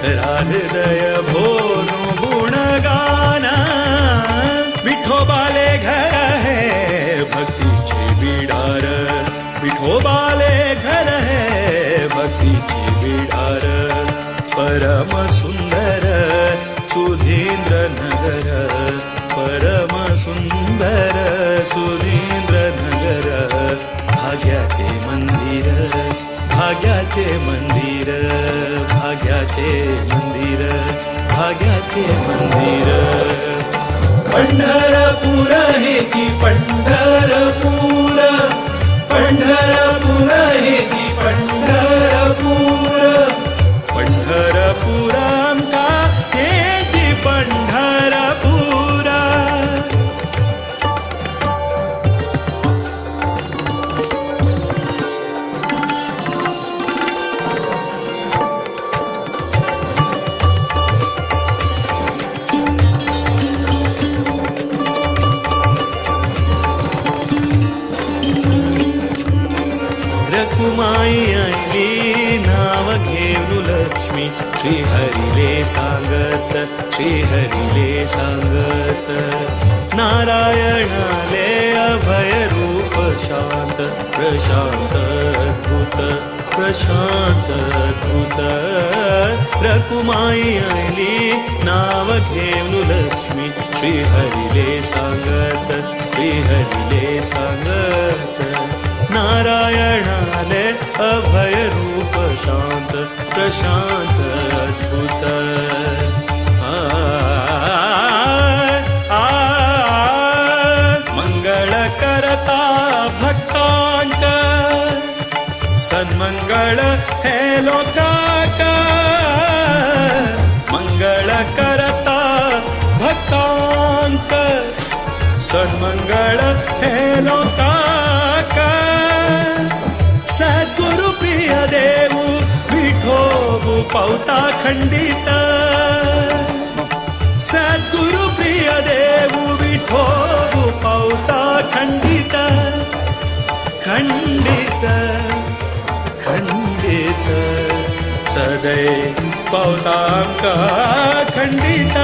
B: करा हृदय भोनो गुणगान, विठोबाले घर है भक्तीचे बिडार, विठोबाले घर है भक्तीचे बिडार, परम सुंदर सुधींद्र नगर, परम सुंदर सुधींद्र नगर, भाग्याचे मंदिर, भाग्याचे मंदिर, भाग्याचे मंदिर, भाग्याचे मंदिर. पंढरपूर हेची पंढरपूर, पंढरपूर हेची पंढरपूर, पंढरपूर आमका हेची पंढरपूर. रकुमाई आईली नाव घेऊन लक्ष्मी, श्रीहरिले सांगत, श्रीहरिले सांगत, नारायणाले अभय रूप शांत, प्रशांत अद्भुत, प्रशांत अद्भुत. रकुमाई आईली नाव घेऊन लक्ष्मी, श्रीहरिले सांगत, श्रीहरिले सांगत, नारायणाले अभय रूप शांत, प्रशांत अद्भुत. मंगळ करता भक्तांक, सन्मंगळ हे लोकाक, मंगळ करता भक्तांक, सन्मंगळ हे लोकाक. देऊ विठोबू पावता खंडित. सद्गुरु प्रिय देऊ विठोबू पावता खंडित खंडित खंडित सदै पावता आमकां खंडित.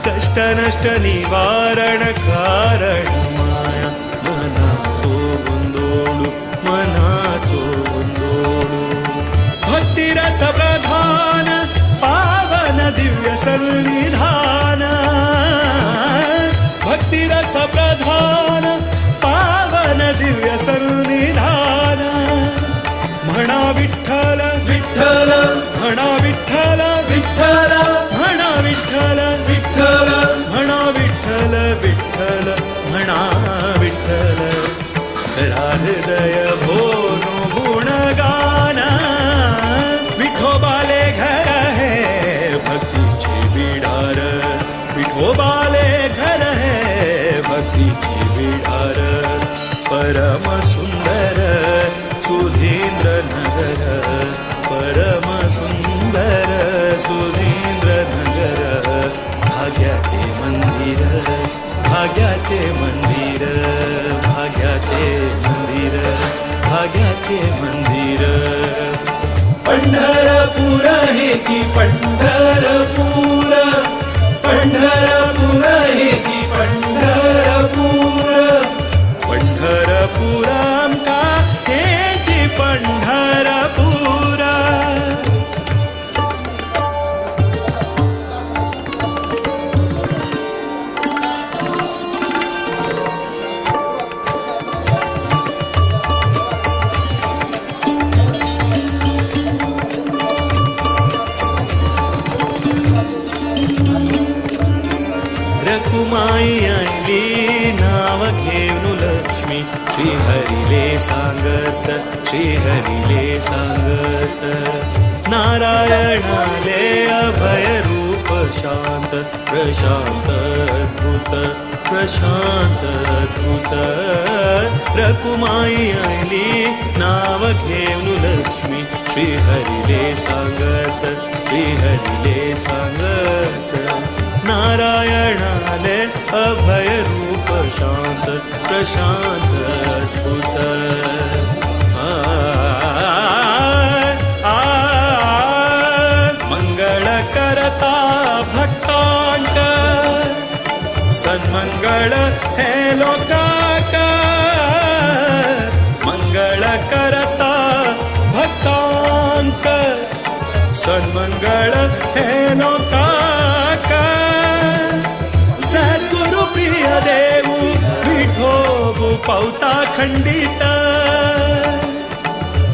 B: कष्ट नष्ट निवारण कारण माया मनाचो गोंदोळू मनाचो गोंदोळू. भक्तिरस प्रधान पावन दिव्य सन्निधान भक्तिरस प्रधान पावन दिव्य सन्निधान. म्हणा विठ्ठल विठ्ठल म्हणा विठ्ठल विठ्ठल म्हणा विठ्ठल विठ्ठल म्हणा विठ्ठल विठ्ठल म्हणा विठ्ठल. हृदय भोनो गुणगान. भक्तीची बिडार, परम सुंदर सुधींद्र नगर, परम सुंदर सुधींद्र नगर, भाग्याचे मंदिर, भाग्याचे मंदिर, भाग्याचे मंदिर, भाग्याचे मंदिर। पंढरपूर हेची पंढरपूर, पंढरपूर हेची पंढरपूर, पंढरपूर आमका हेची पंढरपूर। रकुमाई आयली नाव घेऊन लक्ष्मी, श्रीहरिले सांगत, श्रीहरिले सांगत, नारायणाले अभय रूप शांत, प्रशांत अद्भुत, प्रशांत अद्भुत। रकुमाई आयली नाव घेऊन लक्ष्मी, श्रीहरिले सांगत, श्रीहरिले सांगत, नारायणाले अभय रूप शांत, प्रशांत अद्भुत। मंगळ करता भक्तांक, सन्मंगळ हे लोकाक, मंगळ करता भक्तांक, सन्मंगळ हे लोकाक। सद्गुरु प्रिय देऊ विठोबू पवता खंडित,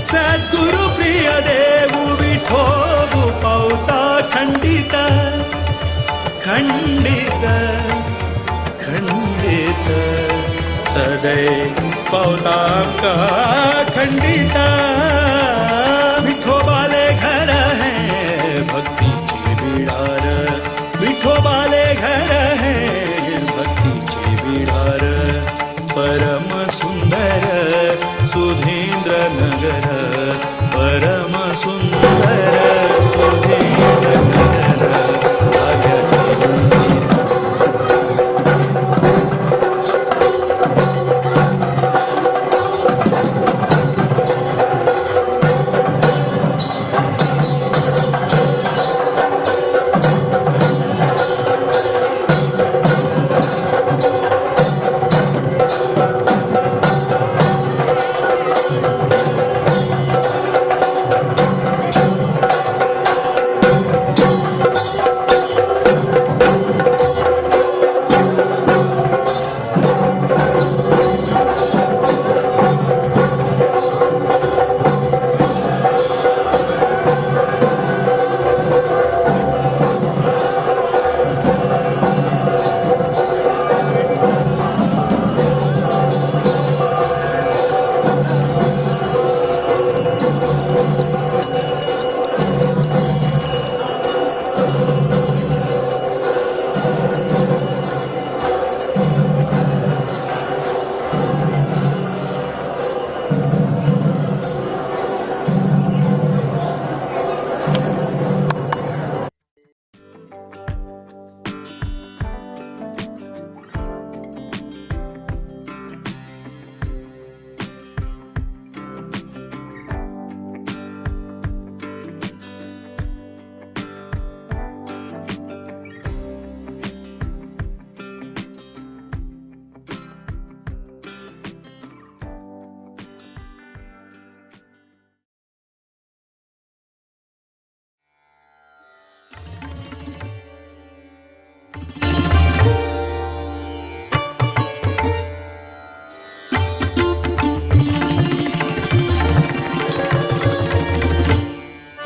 B: सद्गुरु प्रिय देऊ विठोबू पवता खंडित, खंडित खंडित, सदै पवता आमकां खंडित। विठोबाले घर है भक्तीचे बिडार, विठोबाले घर है भक्तीचे बिडार, परम सुंदर सुधींद्र नगर, परम सुंदर सुधींद्र नगर, भाग्याचे मंदिर।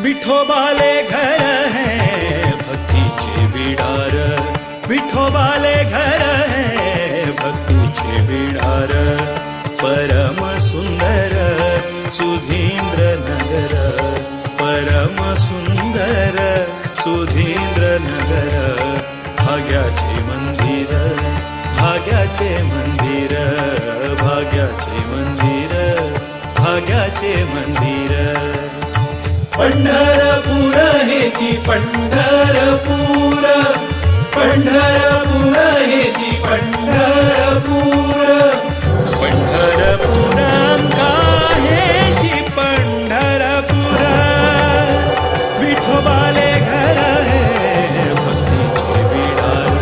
B: विठोबाले घर है भक्तीचे बिडार, विठोबाले घर है भक्तीचे बिडार, परम सुंदर सुधींद्र नगर, परम सुंदर सुधींद्र नगर, भाग्याचे मंदिर, भाग्याचे भाग्याचे मंदिर, भाग्याचे मंदिर, भाग्याचे मंदिर। पंढरपूर हेची पंढरपूर, पंढरपूर हेची पंढरपूर, पंढरपूर काहेची पंढरपूर। विठोबाले घर हे भक्तीचे बिडार,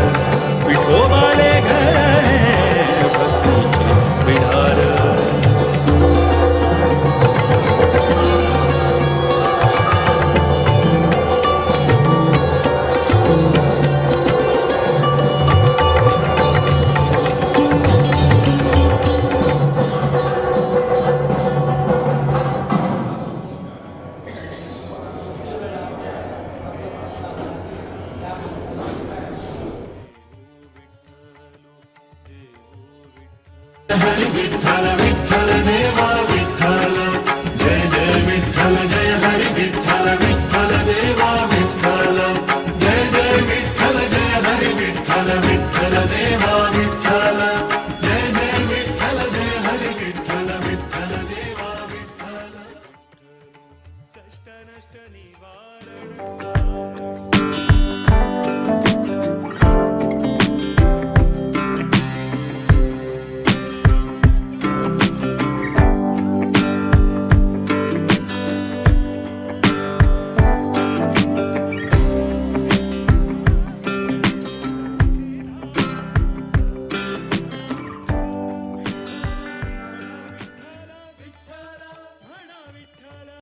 B: विठोबाले घर हे भक्तीचे बिडार।
D: हरी विठ्ठल।